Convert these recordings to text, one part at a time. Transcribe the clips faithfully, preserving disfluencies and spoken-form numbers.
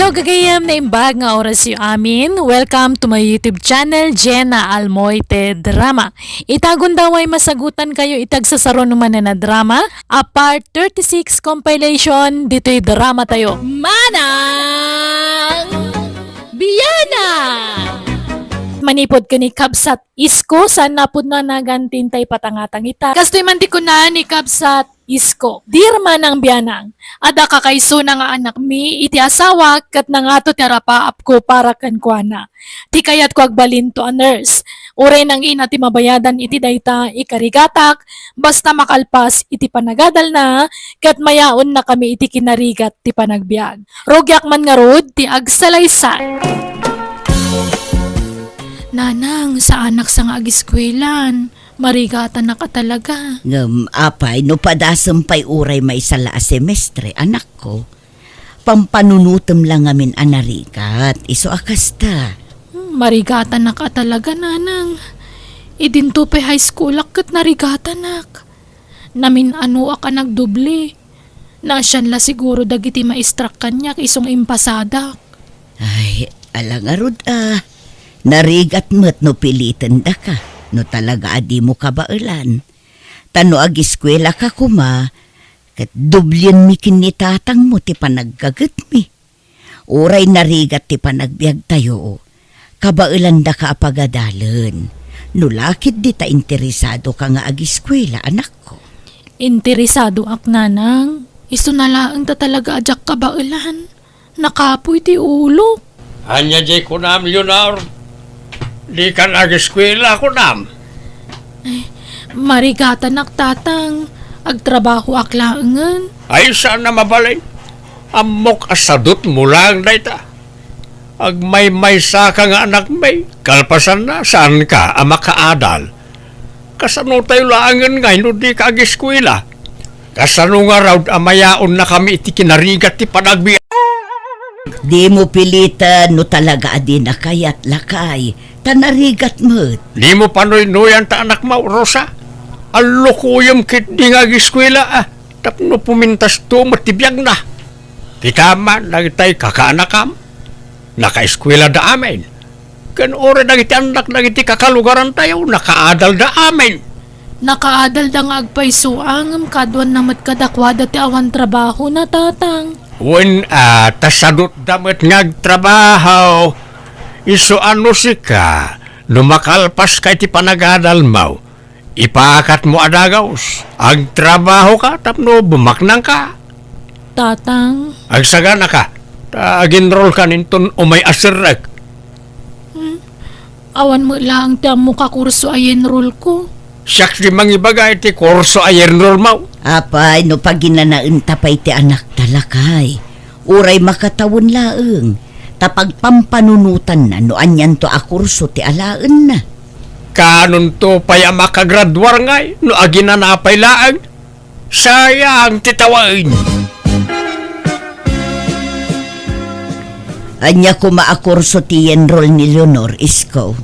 Gagayem, naimbag nga orasyo amin. Welcome to my YouTube channel, Jenna Almoite Drama. Ita gundaway masagutankayo iti agsasaro no manen a drama, a part thirty-six compilation ditoy dramatayo. Manang Biana! Manipud ken ni Kabsat Isko, saan a pudno a naganti tay patangatang ita. Kastoy man ti kuna ni Kabsat Isko, "Dear Manang Bianang, adda kakaisuna nga anakmi iti asawak ket nangato ti arapaapko para kenkuana. Ti kayatko agbalinto a nurse. Uray nangina ti mabayadan iti dayta, ikarigatak, basta makalpas iti panagadalna, ket mayaonnakami iti kinarigat ti panagbiag. Rugiak man ngarud ti agsalaysay." Nanang, saanak sa nga agiskuelan. Marigatanak a talaga. Ngem, apay, no padasem pay uray maysa la a semestre, anakko, pampanunotem la ngamin a narigat, isu a kasta. Hmm, marigatanak a talaga, nanang. Idinto pay high schoolak ket narigatanak. Namin-anoak a nagdoble. Naasian la siguro dagiti maestrak kaniak isu nga impasadak. Ay, ala ngarud a. Narigat met no pilitendaka, no talaga a dimo kabaelan. Ta no agiskuelaka koma, ket doblienmi ken ni tatangmo ti panaggagetmi. Uray narigat ti panagbiagtayo, kabaelandaka a pagadalen. No la ketdi ta interesadoka nga agiskuela, anakko. Interesadoak, nanang. Isuna laeng ta talaga a diak kabaelan. Nakapuy ti ulok. Ania diay kunam, Leonor? Dikan agiskuela, kunam? Ay, marigatanak, tatang. Agtrabahoak laengen. Ay, saan a mabalin. Ammok a sadutmo laeng dayta. Agmaymaysaka nga anakmi, kalpasanna, saanka a makaadal. Kasano tayo laengen ngay no dika agiskuela? Kasano ngarud a mayaonnakami iti kinarigat ti panagbiag? Dimo piliten no talaga a dina kayat, lakay, ta narigat met. Dimo panuynoyan ta anakmo, Rosa. Allukoyem ketdi nga agiskuela, a, tapno pumintasto met ti biagna. Kitam man dagitay kakaanakam, nakaeskuelada amin. Ken uray dagiti annak dagiti kakalugarantayo, nakaadalda amin. Nakaadalda nga agpayso, ngem kaduanna met kadakuada ti awan trabahona, tatang. Wen a, ta sadutda met nga agtrabaho. Isu a no sika, no makalpaska iti panagadalmo, ipakatmo a dagus, agtrabahoka tapno bumaknangka. Tatang. Agsaganaka, ta aginrolkan inton umay a serrek. Hmm? Awan met laeng ti ammok a kurso a yenrolko. Siak ti mangibaga iti kurso a yenrolmo. Apay, no paginanaenta pay ti anakta, lakay. Uray makatawen laeng, ta pagpampanunotanna no anianto a kurso ti alaenna. Kaanonto pay a makagraduar ngay no aginana pay laeng? Sayang ti tawen! Ania koma a kurso ti yenrol ni Leonor, Isko?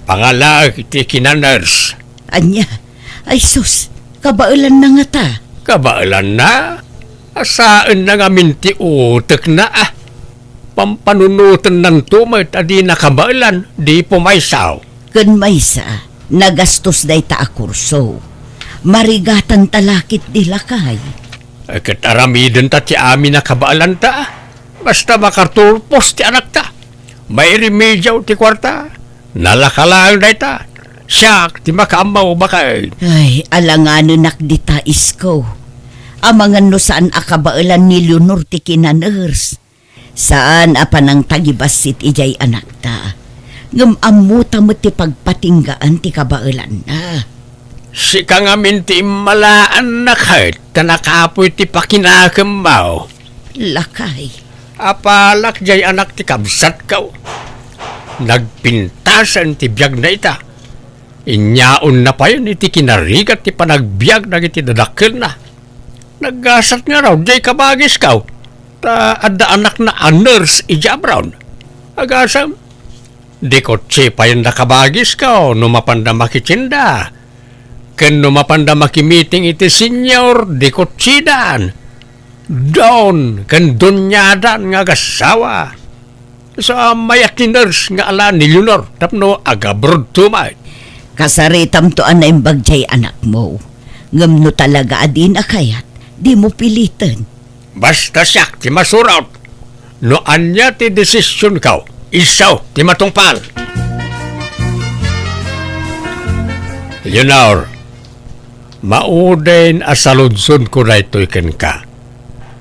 Pangalaek iti kinanurse. Ania? Ay sus, kabaelanna ngata. Kabaelanna? Asaenna ngamin ti utekna, a. Pampanunotennanto met a dina kabaelan, di pumaysa. Ken maysa, nagastos dayta a kurso. Marigatanta la ketdi, lakay. Ay, ket aramidenta ti amin a kabaelanta, a. Basta makaturpos ti anakta. Mairimediaw ti kuarta. Nalaka laeng dayta. Siak ti makaammo baket. Ay, alanganenak dita, Isko. Amangan no saan a kabaelan ni Leonor ti kinanurse. Saan a panangtagibassit idiay anakta. Ngem ammota met ti pagpatinggaan ti kabaelanna. Sika ngamin ti immalaanna ket ta nakapuy ti pakinakemmo. Lakay. Apalak diay anak ti kabsatko. Nagpintasen ti biagna ita. Inyaonna payen iti kinarigat ti panagbiag dagiti dadakkelna. Naggasat ngarud diay kabagisko, ta adda anakna a nurse idiay abroad. Agasem, di kotse payen da kabagisko no mapanda makitinda. Ken no mapanda makimiting iti senior, di kotsidan. Don ken Doniadan nga agassawa. Sa mayat ti nurse nga ala ni Leonor tapno agabrodto met. Kasaritamto a naimbag diay anakmo. Ngem no talaga a dina kayat, dimo piliten. Basta siak ti masurot. No ania ti desisionko, isu ti matungpal. Leonor, mauden a saludsodko daytoy kenka.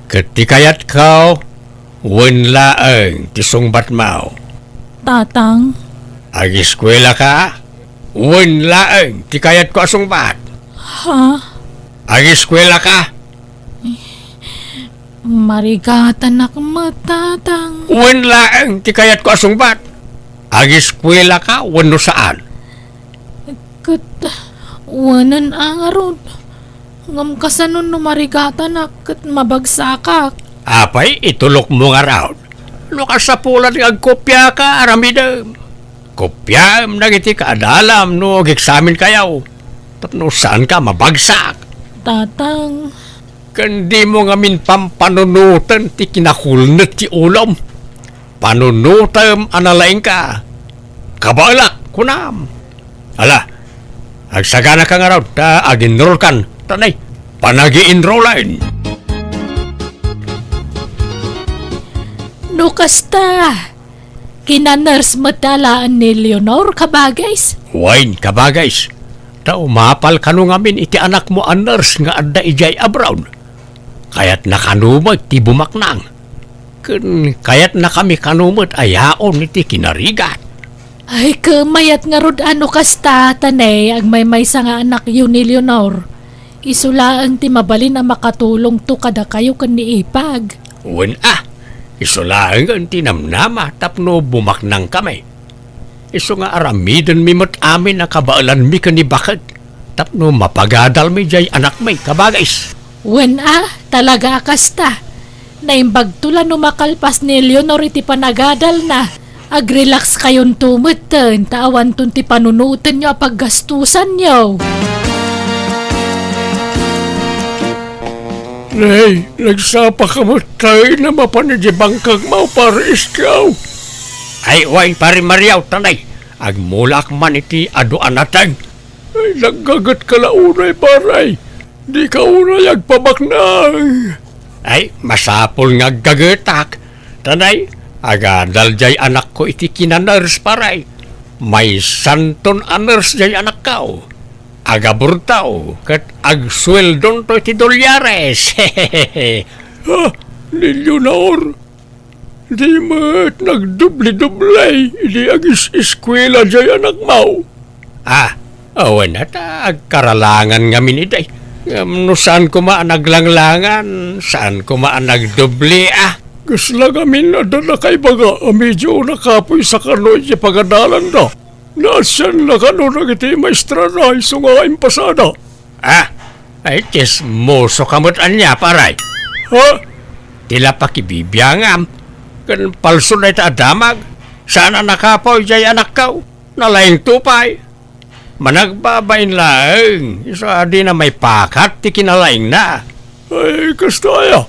Ket ti kayatko, wen laeng ti sungbatmo. Tatang. Agiskuelaka, wen laeng ti kayatko a sungbat. Ha? Agiskuelaka. Marigatanak met, Tatang. Wen laeng ti kayatko a sungbat. Agiskuelaka wenno saan? Ket wenen a ngarud. Ngem kasano no marigatanak ket mabagsakak? Apay, itulokmo ngarud. No kasapulan nga agkopiaka, aramidem. Kopiaem dagiti kaadalam no ageksaminkayo. Tapno saanka mabagsak. Tatang. Ken dimo ngamin pampanunoten ti kinakulnet ti ulom. Panunotem a nalaingka. Kabaelak, kunam. Ala, agsaganaka ngarud ta aginrolkan, tanay, panagi-enrolan. No kasta, kina-nurse met alaen ni Leonor, kabagis? Wen, kabagis. Ta umapal kano ngamin iti anakmo a nurse nga adda idiay abroad. Kayatna kano met ti bumaknang. Ken kayatnakami kano met a yaon iti kinarigat. Ay, ket mayat ngarud a no kasta, tanay, agmaymaysa nga anakyo ni Leonor. Isu laeng ti mabalin a makatulongto kadakayo ken ni Ipag. Wen a, isu laengen ti namnama tapno bumaknangkami. Isu nga aramidenmi met amin a kabaelanmi ken ni Baket tapno mapagadalmi diay anakmi, kabagis. Wen a, talaga a kasta. Naimbagto la no makalpas ni Leonor iti panagadalna. Agrelax kayonto metten ta awanton ti panunotenyo a paggastusanyo. Nay, nagsapaka met ta mapan idiay bangkagmo, Pare Iskaw. Ay, wen, Pare Mariaw, tanay. Agmulaak man iti adu a nateng. Ay, naggagetka la unay, Pare. Dika unay agpabaknang. Ay, masapul nga aggagetak. Tanay, agadal diay anakko iti kina-nurse, Pare. Maysanton a nurse diay anakko. Agabrodto, ket agsueldonto iti dolyares. Ha? Ni Leonor? Di met nagdubli-dubli idi agis-iskuela diay anakmo. Ah, awan ta agkaralangan ngamin idi. Ngem no saan koma a naglanglangan, saan koma a nagdubli, ah. Kasla ngamin adda nakaibaga a medio nakapuy sa kano iti pagadalanda. Naasianna kano dagiti maestrana isu nga impasada. Ah, ay, tsismoso ka met ania, Pare? Ha? Ti la pakibibiangam, ken palso dayta a damag, saan a nakapuy diay anakko, nalaingto pay. Managbabain laeng, isu a dina maipakat ti kinalaingna. Ay, kasta aya?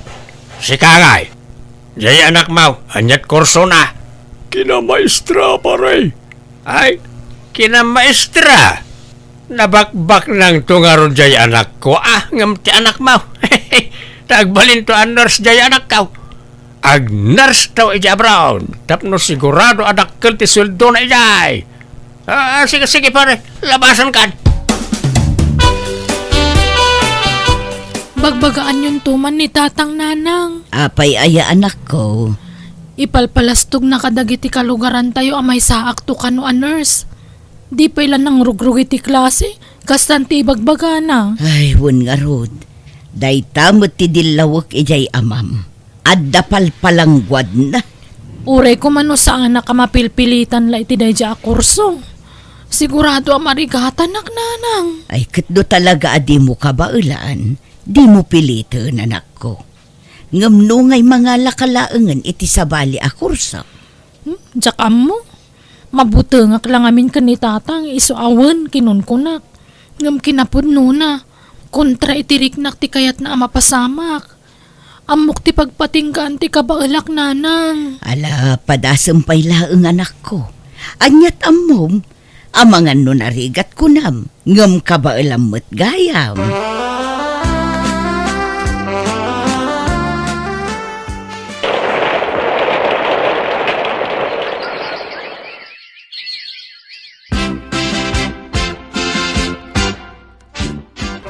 Sika ngay, diay anakmo, aniat kursona? Kinamaestra, Pare. Ay, kinamaestra? Nabakbaknangto ngarud diay anakko, ah, ngem ti anakmo. Ta agbalinto a nurse diay anakko. Ag-nurse to idiay abroad, tapno sigurado a dakkel ti sueldona idiay. Ah, sige, sige, Pare, labasankan. Bagbagaanyonto man ni Tatang, Nanang. Apay aya, anakko? Ipalpalastogna kadagiti kalugarantayo a maysaakto kano a nurse. Di pay la nangrugrugi ti klase, kastan ti ibagbagana. Ay, wen ngarud. Dayta met ti dillawek idiay amam. Adda palpalangguadna. Uray koma no saanak a mapilpilitan la iti daydiay a kurso. Sigurado a marigatanak, Nanang. Ay, ket no talaga a dimo kabaelan, dimo piliten, anakko. Ngem no ngay mangalaka laengen iti sabali a kurso. Hmm, diak ammo. Mabutengak la ngamin ken ni Tatang, isu a wen kinunkunak. Ngem kinapudnona, kontra iti riknak ti kayatna a mapasamak. Ammok ti pagpatinggaan ti kabaelak, nanang. Ala, padasem pay laeng, anakko. Aniat ammom? Amangan no narigat kunam, ngem kabaelam met gayam.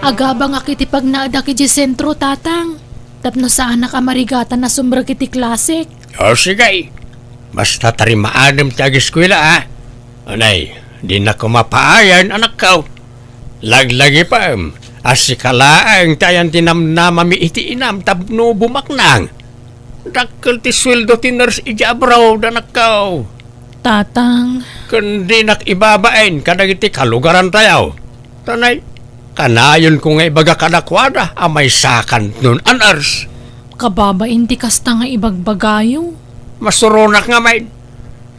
Agabangak iti pagnaedak idiay sentro, Tatang, tapno saanak a marigatan a sumrek iti klasek. O, sige. Basta tarimaadem ti ageskuela, a. Anay, dinak koma paayan, anakko. Laglagipem a sika laeng ti ayan ti namnamami iti inam tapno bumaknang. Dakkel ti sueldo ti nurse idiay abroad, anakko. Tatang. Ken dinak ibabain kadagiti kalugarantayo. Tanay, kanayonko nga ibaga kadakuada a maysakanton a nurse. Kababain ti kasta nga ibagbagayo. Masuronak ngamin.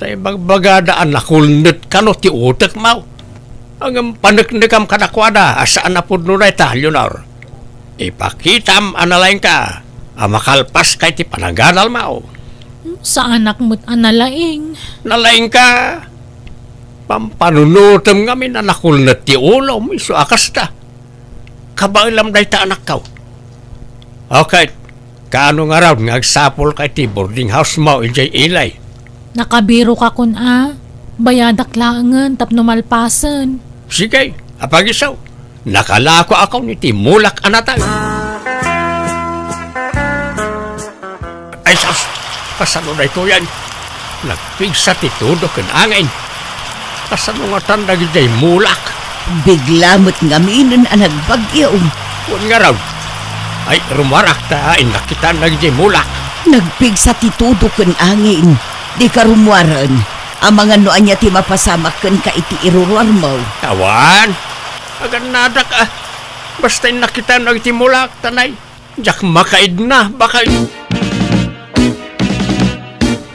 Ta ibagbagada a nakulnet kano ti utekmo. Ngem paneknekam kadakuada a saan a pudno dayta, Leonor. Ipakitam a nalaingka a makalpaska iti panagadalmo. Saanak met a nalaing. Nalaingka. Pampanunotem ngamin a nakulnet ti ulom, isu a kasta. Kabaelam dayta, anakko. Okay, kaano ngarud nga agsapulka iti boarding housemo idiay Ilay? Nakabiroka kun a, bayadak laengen tapno malpasen. Sige, apagiso. Nakalakoakon iti mulak a natay. Ay sus! Kasano daytoyen? Nagpigsa ti tudo ken angin. Kasano ngatan dagidiay mulak? Bigla met ngaminen a nagbagyo. Wen ngarud. Ay, rummuarak ta innak kitaan dagidiay mulak. Nagpigsa ti tudo ken angin. Dika rummuaren. Amangan no ania ti mapasamak kenka iti iruruarmo. Awan. Agannadak a. Basta innak kitaan dagiti mulak, tanay. Diak makaidna, baket.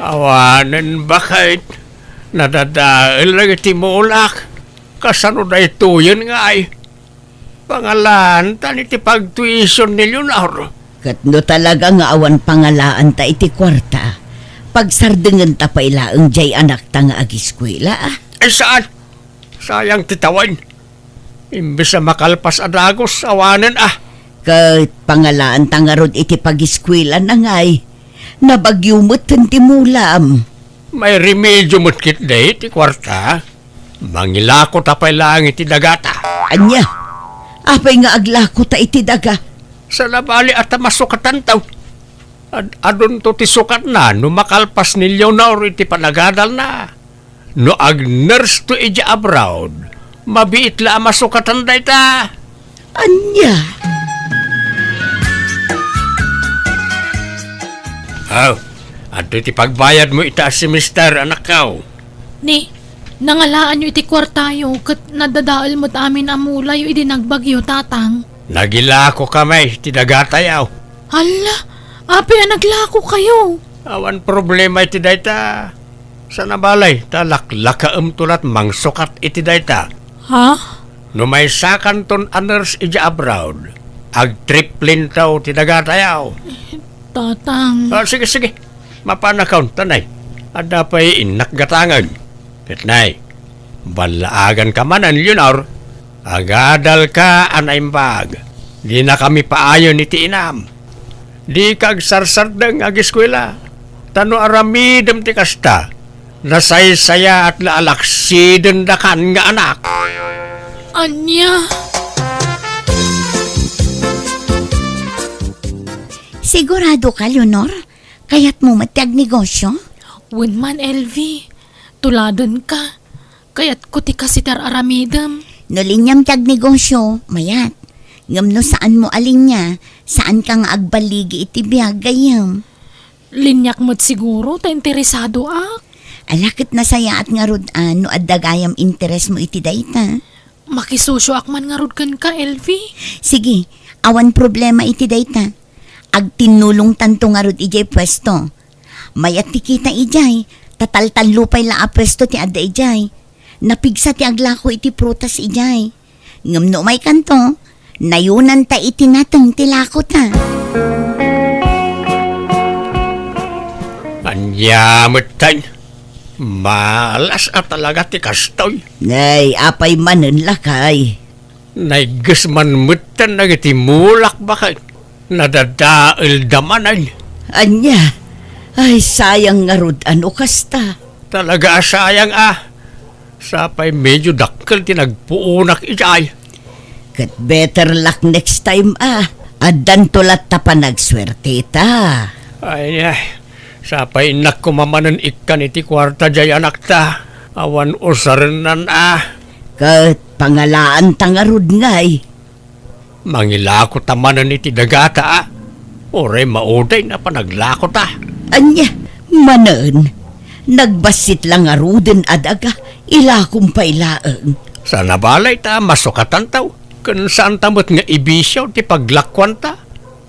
Awanen, baket. Nadadael dagiti mulak. Kasano daytoyen ngay? Pangalaantan iti pagtuition ni Leonor. Ket no talaga nga awan pangalaanta iti kuarta, pagsardengenta pay laeng diay anakta nga agiskuela, a? Ay, saan? Sayang ti tawen. Imbes a makalpas a dagus, awanen a. Ket pangalaanta ngarud iti pagiskuelana ngay. Nabagyo metten ti mulam. May remedio met ketdi ti kuarta. Mangilakota pay laeng iti dagata. Ania? Apay nga aglakota iti daga? Saan a bali a ta masukatanto. Ad-, adunto ti sukatna no makalpas ni Leonor iti panagadalna. No ag-nurse to idiay abroad, mabiit la a masukatan dayta. Ania? Aw, adtoy ti pagbayadmo ita a semester, anakko. Ni, nangalaanyo iti kuartayo ket nadadael met amin a mulayo idi nagbagyo, Tatang. Nagilako kami ti dagatayo. Hala, apay a naglakokayo? Awan problema iti dayta. Saan a bali, ta laklakaemto lat mangsukat iti dayta. Ha? No maysakanton a nurse idiay abroad, agtriplento ti dagatayo. Tatang. Ah, sige, sige. Mapanakon, tanay. Adda pay innak gatangen. Ket nay, ballaaganka manen, Leonor. Agadalka a naimbag. Dinakami paayen iti inam. Dika agsarsardeng nga agiskuela. Ta no aramidem ti kasta, nasaysayaat la a laksidendakan nga anak. Ania? Sigurado ka, Leonor? Kayatmo met ti agnegosyo? Wen man, Elvi. Tuladenka. Kayatko ti kaasi ti ar-aramidem. No liniam ti agnegosyo, mayat. Ngem no saanmo a linia, saanka nga agballigi iti biag, gayyem. Liniak met siguro ta interesadoak. Ala ket nasayaat ngarud a no adda gayam interesmo iti dayta. Makisosioak man ngarud kenka, Elvi. Sige, awan problema iti dayta. Agtinnulongtanto ngarud idiay puesto. Mayat ti kita idiay, ta taltallo pay la a puesto ti adda idiay. Napigsa ti aglako iti prutas idiay. Ngem no umaykanto, nayonanta iti nateng ti lakota. Ya metten, malas a talaga ti kastoy. Nay, apay manen lakay? Naigges man metten dagiti mulak baket. Nadadaelda manen. Ania? Ay, sayang ngarud a no kasta. Talaga a sayang a. Sapay medyo dakkel ti nagpuonak idiay. Ket better luck next time a. Addanto latta panagsuerteta. Ay, ay. Sapay innak koma manen ikkan iti kuarta diay anakta. Awan usarennan a. Ket pangalaanta ngarud ngay. Mangilakota manen iti dagata a. Uray maudayna panaglakota. Ania, manen, nagbassit la ngaruden a daga, ilakom pay laeng. Saan a bale ta masukatanto, ken saanta met nga ibisiaw ti paglakuanta,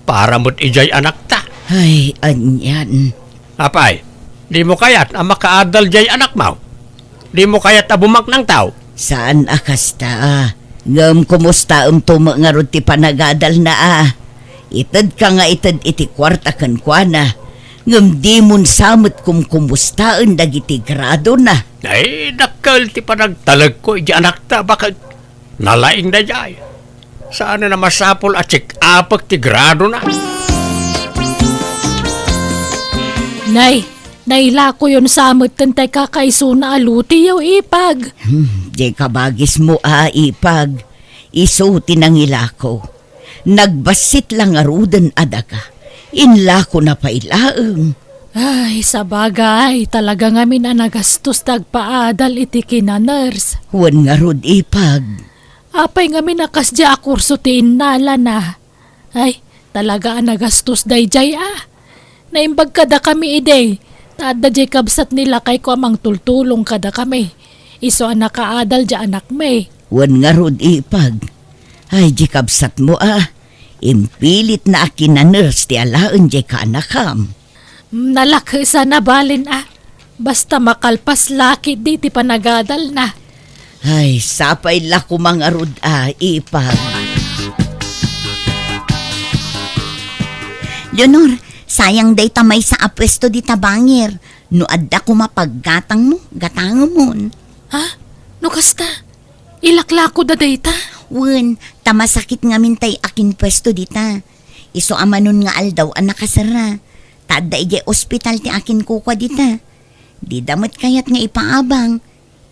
para met idiay anakta. Ay, anian. Apay, dimo kayat a makaadal diay anakmo? Dimo kayat a bumaknangto? Saan a kasta. Ngem kumustaemto met ngarud ti panagadalna a? Itedka nga ited iti kuarta kenkuana, ngem dimon sa met kumkumustaen dagiti gradona. Ay, dakkel ti panagtalekko iti anakta, baket. Nalaing daydiay. Saan a masapul a check-upek ti gradona. Nay, nailakoyon sa metten tay kakaisuna a lutiyo, Ipag. Hmm, diay kabagismo a, Ipag. Isu ti nangilako. Nagbassit la ngaruden a daga. Inlakona pay laeng. Ay, sabagay, talaga ngamin a nagastos ti agpaadal iti kinaners. Wen ngarud, Ipag. Apay ngamin a kasdiay a kurso ti innalana? Ay, talaga a nagastos daydiay a. Naimbag kadakami idi, ta adda diay kabsat ni lakayko a mangtultulong kadakami. Isu a nakaadal diay anakmi. Wen ngarud, Ipag. Ay, diay kabsatmo a. Impilitna a kinaners ti alaen diay kaanakam. Nalakes a nabalen a. Basta makalpas la ketdi ti panagadalna. Ay, sapay la koma ngarud a, Ipag. Leonor, sayang dayta maysa a puesto dita bangir. No adda koma paggatangmo, gatangemon. Ha? No kasta, ilaklakoda dayta? Wen, ta masakit ngamin tay akinpuesto dita. Isu a manon nga aldaw a nakaserra. Ta adda idiay ospital ti akinkukua dita. Dida met kayat nga ipaabang.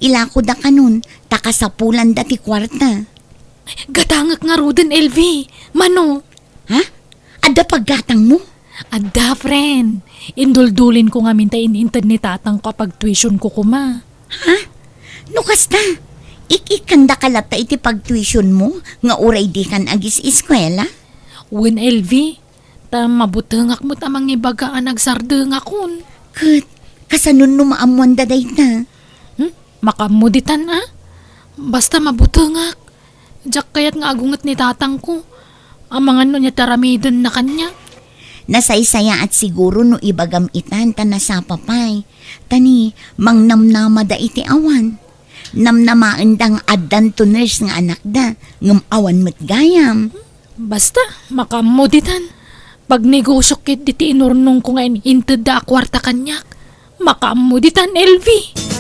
Ilakoda kanon, ta kasapulanda ti kuarta. Gatangek ngaruden, Elvi. Mano? Ha? Adda paggatangmo? Adda, friend. Induldulinko ngamin ta in-inted ni tatangko a pagtuitionko koma. Ha? No kasta, ik-ikkandaka latta iti pagtuitionmo nga uray dikan agis-eskuela? Wen, Elvi, ta mabutengak met a mangibaga a nagsardengakon. Ket, kasano no maammoanda dayta? Hmm? Makaammo ditan a? Basta mabutengak. Diak kayat nga agunget ni tatangko. Amangan no ania ti aramidenna kaniak. Nasaysayaat siguro no ibagam itan ta nasapa pay. Ta ni, mangnamnamada iti awan. Namnamaenda nga addanto nurse nga anakda, ngem awan met gayam. Basta, makaammo ditan. Pagnegosiok ketdi ti inurnongko nga in-intedda a kuarta kaniak. Makaammo ditan, Elvi.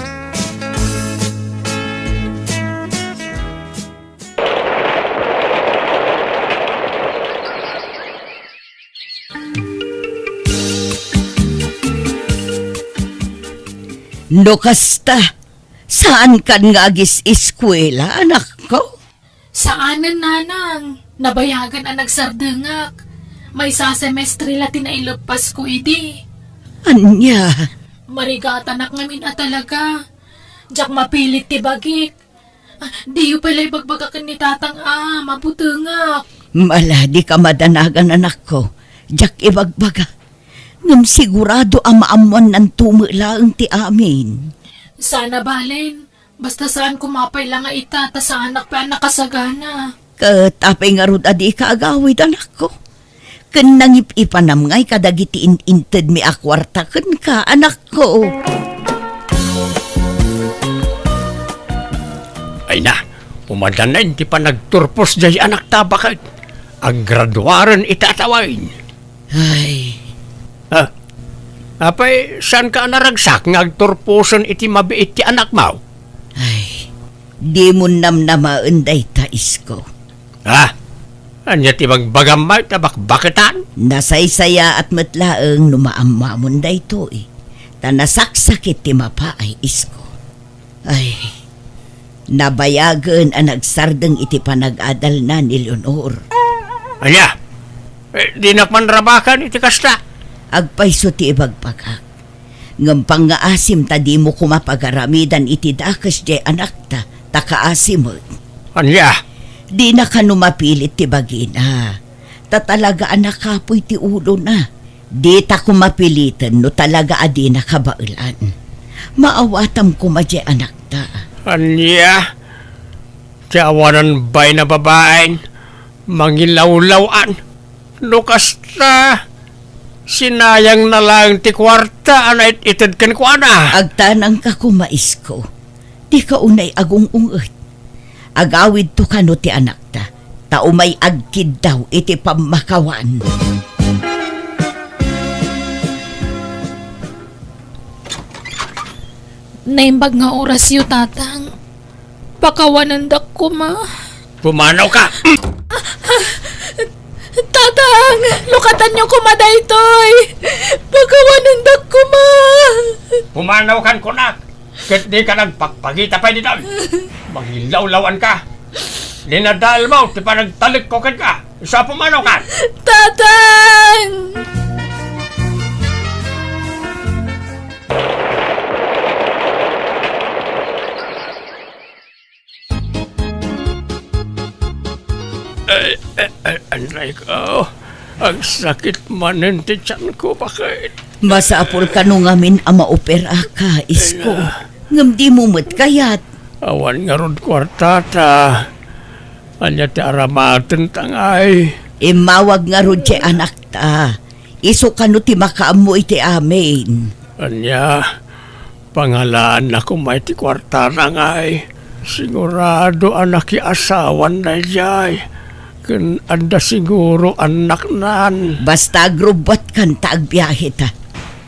No kasta, saankan nga agis-eskuela, anakko? Saanen, nanang. Nabayagan a nagsardengak. Maysa a semestre la ti naileppasko idi. Ania? Marigatanak ngamin a talaga. Diak mapilit ti bagik. Ah, diyo pay la ibagbaga ken ni tatang a mabutengak. Mala, dika madanagan, anakko. Diak ibagbaga. Ngem sigurado a maammoannanto met laeng ti amin. Sana balen. Basta saan koma pay la nga ita, ta saanak pay a nakasagana. Ket apay ngarud a dika agawid, anakko? Ken nangip-ipanam ngay kadagiti in-intedmi a kuarta kenka, anakko. Ay na, umadanen ti panagturpos diay anakta baket. Aggraduaren ita a tawen. Ay. Ah, Apay, saanka a naragsak nga agturposen iti mabiit ti anakmo? Ay, dimon namnamaen dayta, isko. Ha? Ania ti bagbagam, may ta bakbaketan? Nasaysayaat met laeng no maammoamon daytoy, ta nasaksakit ti mapaay, isko. Ay, nabayagen a nagsardeng iti panag-adalna ni Leonor. Ania? Eh, dinak man rabakan iti kasta. Agpayso ti ibagbagak. Ngem pangngaasim ta dimo koma pagaramidan iti dakes diay anakta, ta kaasi met. Ania? Dina kano mapilit ti bagina. Ta talaga a nakapuy ti ulona. Dita koma piliten no talaga a dina kabaelan. Maawatam koma diay anakta. Ania? Ti awanan bain a babaen, mangilawlaw-an. No kasta, sinayangna laeng ti kuarta a naititedken kuana. Agtanangka koma, isko. Dika unay agung-unget. Agawidto kano ti anakta, ta umay agkiddaw iti pammakawan. Naimbag nga orasyo, Tatang. Pakawanendak koma. Pumanawka! Tatang, lukatanyo koma daytoy. Pakawanendak koma. Pumanawkan kunak, ket dika nagpagpagita pay ditoy. Mangilawlaw-anka. Dinadaelmo ti panagtalekko kenka. Isu a pumanawkan. Tatang! Ay, ay, ay, anay ko. Agsakit manen ti tiyanko, bakit? Masapul kano ngamin a maoperaka, isko. Ay, na. Ngem dimo met kayat. Awan ngarud kuartata. Ania ti aramatenta ngay? Immawag ngarud ti anakta. Isu kano ti makaammo iti amin. Ania? Pangalaanna koma iti kuartana ngay. Sigurado a nakiasawan daydiay. Ken adda siguro annaknan. Basta agrubbuatkan ta agbiaheta.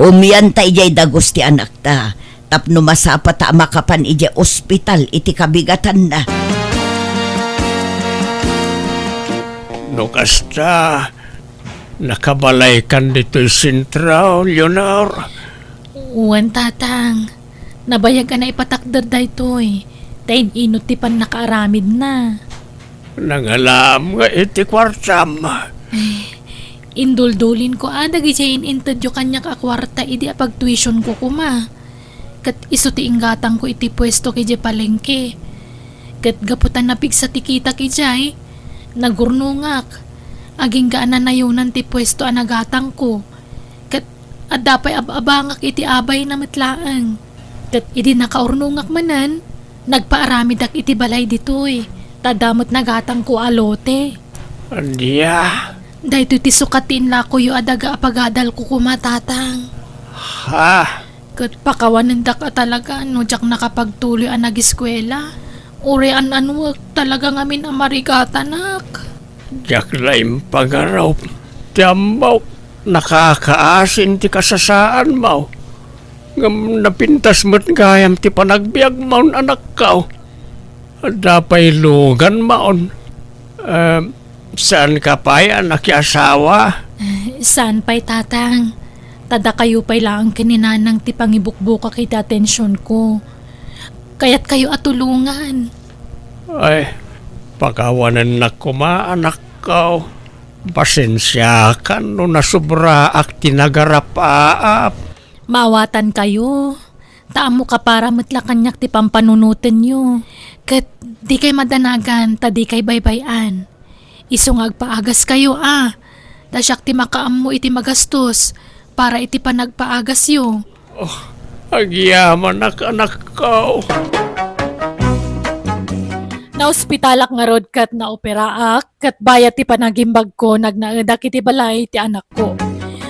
Umianta idiay dagus ti anakta. Tapno masapata a makapan idiay ospital iti kabigatanna. No kasta, nakabalaykan ditoy sentro, Leonor? Wen, Tatang. Nabayag a naipatakder daytoy, ta in-inut ti pannakaaramidna. Nangalaam nga iti kuartam. Eh, induldulinko a dagidiay in-intedyo kaniak a kuarta idi a pagtuitionko koma. Ket isu ti inggatangko iti puesto idiay palengke. Ket gapu ta napigsa ti kitak idiay, nagurnongak. Agingga a nanayonan ti puesto a nagatangko. Ket adda pay ab-abangak iti abayna met laeng. Ket idi nakaurnongak manen, nagpaaramidak iti balay ditoy, ta adda met nagatangko a lote. Ania? Daytoy ti sukat ti inlakoyo a daga a pagadalko koma, Tatang. Ha? Ket pakawanendak a talaga no diak nakapagtuloy a nagiskuela. Uray an-anuek, talaga ngamin a marigatanak. Diak la impagarup ti ammok, nakakaasin ti kasasaanmo. Ngem napintas met gayam ti panagbiagmon, anakko. Adda pay luganmon. Eh, saanka pay a nakiasawa? Eh, saan pay, Tatang. Ta dakayo pay laeng ken ni Nanang ti pangibukbukak iti atensionko. Kayatkayo a tulongan. Ay, pakawanennak koma, anakko. Pasensiakan no nasubraak ti nagarapaap. Maawatankayo, ta ammok a para met la kaniak ti pampanunotenyo. Ket dikay madanagan ta dikay baybay-an. Isu nga agpaagaskayo a, ta siak ti makaammo iti magastos para iti panagpaagasyo. Oh, agyamanak, anakko. Naospitalak ngarud ket naoperaak, ket bayat ti panagimbagko, nagnaedak iti balay ti anakko.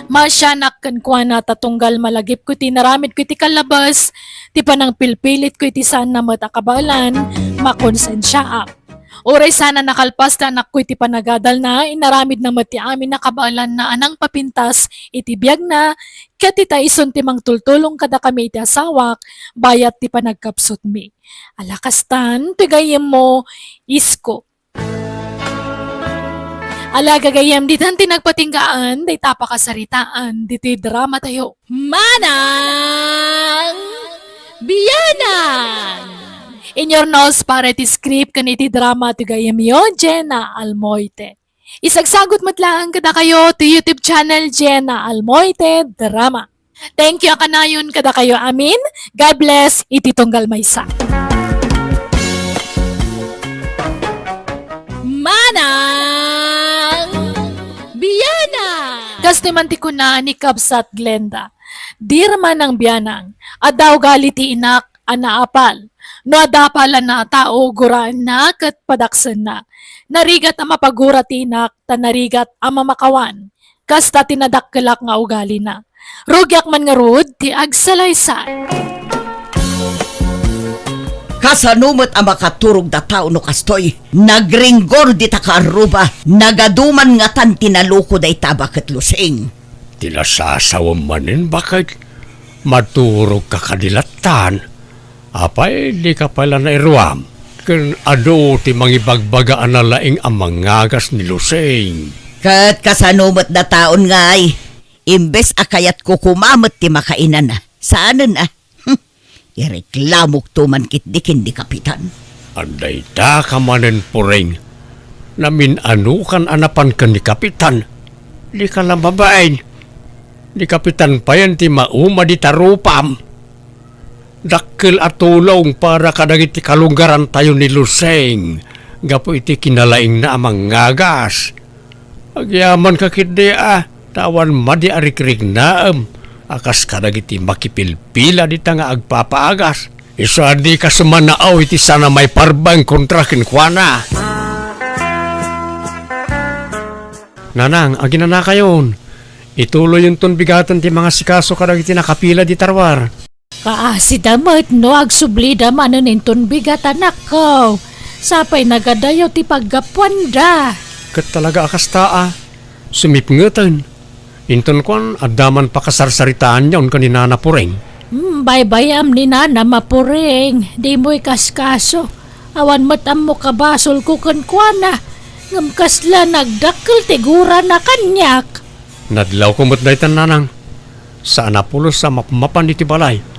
Maasianak kenkuana ta tunggal malagipko iti inaramidko iti kalabas, ti panangpilpilitko iti saanna met a kabaelan, makonsensiaak. Uray saan a nakalpas ti anakko iti panagadalna, inaramidna met ti amin a kabaelanna a nangpapintas iti biagna, ket ita isun ti mangtultulong kadakami iti asawak, bayat ti panagkapsutmi. Ala kastan, ti gayyemmo, isko. Ala, gagayyem, ditan ti nagpatinggaan dayta a pakasaritaan ditoy drama tayo. Manang Bianang! In your nose para iti script ken iti drama ti gayyemyo, Jenna Almoite. Isagsagut met laeng kadakayo ti YouTube channel, Jenna Almoite Drama. Thank you a kanayon kadakayo amin. God bless iti tunggal maysa. Manang Bianang! Kastoy man ti kuna ni Kabsat Glenda, "Dear Manang Bianang, adda ugali ti inak a naapal. No adda apalanna a tao, guraenna ket padaksenna. Narigat a mapagura ti inak, ta narigat a mamakawan. Kasta ti nadakkelak nga ugalina. Rugiak man ngarud ti agsalaysay." Kasano met a makaturog da tao no kastoy? Nagringgor dita kaarruba, nagaduman ngatan ti naloko dayta a baket Lusing. Ti nasasawem manen, baket? Maturogka kadi lattan? Apay, dika pay la nairuam? Ken adu ti mangibagbaga a nalaing a mangagas ni Lusing. Ket kasano met da taon ngay? Imbes a kayatko koma met ti makainana. Saanen a? Hm, ireklamokto man ketdi ken ni Kapitan. Adda ita ka manen, Puring. Namin-anokan a napan ken ni Kapitan. Dika la mabain. Ni Kapitan payen ti mauma dita rupam. Dakkel a tulong para kadagiti kalunggarantayo ni Lusing gapu iti kinalaingna a mangagas. Agyamanka ketdi a, ta awan madi a rikriknaem a kas kadagiti makipilpila dita nga agpapaagas. Isu a dika sumanao iti saan a maiparbeng kontra kenkuana. Nanang, aginanakayon. Ituloyonton bigaten ti mangasikaso kadagiti nakapila dita ruar. Kaasida met no agsublida manen inton bigat, anakko. Sapay nagadayo ti paggapuanda. Ket talaga a kasta a. Sumipngeten. Inton kuan, adda man pakasarsaritaanyon ken ni Nana Puring. Hmm, baybay-am ni Nana Mapuring. Dimo ikaskaso. Awan met ammok a basolko kenkuana. Ngem kasla nagdakkel ti gurana kaniak. Nadlawko met daytan, Nanang. Saan a pulos a mapmapan iti balay.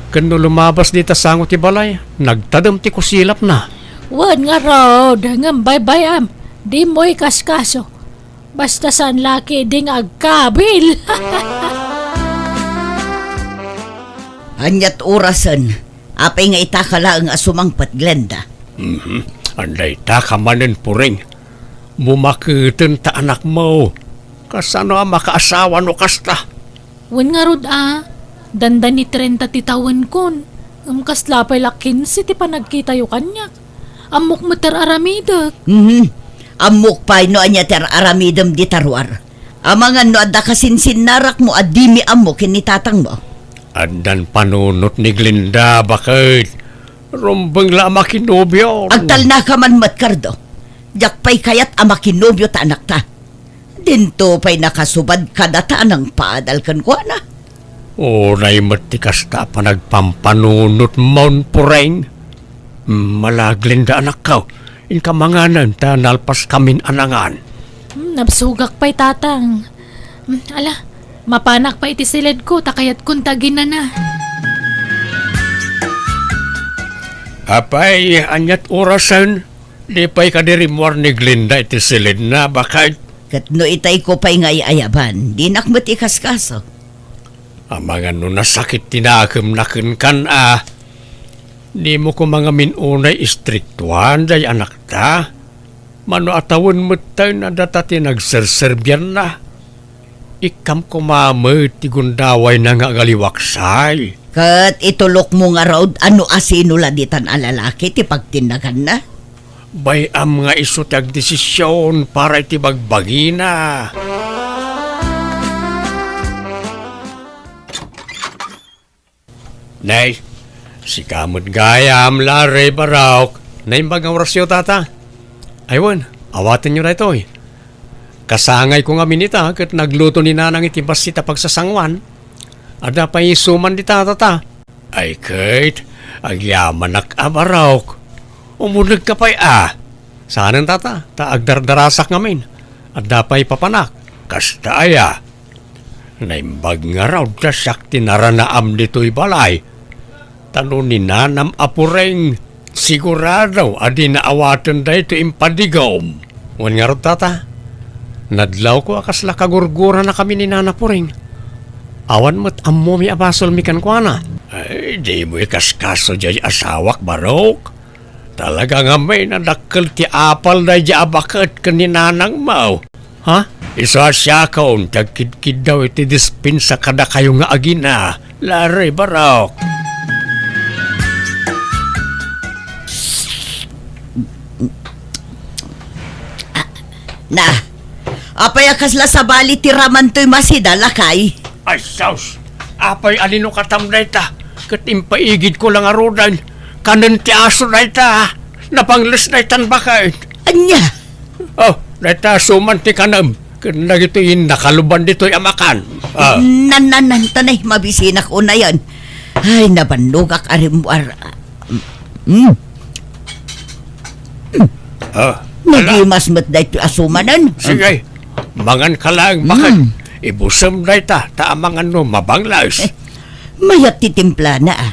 Ken no lumabas dita sango ti balay, nagtadem ti kusilapna. Wen ngarud, ngem baybay-am, dimo ikaskaso. Basta saan la ketdi nga agkabil. Aniat orasen? Apay nga itaka laeng a sumangpet, Glenda? Mhm. Adda itaka manen, Puring. Bumaketen ta anakmo. Kasano a makaasawa no kasta? Wen ngarud a, dandani trenta ti tawenkon. Ngem kasla pay la kinse ti panagkitayo kaniak. Ammok met ti ar-aramidek. Mhm. Ammok pay no ania ti ar-aramidem dita ruar. Amangan no adda kasinsinnarakmo a dimi ammo ken ni tatangmo. Addan panunot ni Glenda, baket. Rumbeng la a makinobio. Agtalnaka man met, Cardo. Diak pay kayat a makinobio ta anakta. Dinto pay nakasubad kadata a nangpaadal kenkuana. Unay met ti kasta a panagpampanunotmon, Puring. Mala, Glenda, anakko, inka manganen ta nalpaskamin a nangan. Hmm, nabsogak pay, Tatang. Hmm, ala, mapanak pay iti siledko ta kayatkon ti aginana. Apay, aniat orasen? Di pay kadi rimmuar ni Glenda iti siledna, baket? Ket no itayko pay nga ay-ayaban, dinak met ikaskaso. Amangan no nasakit ti nakemna kenka a, dimo koma ngamin unay istriktuan day anakta? Mano a tawen metten a data ti nagserserbianna? Ikkam koma met ti gundawayna nga agaliwaksay. Ket itulokmo ngarud a no asino la ditan a lalaki ti pagtinnaganna? Bay-am nga isu ti agdesision para iti bagbagina. Nay, sika met gayam, Larry, Barok. Naimbag nga orasyo, Tata? Ay wen, awatenyo daytoy. Kasangayko ngamin ita ket nagluto ni Nanang iti bassit a pagsasangoan. Adda pay suman dita, tata. Ay ket, agyamanak a Barok. Umulekka pay a. Saanen, tata, ta agdardarasak ngamin. Adda pay papanak. Kasta aya. Naimbag ngarud ta siak ti naranaam ditoy balay. Ta no ni Nanam a Puring, sigurado a dina awaten daytoy impadigom. Wen ngarud, tata, nadlawko a kasla kagurguranakami ni Nana Puring. Awan met ammomi a basolmi kenkuana. Ay, dimo ikaskaso diay asawak, Barok. Talaga ngamin a dakkel ti apal daydiay a baket ken ni nanangmo. Ha? Isu a siakon ti agkidkiddaw iti dispensa kadakayo nga agina, Larry Barok. Na, apay a kasla sabali ti raman toy masida, lakay? Ay, sus! Apay a linukatam dayta, ket impaigidko la ngaruden. Kanen ti aso dayta, napangles daytan baket. Ania? Oh, dayta suman ti kanem, ken dagitoy nakaluban ditoy a makan. Ah. Nan, nan, nan, tanay, mabisinak unayen. Ay, nabannogak a rimmuar. Hmm. Ah, ala. Nagimas met daytoy a sumanen. Sige, manganka laeng baket. Hmm. Ibusem dayta, ta amangan no mabanglaes. Eh, mayat ti timplana, ah.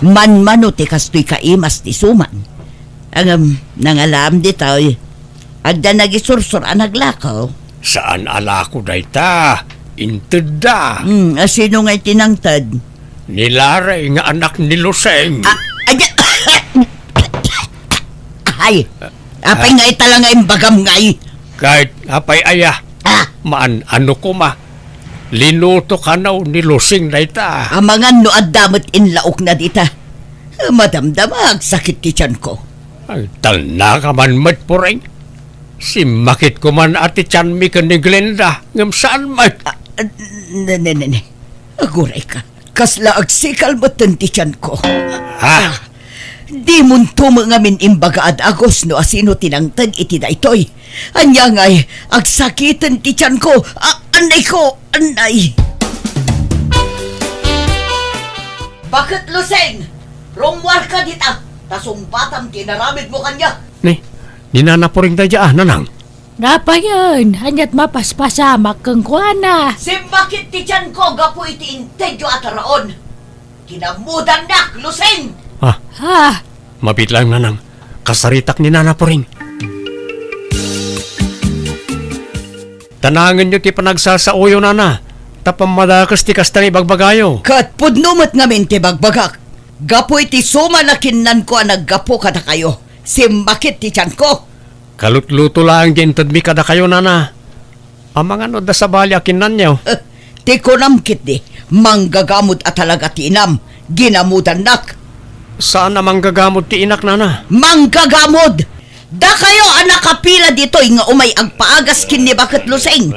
Manmano ti kastoy kaimas ti suman. Ngem, nangalaam ditoy. Adda nagisursor a naglako. Saan a lako dayta. Intedda. Hmm, a sino ngay ti nangted? Ni Larry nga anak ni Lusing. Ah, adda-, ay, apay Ah. nga ita la nga imbagam ngay? Ket apay aya? Ah. Maan, ano koma? Linuto kano ni Lusing dayta. Amangan no adda met inlaokna dita. Madamdama, agsakit ti tianko. Ay, talna ka man met, Puring. Simmakit ko man a ti tianmi ken ni Glenda, ngem saan met. Ah, ne, ne, ne, ne. Aguray ka. Kasla agsikal metten ti tianko. Ha? Ah, dimonto met ngamin imbagaad, Agos, no asino ti nangted iti daytoy. Ania ngay, agsakiten ti tianko. Ah, annay ko, annay. Baket Lusing, rummuarka dita, ta sungbatam ti inaramidmo kaniak. Ni, ni Nana Puring daydiay, ah, nanang. Napayen, aniat mapaspasamak kenkuana? Simmakit ti tianko gapu iti intedyo a taraon. Kinamudannak, Lusing! Ah. Ah. Mabiit laeng, nanang. Kasaritak ni Nana Puring. Tanangenyo ti panagsasaoyo, nana, ta pammadakes ti kasta nga ibagbagayo. Ket pudno met ngamin ti bagbagak. Gapu iti suman a kinnanko a naggapu kadakayo, simmakit ti tianko. Kalutluto laeng ti intedmi kadakayo, nana. Amangan no adda sabali a kinnanyo. Eh, ti kunam ketdi, manggagamod a talaga ti inam, ginamudannak. Saan a manggagamod ti inak, nana. Manggagamod! Dakayo a nakapila ditoy nga umay agpaagas ken ni Baket Lusing.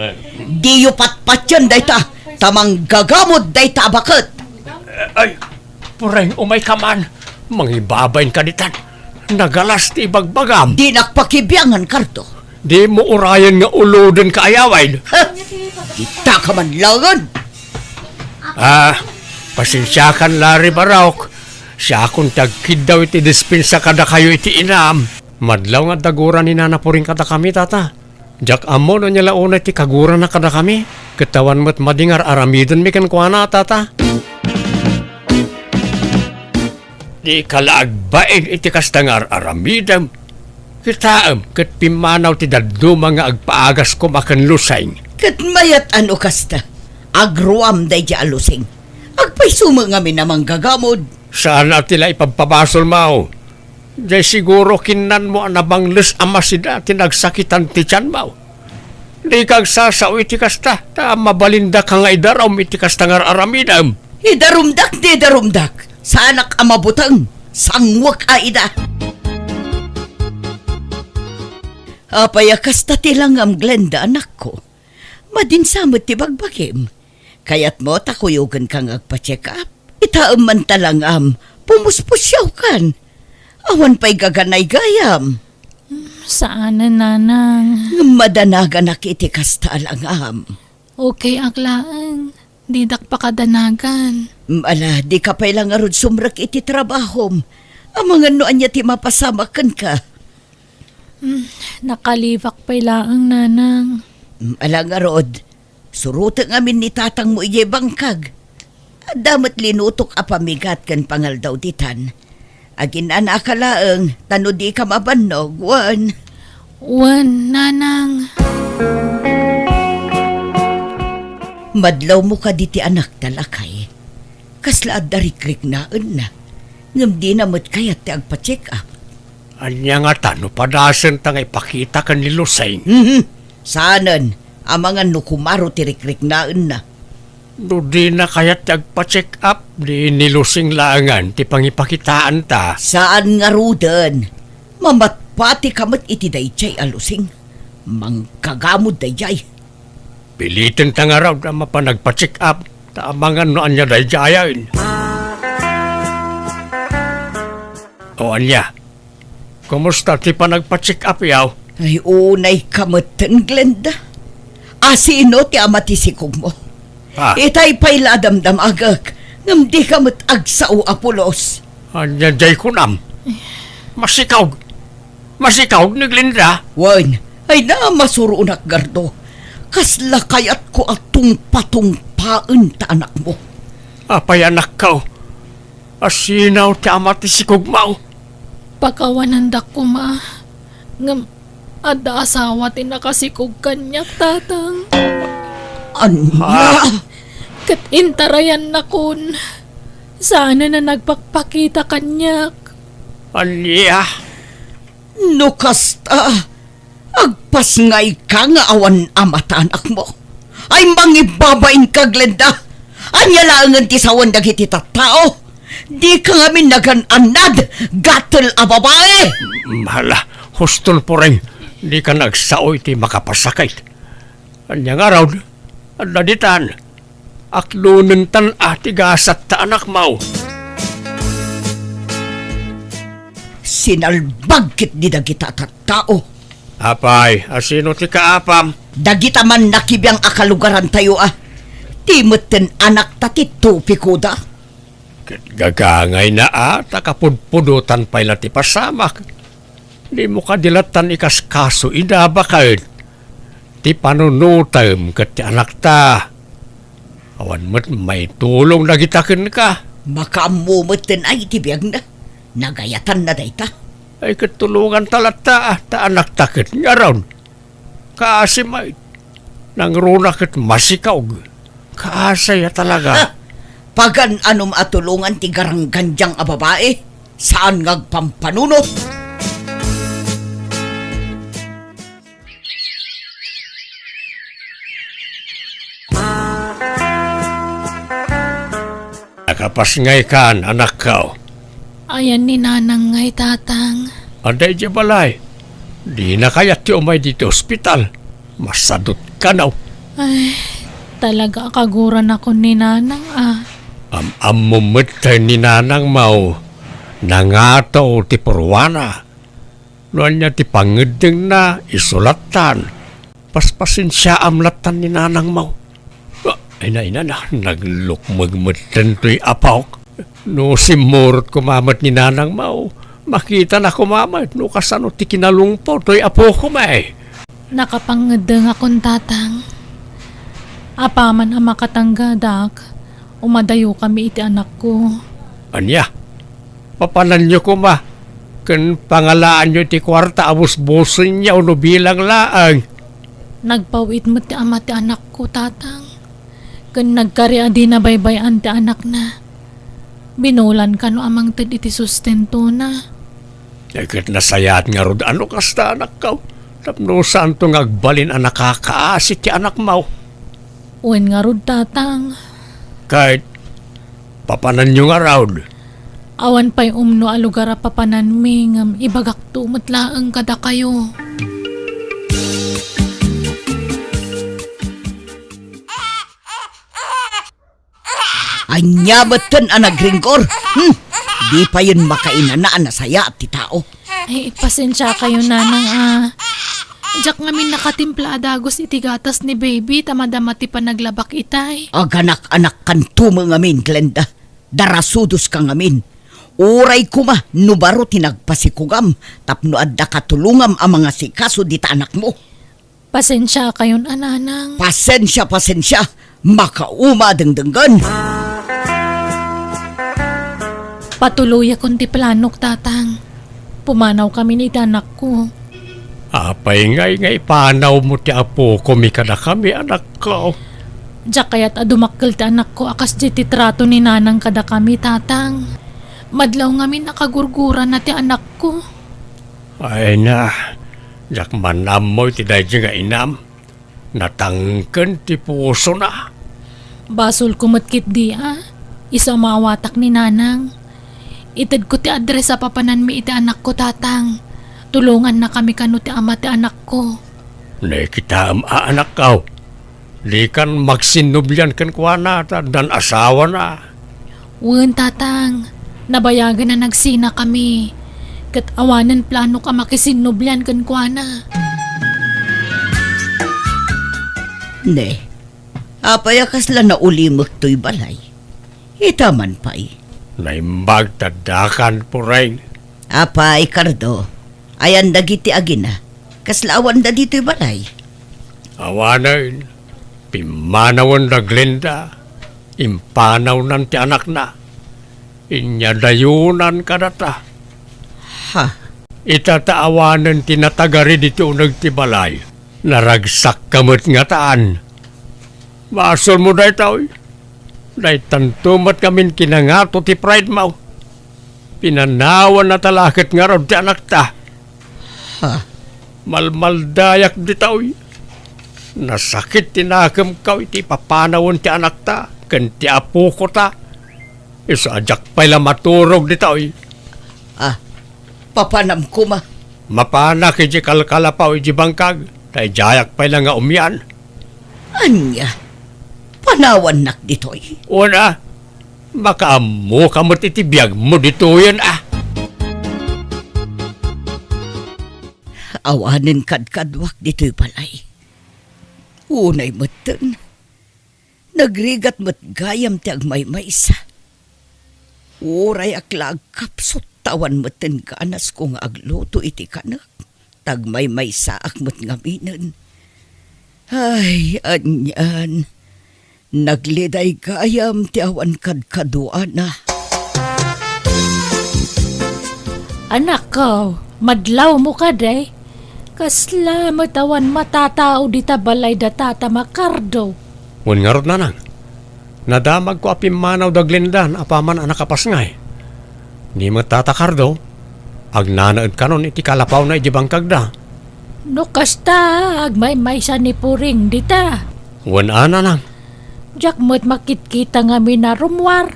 Diyo patpatien dayta, ta manggagamod dayta a baket. Ay, Puring, umayka man. Mangibabainka ditan. Nagalas ti ibagbagam. Dinak pakibiangan, Kardo. Dimo urayen nga ulodenka a yawen. Ha? Dita ka man laengen. Ah, pasensiakan, Larry Barok. Siakon ti agkiddaw iti dispensa kadakayo iti inam. Madlaw nga adda gura ni Nana Puring kadakami, tata. Diak ammo no ania la unay ti kagurana kadakami, ket awan met madi nga ar-aramidenmi kenkuana, tata. Dika la agbain iti kasta nga ar-aramidem. Kitaem ket pimmanaw ti dadduma nga agpaagas koma ken Lusing. Ket mayat a no kasta, agruam daydiay a Lusing. Agpayso met ngamin a manggagamod. Saan a ti la ipabpabasolmo. Diay siguro kinnanmo a nabangles a masida ti nagsakitan ti tianmo. Dika agsasao iti kasta, ta mabalindaka nga idarum iti kasta nga ar-aramidem. Idarumdak ti idarumdak. Saanak a mabuteng. Sangwek a ida. Apay a kasta ti langam, Glenda, anakko? Madinsa met ti bagbagim. Kayatmo ta kuyogenka nga agpa-check up? Itaem man ta langam, pumuspusiawkan. Awan pay gaganay gayam. Saanen, nanang. Ngem madanaganak iti kasta a langam. Okay ak laeng. Didak pakadanagan. Ala, dika pay la ngarud sumrek iti trabahom. Amangan no ania ti mapasamak kenka. Hmm, nakaliwak pay laeng, nanang. Ala ngarud, surotek ngamin ni tatangmo idiay bangkag. Adda met linutok a pamigat ken pangaldaw ditan. Aginanaka laeng, ta no dika mabannog, wen. Wen, nanang. Madlawmo kadi ti anakta, lakay. Kasla adda rikriknaenna, ngem dina met kayat ti agpa-check-up. Ania ngata no padasenta nga ipakita ken ni Lusing? Mhm. Saanen, amangan no kumaro ti rikriknaenna. No dina kayat ti agpa-check-up, di ni Lusing laengen ti pangipakitaanta. Saan ngaruden. Mamatpatika met iti daydiay a Lusing. Mangkagamod daydiay. Pilitenta ngarud a mapan agpa-check-up, ta amangan no ania daydiayen. O ania? Kumusta ti panagpa-check-up, yaw? Ay, unayka metten, Glenda. Asino ti ama ti sikogmo? Ah. Itay pay la a damdamagek, ngem dika met agsao a pulos. Ania jay kunam? Masikaog. Masikaog ni Glenda? Wen, ay na, masuronak, Gardo. Kasla kayatko a tungpatungpaen ta anakmo. Apay, anakko? Asino ti ama ti sikogmo? Pakawanandak koma. Ngem adda asawa ti nakasikog kaniak, Tatang. Ania? Ah. Ket intarayannakon. Saanen a nagpakpakita kaniak. Ania? No kasta, agpasngayka nga awan ama ta anakmo. Ay, mangibabainka, Glenda! Ania laengen ti sawen dagiti tattao? Dika ngamin nagan-annad, gatel a babai! Hala, huston, Puring, dika agsao iti makapasakit. Ania ngarud? Adda ditan. Aklonentan a ti gasat ta anakmo. Sinalbag ketdi dagita a tattao. Apay, asino ti kaapam? Dagita man nakibiang a kalugarantayo a. Ti metten anakta ti tupikoda. Ket gagangayna a, ta kapudpudotan pay la ti pasamak. Dimo kadi lattan ikaskaso ida baket ti panunotem ket ti anakta. Awan met maitulong dagita kenka. Makaammo metten ay ti biagna. Nagayatanna dayta. Ay, ket tulonganta latta, ta anakta ket ngarud. Kaasi met. Nangruna ket masikaog. Kaasi a talaga. Ha! Pagan-anom a tulongan ti garanggandiang a babai, saan nga agpampanunot. Nakapasngaykan, anakko? Ayan ni Nanang ngay, Tatang. Adda idiay balay. Dina kayat ti umay ditoy ospital. Masadut kano. Ay, talaga a kaguranakon ni Nanang a. Am-ammo met ni Nanangmo. Nangato ti purwana. No ania ti pangngeddengna, isu lattan. Paspasensiaam lattan ni Nanangmo. Ah, ina, ina na, naglukmeg metten toy apok. No simmurot koma met ni Nanangmo, makitana koma met no kasano ti kinalungpo toy apokoma. Nakapangngeddengakon, Tatang. Apaman a makatanggadak, umadayokami iti anakko. Ania? Papananyo koma, ken pangalaanyo iti kuarta a busbusenyo no bilang laeng. Nagpaw-it met ti ama ti anakko, Tatang. Ken nagkari a dina baybay-an ti anakna. Binulan kano a mangted iti sustentona. Ay, ket nasayaat ngarud a no kasta, anakko. Tapno saanto nga agbalin a nakakaasi ti anakmo. Wen ngarud, Tatang. Ket papananyo ngarud? Awan pay umno a lugar a papananmi, ngem ibagakto met laeng kadakayo. Ania metten a nagringgor? Hmm? Di payen makainana a nasayaat ti tao. Ay, pasensiakayo, Nanang, a. Diak ngamin nakatimpla a dagus iti gatas ni baby ta madama ti panaglabak itay. Aganak-anakkanto met ngamin, Glenda. Darasudoska ngamin. Uray koma no baro ti nagpasikugam tapno adda katulongam a mangasikaso dita anakmo. Pasensiakayon a, Nanang. Pasensia, pasensia. Makauma a dengdenggen. Patuloyakon ti planok, Tatang. Pumanawkamin iti anakko. Apay ngay nga ipanawmo ti apokomi kadakami, anakko? Diak kayat a dumakkel ti anakko a kasdi ti trato ni Nanang kadakami, Tatang. Madlaw ngamin a kagurgurana ti anakko. Ay na, diak man ammo iti daydi nga inam. Natangken ti pusona. Basolko met ketdi a, isu a maawatak ni Nanang. Itedko ti address a papananmi iti anakko, Tatang. Tulongannakami kano ti ama ti anakko. Nakitaem a, anakko. Dikan magsinnublian kenkuana ta addan asawana. Wen, Tatang. Nabayagen a nagsinakami. Ket awanen planok a makisinnublian kenkuana. Ne, apay a kasla naulimek toy balay? Ita man pay. Naimbag ta addakan, Pureng. Apay, Cardo, ayan dagiti agina? Kasla awanda ditoy balay? Awanen, pimmanawen da Glenda, impanawnan ti anakna. Inyadayonan kadata. Ha? Ita ta awanen ti natagari ditoy uneg ti balay. Naragsakka met ngataan. Basolmo daytoy. Daytanto met ngamin kinangato ti pride mo. Pinanawanna ta la ket ngarud ti anakta. Ha? Malmaldayak ditoy. Nasakit ti nakemko iti papanawen ti anakta ken ti apokota. Isu a diak pay la maturog ditoy. Ah, papanam koma. Mapanak iti kalkalapaw iti bangkag, ta idiayak pay la nga umian. Ania? Panawannak ditoy? Una, makaammoka met iti biagmo ditoyen, a. Awanen kadkaduak ditoy balay. Unay metten, nagrigat met gayam ti agmaymaysa. Uray ak la agkapsut, ta awan metten ganasko nga agluto iti kanek. Ta agmaymaysaak met ngaminen. Ay, anian. Nagliday gayam ti awan kadkaduana. Anakko, madlawmo kadi? Kasla met awan matatao dita balay da Tata Makardo. Wen ngarud, nanang. Nadamagko a pimmanaw da Glenda apaman a nakapasngay. Ni met Tata Cardo, agnanaed kanon iti kalapawna iti bangkagda. No kasta, agmaymaysa ni Puring dita. Wen a, nanang. Diak met makitkita ngamin a rummuar.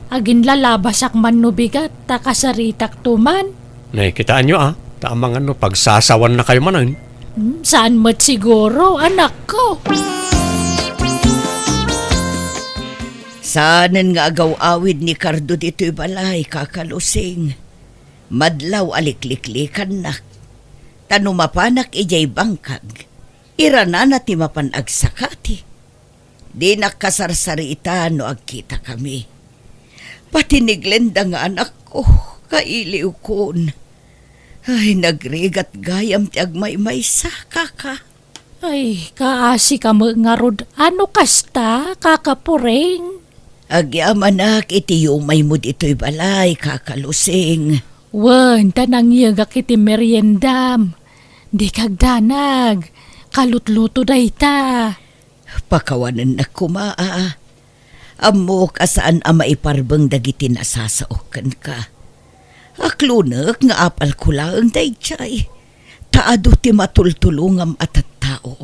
Aginlalabasak man no bigat, ta kasaritakto man. Nay, kitaenyo a, ta amangan no pagsasawannakayo manen. Hmm, saan met siguro, anakko? Saanen nga agaw-awid ni Cardo ditoy balay, Kaka Lusing. Madlaw a likliklikannak. Ta no mapanak idiay bangkag, iranana ti mapan agsakati. Dinak kasarsarita no agkitakami. Pati ni Glenda nga anakko, kailiwkon. Ay, nagrigat gayam ti agmaymaysa, kaka. Ay, kaasika met ngarud a no kasta, Kaka Puring. Agyamanak iti yumaymo ditoy balay, Kaka Lusing. Wen, ta nangyegak iti meriendam. Dika agdanag. Kalutluto dayta. Pakawanennak koma, a. Ammok a saan a maiparbeng dagiti nasasaok kenka. Aklonek nga apalko laeng daydiay, ta adu ti matultulongam a tattao.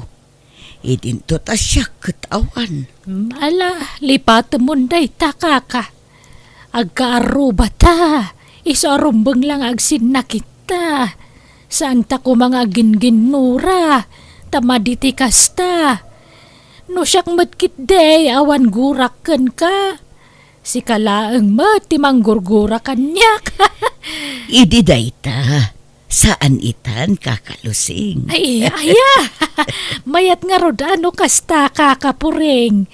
Idinto ta siak ket awan. Mm, ala, lipatemon dayta, kaka. Agkaarrubata, isu a rumbeng la nga agsinnakitta. Saanta koma nga agingginnura, ta madi ti kasta. No siak met ketdi, awan gurak kenka. Sika laeng met ti manggurgura kaniak. Idi dayta, Saan itan, Kaka Lusing? Ay, aya! Mayat ngarud no kasta, Kaka Puring.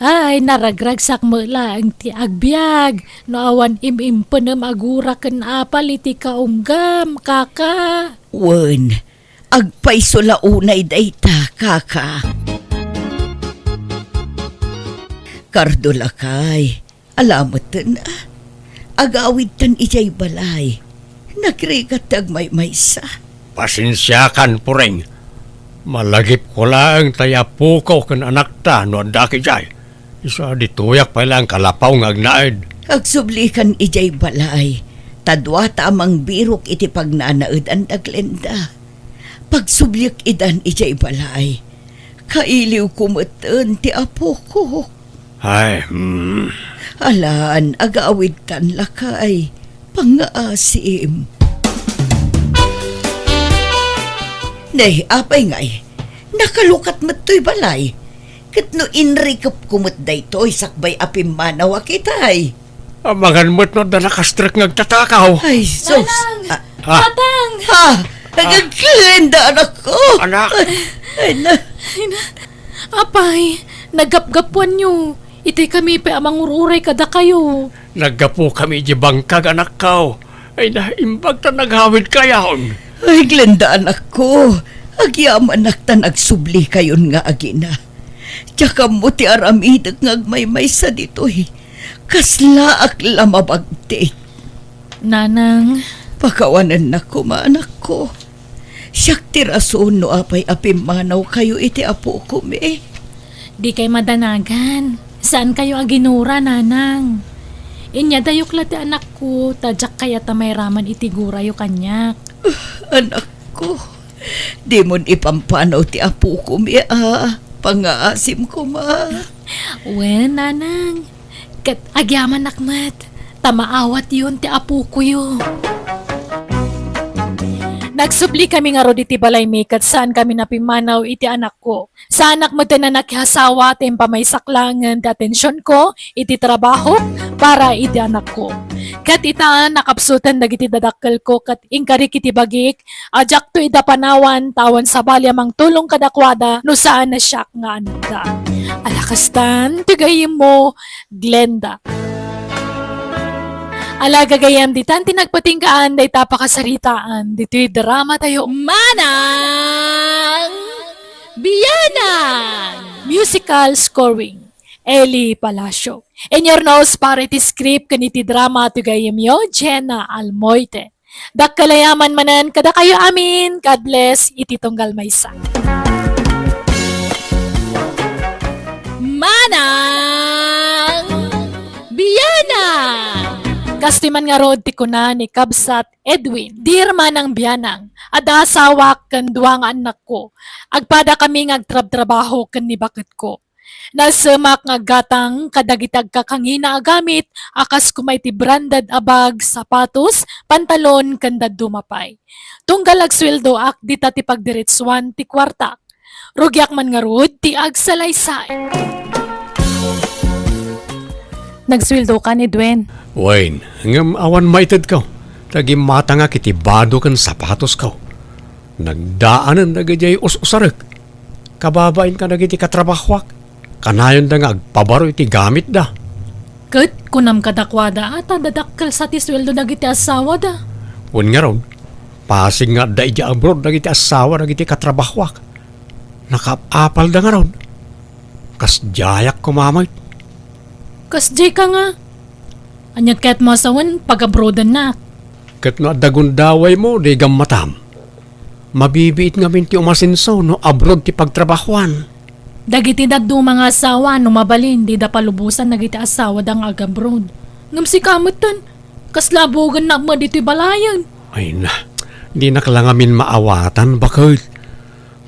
Ay, naragragsak met laeng ti agbiag no awan im-impenem a gura ken apal iti kaunggam, Kaka. Wen, agpayso la unay dayta, Kaka. Kardo, lakay, ala metten, a. Agawidtan idiay balay. Nagrigat ti agmaymaysa. Pasensiakan, Puring. Malagipko laeng tay apoko ken anakta no addak idiay. Isu a ditoyak pay laeng kalapaw nga agnaed. Agsublikan idiay balay. Ta duata a mangbirok iti pagnanaedan da Glenda. Pagsubliek idan idiay balay. Kailiwko metten ti apoko. Ay, hmm. Alan, agawidtan, lakay. Pangngaasim. Ne, apay ngay? Nakalukat met toy balay. Ket no inrikepko met daytoy sakbay a pimmanaw a kitay. Amangan met no adda nakastrek nga agtatakaw. Ay, sus. Manang! Ah. Ah. Patang! Ah, ah. Glenda, anakko. Anak. Ay, na. Ay, na. Apay, naggapgapuanyo. Itay kami pay a mangur-uray kadakayo. Naggapukami iti bangkag, anakko. Ay, na, imbag ta nagawidkayon. Ay, Glenda, anakko. Agyamanak ta nagsublikayon nga agina. Diak ammo ti aramidek nga agmaymaysa ditoy. Kaslaak la mabagtik. Nanang. Pakawanennak koma, anakko. Siak ti rason no apay a pimmanawkayo iti apokami. Dikay madanagan. Saankayo a ginura, Nanang. Inyadayok la ti anakko, ta diak kayat a mairaman iti gurayo kaniak. Anakko, dimon ipampanaw ti apokami a pangngaasim koma. Wen, Nanang. Ket agyamanak met, ta maawatyon ti apokoyo. Nagsublikami ngarud iti balaymi ket saankami a pimmanaw iti anakko. Saanak metten a nakiasawa ta impamaysak laengen ti atensionko iti trabahok para iti anakko. Ket ita, nakapsuten dagiti dadakkelko ket inkarik iti bagik a diakto ida panawan ta awan sabali a mangtulong kadakuada no saan a siak nga anakda. Ala kastan ti gayyemmo, Glenda. Ala gagayyem, ditan ti nagpatinggaan dayta a pakasaritaan ditoy drama tayo, Manang Bianang! Musical scoring, Eli Palacio. In your nose para iti script ken iti drama ti gayyemyo, Jenna Almoite. Dakkel a yaman manen kadakayo amin. God bless iti tunggal maysa. Manang Bianang! Kastoy man ngarud ti kuna ni Kabsat Edwin, Dear Manang Bianang, adda asawak ken dua nga annakko. Agpadakami nga agtrabtrabaho ken ni baketko. Nasemak nga aggatang kadagiti agkakangina a gamit a kas koma iti branded a bag, sapatos, pantalon, ken dadduma pay. Tunggal agsueldoak, dita ti pagdiretsuan ti kuartak. Rugiak man ngarud ti agsalaysay. Nagsueldokan, Edwin? Wen, ngem awan maitedko, ta gimmatangak iti bado ken sapatosko. Nagdaanen dagidiay us-usarek. Kababain kadagiti katrabahoak, kanayonda nga agpabaro iti gamitda. Ket kunam kadakuada a ta dadakkel sa ti sueldo dagiti asawada. Wen ngarud, pasig nga adda idiay abroad dagiti asawa dagiti katrabahoak. Nakaap-apalda ngarud. Kasdiayak koma met. Kasdiay ka nga? Aniat kayatmo a sawen, pag-abroadannak? Ket no adda gundawaymo, di gammatam. Mabibiit ngamin ti umasenso no abroad ti pagtrabahoan. Dagiti dadduma nga asawa, no mabalin, dida palubosan dagiti asawada nga agabroad. Ngem sika metten, kasla buogennak met ditoy balayen. Ay na, dinak la ngamin maawatan, baket.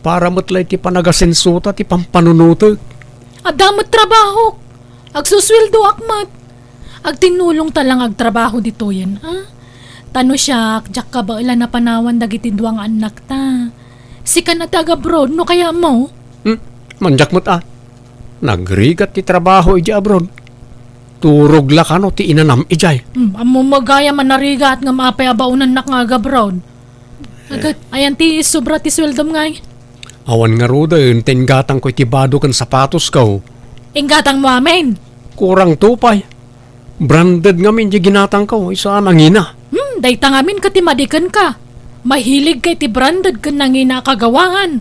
Para met la iti panagasensota ti pampanunotek. Adda met trabahok. Agsusueldoak met. Agtinnulongta la nga agtrabaho ditoyen, a? Ta no siak, diak kabaelan a panawan dagiti dua nga annakta. Sikan a ti agabroad, no kayatmo? Hmm, mandiak met a. Nagrigat ti trabaho idiay abroad. Turog la kano ti inanam idiay. Hmm, ammom gayam a narigat ngem apay a baonannak nga agabroad? Ket, ayan ti sobra ti sueldom ngay? Awan ngaruden, ta inggatangko iti bado ken sapatosko. Inggatangmo amin? Kurangto pay. Branded ngamin ti ginatangko, isu a nangina. Hmm, dayta ngamin ket ti madikenka. Mahiligka iti branded ken nangina a kagawaan.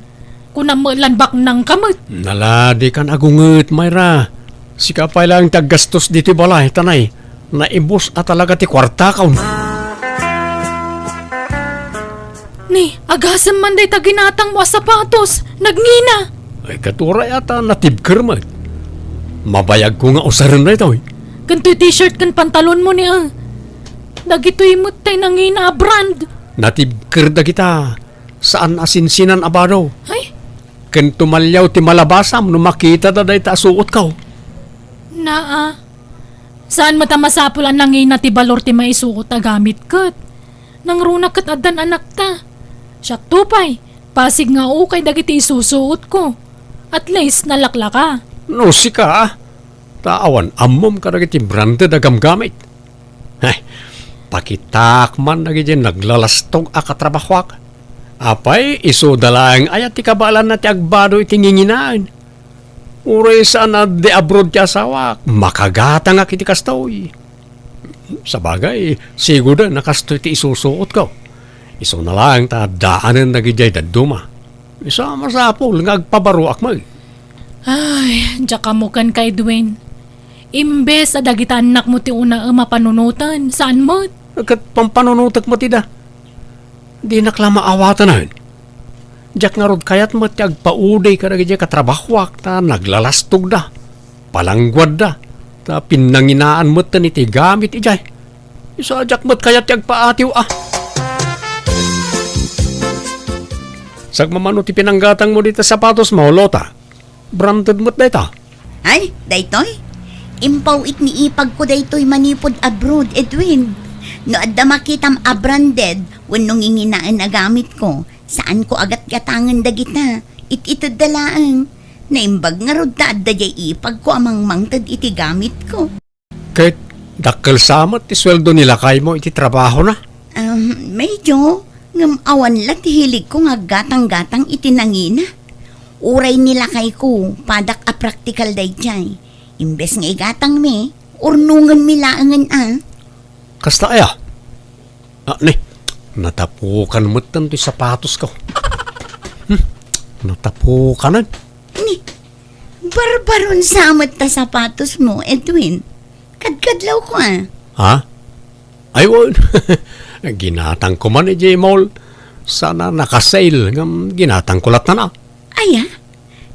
Kunam met lan baknangka met. Nala, dikan agunget, Myra. Sika pay laeng ti aggastos ditoy balay, ta nay, naibus a talaga ti kuartakon. Ni, agasem man dayta ginatangmo a sapatos, nagngina. Ay, ket uray a ta natibker met. Mabayagko nga usaren daytoy. Ken toy t-shirt ken pantalonmo ni, ah. Dagitoy met tay nangina a brand. Natibker dagita. Saan a sinsinan a bado. Ay? Ken tumaliaw ti malabasam no makitada dayta a suotko. Naa. Saan met a masapul a nangina ti balor ti maisuot a gamit ket. Nangruna ket addan anakta. Siakto pay, pasig nga ukay dagiti isusuotko. At least, nalaklaka. No sika, ta awan ammom kadagiti branded a gamgamit. Heh, pakitak man dagiti naglalastog a katrabahoak. Apay, isuda laeng aya ti kabaelanna ti agbado iti nginginaen? Uray saan a di abroad ti asawak, makagatangak iti kastoy. Sabagay, sigurden a kastoy ti isusuotko. Isuna laeng ta addaanen dagidiay dadduma. Isu a masapul nga agpabaroak met. Ay, diak ammo kenka, Edwin. Imbes a dagita annakmo ti unaem a panunoten, saan met? Ket pampanunotek met ida. Dinak la maawatanen. Diak ngarud kayat met ti agpaudi kadagiti katrabahoak ta naglalastogda, palangguadda, ta pinnanginaan metten iti gamit idiay. Isu a diak met kayat ti agpaatiw a. Sagmamano ti pinanggatangmo dita sapatosmo, Lota. Branded met dayta. Ay, daytoy? Impaw-it ni ipagko daytoy manipud abroad, Edwin. No adda makitam a branded wenno nginginaen a gamitko, saanko a gatgatangen dagita. It-itedda laeng. Naimbag ngarud ta adda diay ipagko a mangmangted iti gamitko. Ket dakkel sa met ti sueldo ni lakaymo iti trabahona? Um, medyo, ngem awan la ti hiligko nga aggatang-gatang iti nangina. Uray ni lakayko, padak a praktikal daydiay. Imbes nga igatangmi, urnongenmi laengen a. Kasta aya? Ah, ni, natapukan metten ti sapatosko. Hmm, natapukanen. Ni, barbaron sa met ta sapatosmo, Edwin. Kadkadlawko a. Ha? Ay, wen. Ginatangko man idiay mall. Sana naka-sale, ngem ginatangko latta na. Aya?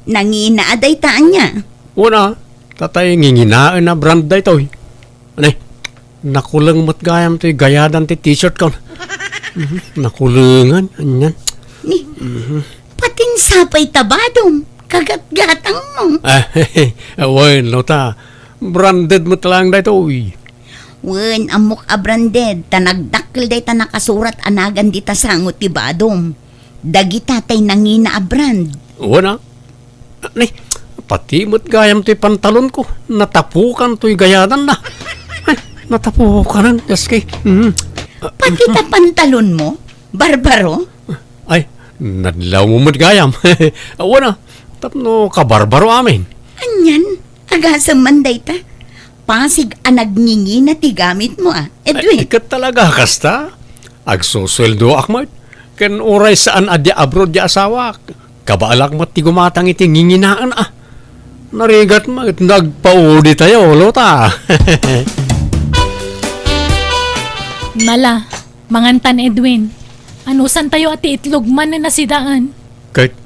Nangina a dayta ania? Wen a, tatay nginginaen a brand daytoy. Ani, nakuleng met gayam toy gayadan ti t-shirt kon. Mhm, nakulengan, anian. Ni, Mhm. Patin sapay ta badom, kagatgatangmo. Ah, wen, Lota, branded met laeng daytoy. Wen, ammok a branded, ta nagdakkel dayta nakasurat a nagan dita sango ti badom. Dagita tay nangina a brand. Wen a. Ni, pati met gayam toy pantalonko, natapukan toy gayadanna. Ay, natapukanen, Dios kay. Mhm. Pati ta pantalonmo, Barbaro? Ay, nadlawmo met gayam. Wen a, tapno kabarbaro amin. Anian, agasem man dayta. Pasig a nagngingina ti gamitmo a, Edwin. Ay, ket talaga kasta? Agsusueldoak met. Ken uray saan a di abroad di asawak, kabaelak met ti gumatang iti nginginaen a. Narigat met, nagpaudi tayo, Lota. Nala, mangantan, Edwin. Anusantayo a ti itlog man a nasidaan. Ket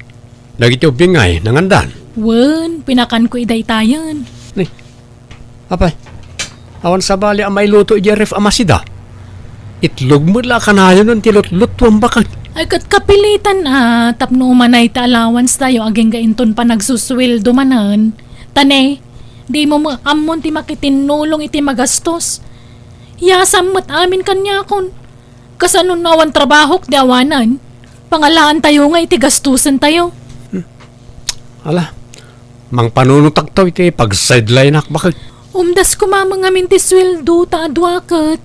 dagiti ubbing ngay, nangandan? Wen, pinakanko idaytayen. Ni, apay, awan sabali a mailuto idiay ref a masida. Itlog met la a kanayon ti lutlutuam baket. Ay, ket kapilitan a, tapno umanay ti allowance tayo agingga inton panagsusueldo manen. Ta ne, dimo met ammon ti makitinnulong iti magastos. Yasam met amin kaniakon. Kasano no awan trabahok di awanan? Pangalaantayo nga iti gastusentayo. Hmm. Ala, mangpanunotakto iti pag-sideline-ak baket. Umdas koma ngamin ti sueldo ta a dua ket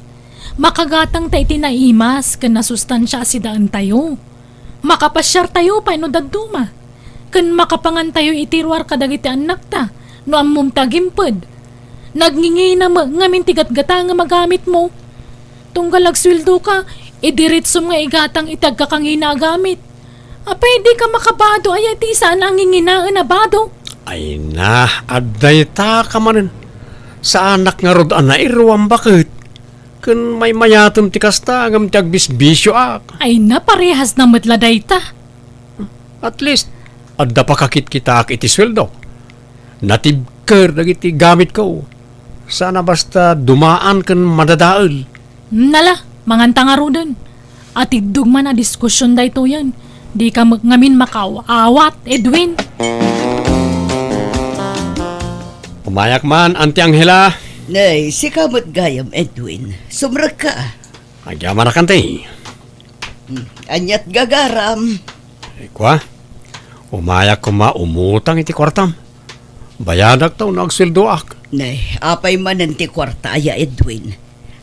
makagatang ta iti naimas ken nasustansia a sidaentayo. Makapasiartayo pay no dadduma, ken makapangantayo iti ruar kadagiti annakta no ammom ti agimped. Nagngingina met ngamin ti gatgatangem a gamitmo. Tunggal agsueldoka, idiritsom nga igatang iti agkakangina a gamit. Apay, dika makabado aya iti saan a nginginaen a bado? Ay na, adda ita ka manen. Saanak ngarud a nairuam baket. Ken maymayatem ti kasta, ngem ti agbisbisioak. Ay na, parehas na met la dayta. At least, adda pakakitkitaak iti sueldo. Natibker dagiti gamitko. Saan a basta dumaan ken madadael. Nala, manganta ngaruden. Atiddog man a diskusion daytoyen. Dika met ngamin makaaw-awat, Edwin. Umayak man, Auntie Angela. Nay, sika met gayam, Edwin. Sumrekka. Agyamanak, Auntie. Hmm, aniat gagaram? Ay, kua, umayak koma umutang iti kuartam. Bayadakto no agsueldoak. Nay, apay manen ti kuarta aya, Edwin?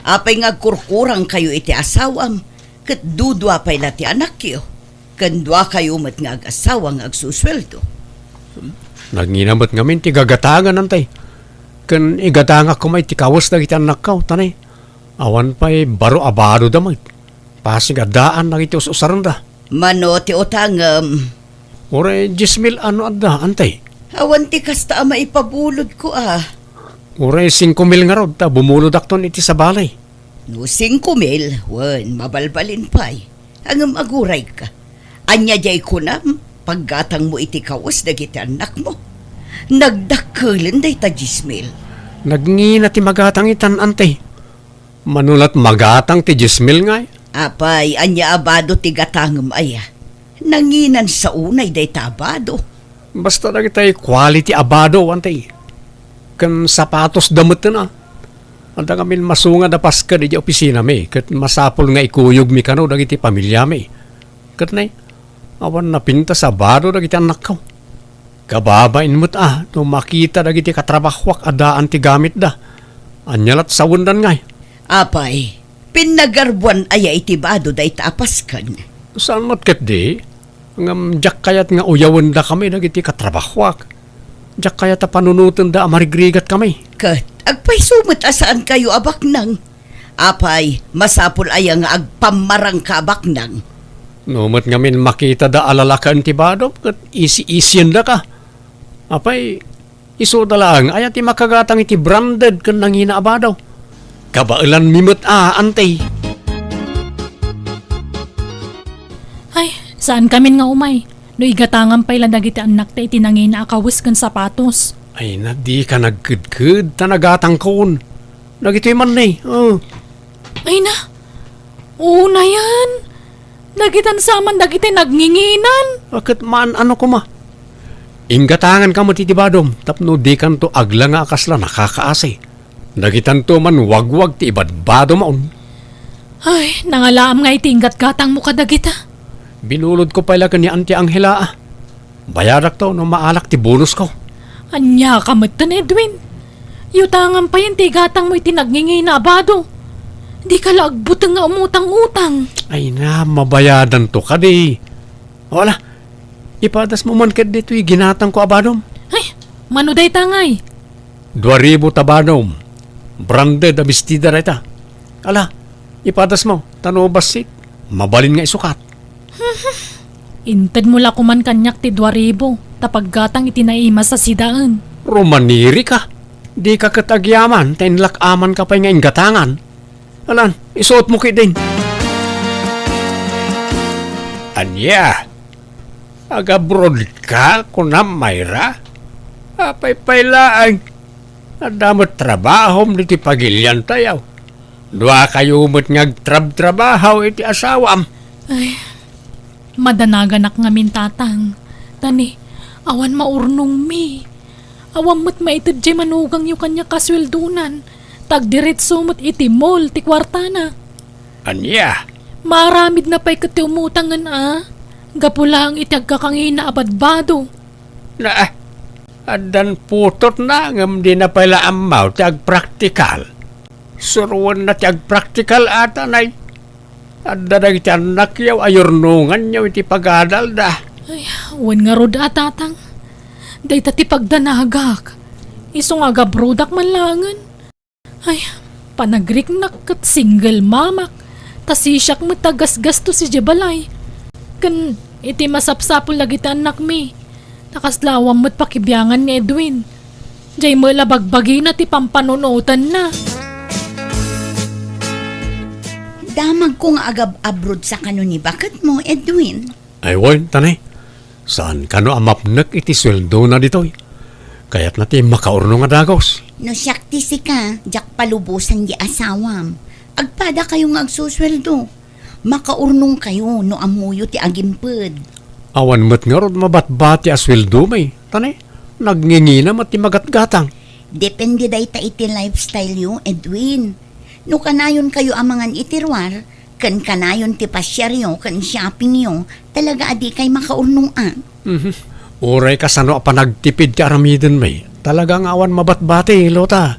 Apay nga agkurkurangkayo iti asawam? Ket dudua pay la ti anakyo. Ken duakayo met nga agasawa nga agsusueldo. Nagngina met ngamin ti gagatangan, Auntie. Ken igatangak koma iti kawes dagiti annakko, ta ne, awan pay baro a badoda met. Pasig a daan dagiti us-usarenda. Mano ti utangem? Uray dies mil a no adda, Auntie. Awan ti kasta a maipabulodak a. Uray singko mil ngarud ta bumulodakton iti sabali. No singko mil, wen, mabalbalin pay. Ngem agurayka. Ania diay kunam, paggatangmo iti kawes dagiti annakmo? Nagdakkelen dayta dies mil. Nagngina ti magatang itan, Auntie. Mano la't magatang ti dies mil ngay? Apay, ania a bado ti gatangem aya? Nanginan sa unay dayta a bado. Basta dagitay quality a bado, Auntie. Ken sapatosda metten a. Adda ngamin masungad a pasked idiay opisinami, ket masapul nga ikuyogmi kano dagiti pamiliami. Ket ne, awan napintas a bado dagiti annakko. Kababain met a no makita dagiti katrabahoak a daan ti gamitda. Ania la't sawendan ngay? Apay, pinnagarbuan aya iti bado dayta a pasken? Saan met ketdi, ngem diak kayat nga uyawendakami dagiti katrabahoak. Diak kayat a panunotenda a marigrigatkami. Ket agpayso met a saankayo a baknang? Apay, masapul aya nga agpammarangka a baknang? No met ngamin makitada a lalaken ti badom ket isi-isiendaka. Apay, isuda laeng aya ti makagatang iti branded ken nangina a bado? Kabaelanmi met a, Auntie. Ay, saankamin nga umay. No igatangan pay la dagiti annakta iti nangina a kawes ken sapatos. Ay na, dika nagkedked ta nagatangkon. Dagitoy man ne, oh. Ay na, unayen. Dagitan sa man dagiti nagnginginan. A, ket maan-ano koma. Inggatanganka met iti badom tapno dikanto aglanga a kasla nakakaasi. Dagitanto man wagwag ti ibadbadom a un. Ay, nangalaam nga iti inggatgatangmo kadagita. Binulodko pay la ken ni Auntie Angela a. Bayadakto no maalak ti bonusko. Ania ka metten, Edwin? Yutangan payen ti igatangmo iti nagngingina a bado. Dika la agbuteng nga umutang-utang. Ay na, mabayadanto kadi. O ala, ipadasmo man ket ditoy ginatangko a badom. Ay, mano dayta ngay? Dua ribu ta badom. Branded a bestida dayta. Ala, ipadasmo, ta no bassit, mabalin nga isukat. Intedmo la koman kaniak ti dua ribu, ta paggatang iti naimas a sidaen. Rumanirika. Dika ket agyaman, ta inlak-amanka pay nga inggatangan. Alan, isuotmo ketdin. Ania? Agabrodka, kunam, Myra? Apay pay laeng. Adda met trabahom ditoy pagiliantayo. Duakayo met nga agtrabtrabaho iti asawam. Ay, madanaganak ngamin, Tatang. Ta ne, awan maurnongmi. Awan met maited diay manugangyo kaniak a sueldonan, ta agdiretso met iti mall ti kuartana. Ania? Maaramidna pay ket ti umutangen a, gapu laeng iti agkakangina a badbado. Na, addan putotna ngem dina pay la ammo ti agpraktikal. Suroenna ti agpraktikal ata, nay. Adda dagiti annakyo a yurnonganyo iti pagadalda. Ay, wen ngarud a, Tatang. Dayta ti pagdanagak. Isu nga agabrodak man laengen. Ay, panagriknak ket single mamak, ta sisiak met a gasgastos idiay balay. Ken iti masapsapul dagiti annakmi, ta kasla awan met pakibiangan ni Edwin. Diay met la bagbagina ti pampanunotenna. Damagko nga agab-abroad sa kano ni baketmo, Edwin. Ay, wen, tani. Saan kano a mapnek iti sueldona ditoy. Kayatna ti makaurnong a dagus. No siak ti sika, diak palubosan di asawam. Agpada kayo nga agsusueldo. Makaurnong kayo no ammoyo ti agimped. Awan met ngarud mabatbati a sueldomi, tani. Nagngingina met ti magatgatang. Depende dayta iti lifestyle yo, Edwin. No kanayon kayo a mangan iti ruar, ken kanayon ti pasiaryo ken shoppingyo, talaga a dikay makaurnong a. Mhm. Uray kasano a panagtipid ti aramidenmi, talaga nga awan mabatbati, Lota.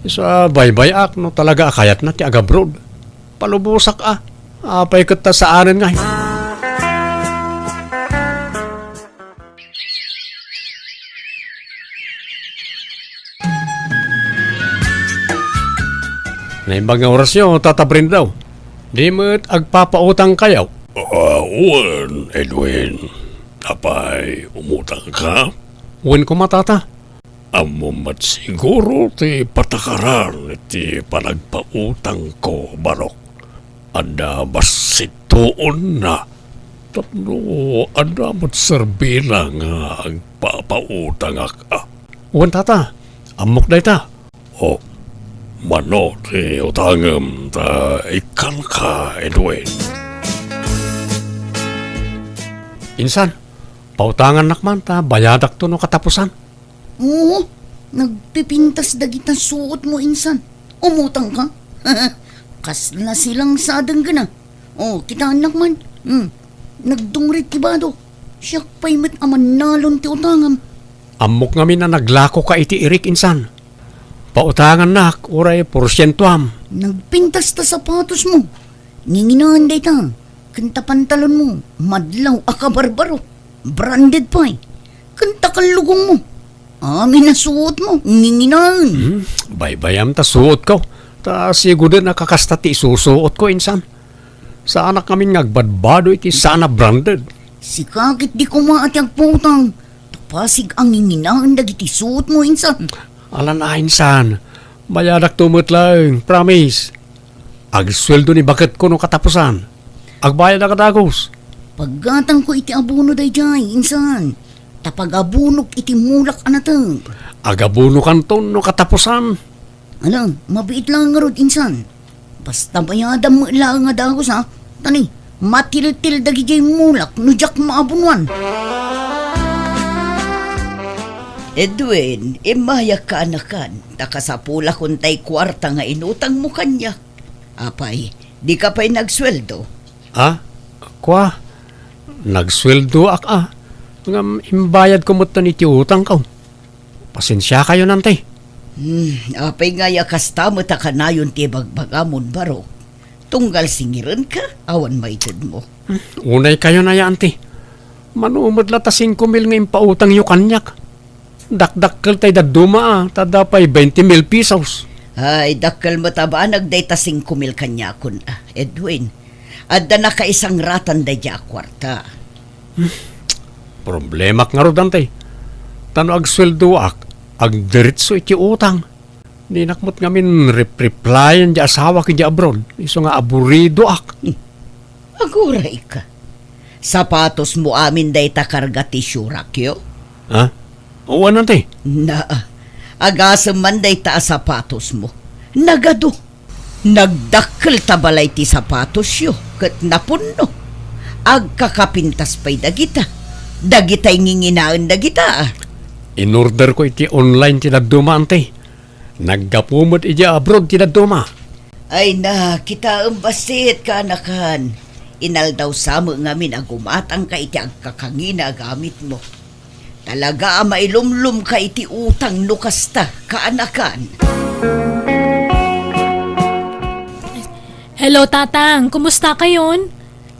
Isu a baybay-ak no talaga a kayatna ti agabroad. Palubosak a. Apay ket ta saanen ngay? Naimbag nga orasyo, Tata Brenda. Di met agpapautang kayo? Ah, wen, Edwin. Apay, umutang ka? Wen koma, Tata. Ammom met siguro ti patakaran iti panagpautangko, Barok. Adda bassit tuonna. Tapno adda met serbina nga agpapautangak a. Wen, Tata. Ammok dayta. O, mano ti utangem ta ikkanka, Edwin? Insan, pautangannak man ta bayadakto no katapusan. Oo, nagpipintas dagita suotmo insan. Umutang ka? Kasla silang sa denggana. Oh, kitaennak man. Hmm. Nagdungrit ti badok. Siak pay met a mannalon ti utangam. Ammok ngamin a naglakoka iti irik insan. Pautangannak, uray porsientoam. Nagpintas ta sapatosmo. Nginginaen dayta. Ken ta pantalonmo, madlaw a kabarbaro. Branded pay. Ken ta kallugongmo. Amin a suotmo, nginginaen. Hmm, baybayam ta suotko. Ta siguden a kakasta ti isusuotko insan. Saanak ngamin nga agbadbado iti saan a branded. Sika ket di koma a ti agpautang. Ta pasig a nginginaen dagiti suotmo insan. Alan a insan. Bayadakto met laeng, promise. Agsueldo ni baketko no katapusan. Agbayadak a dagus. Paggatangko iti abono daydiay, insan. Ta pagabonok iti mulak a nateng. Agabonokanton no katapusan. Ala, mabiit laeng ngarud, insan. Basta bayadam met laeng a dagus, ha? Tani, matiltil dagidiay mulak no diak maabonoan. Edwin, immayak kaanakan, ta kasapulakon tay kuarta nga inutangmo kaniak. Apay, dika pay nagsueldo? Ah, kua, nagsueldoak a. Ngem imbayadko metten iti utangko. Pasensiakayon, anti. Hmm, apay ngay a kasta met a kanayon ti ibagbagamon, Barok? Tunggal singirenka, awan maitedmo. Hmm, unaykayon aya, anti. Mano met la ta singko mil nga impautangyo kaniak. Dakdakkel tay dadduma a, ta adda pay bainte mil pesos. Ay, dakkel met a banag dayta singko mil kaniakon a, Edwin. Adda nakaisangratan daydiay a kuarta. Hmm. Problemak ngarud, anti. Ta no agsueldoak, agdiretso iti utang. Dinak met ngamin rep-replyan di asawak idiay abroad. Isu nga aburidoak. Hmm. Agurayka. Sapatosmo amin dayta karga ti siurakyo? Ha? Wen, anti. Naa. Agasem man dayta a sapatosmo. Nagadu. Nagdakkel ta balay ti sapatosyo ket napunno. Agkakapintas pay dagita. Dagitay nginginaen dagita. Inorderko iti online ti dadduma, anti. Naggapu met idiay abroad ti dadduma. Ay na, kitaem bassit, kaanakan. Inaldaw sa met ngamin a gumatangka iti agkakangina a gamitmo. Talaga a mailumlomka iti utang no kasta, kaanakan. Hello, Tatang. Kumusta kayon?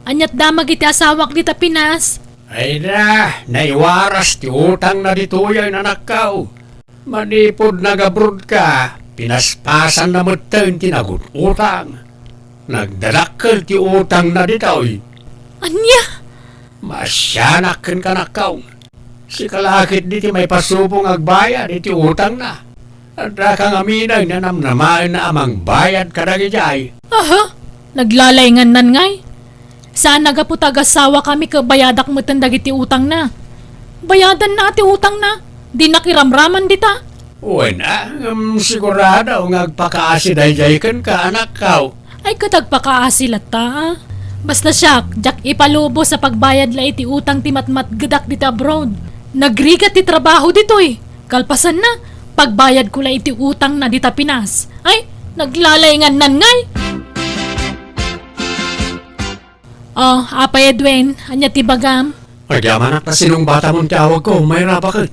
Aniat damag iti asawak dita Pinas? Ay da, naiwaras ti utangna ditoy, anakko. Manipud nag-abroad ka, pinaspasanna metten ti nagut-utang. Nagdadakkel ti utangna ditoy. Ania? Maasianak kenka, anakko. Sika la ketdi ti maipasubo nga agbayad iti utangna. Addaka ngamin a namnamaenna a mangbayad kadagijay. Aha? Naglalaingnan ngay? Saan a gapu ta agasawakami ket bayadak metten dagiti utangna. Bayadanna ti utangna. Dinak iramraman dita. Wen a, ngem sigurado nga agpakaasi daydiay kenka, anakko. Ay, ket agpakaasi latta, a. Basta siak, diak ipalubos a pagbayad la iti utang ti matmatgedak dita abroad. Nagrigat ti trabaho ditoy. Kalpasanna, pagbayadko la iti utangna dita Pinas. Ay, naglalaingnan ngay. Oh, Apay Edwin, ania ti bagam? Agyamanak ta sinungbatamon ti awagko, Mayra, baket.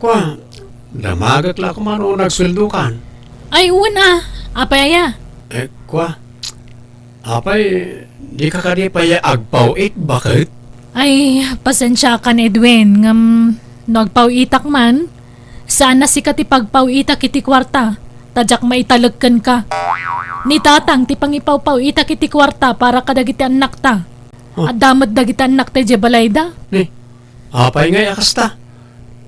Kua, damagek la koma no nagsueldokan. Ay, wen a. Apay aya? Eh, kua, apay, dika kadi pay agpaw-it, baket? Ay, pasensiakan, Edwin, ngem no agpaw-itak man, saan a sika ti pagpaw-itak iti kuarta, ta diak maitalek kenka. Ni Tatang ti pangipawpaw-itak iti kuarta para kadagiti annakta. Oh. Adda met dagiti annakta idiay balayda. Ni, apay ngay a kasta?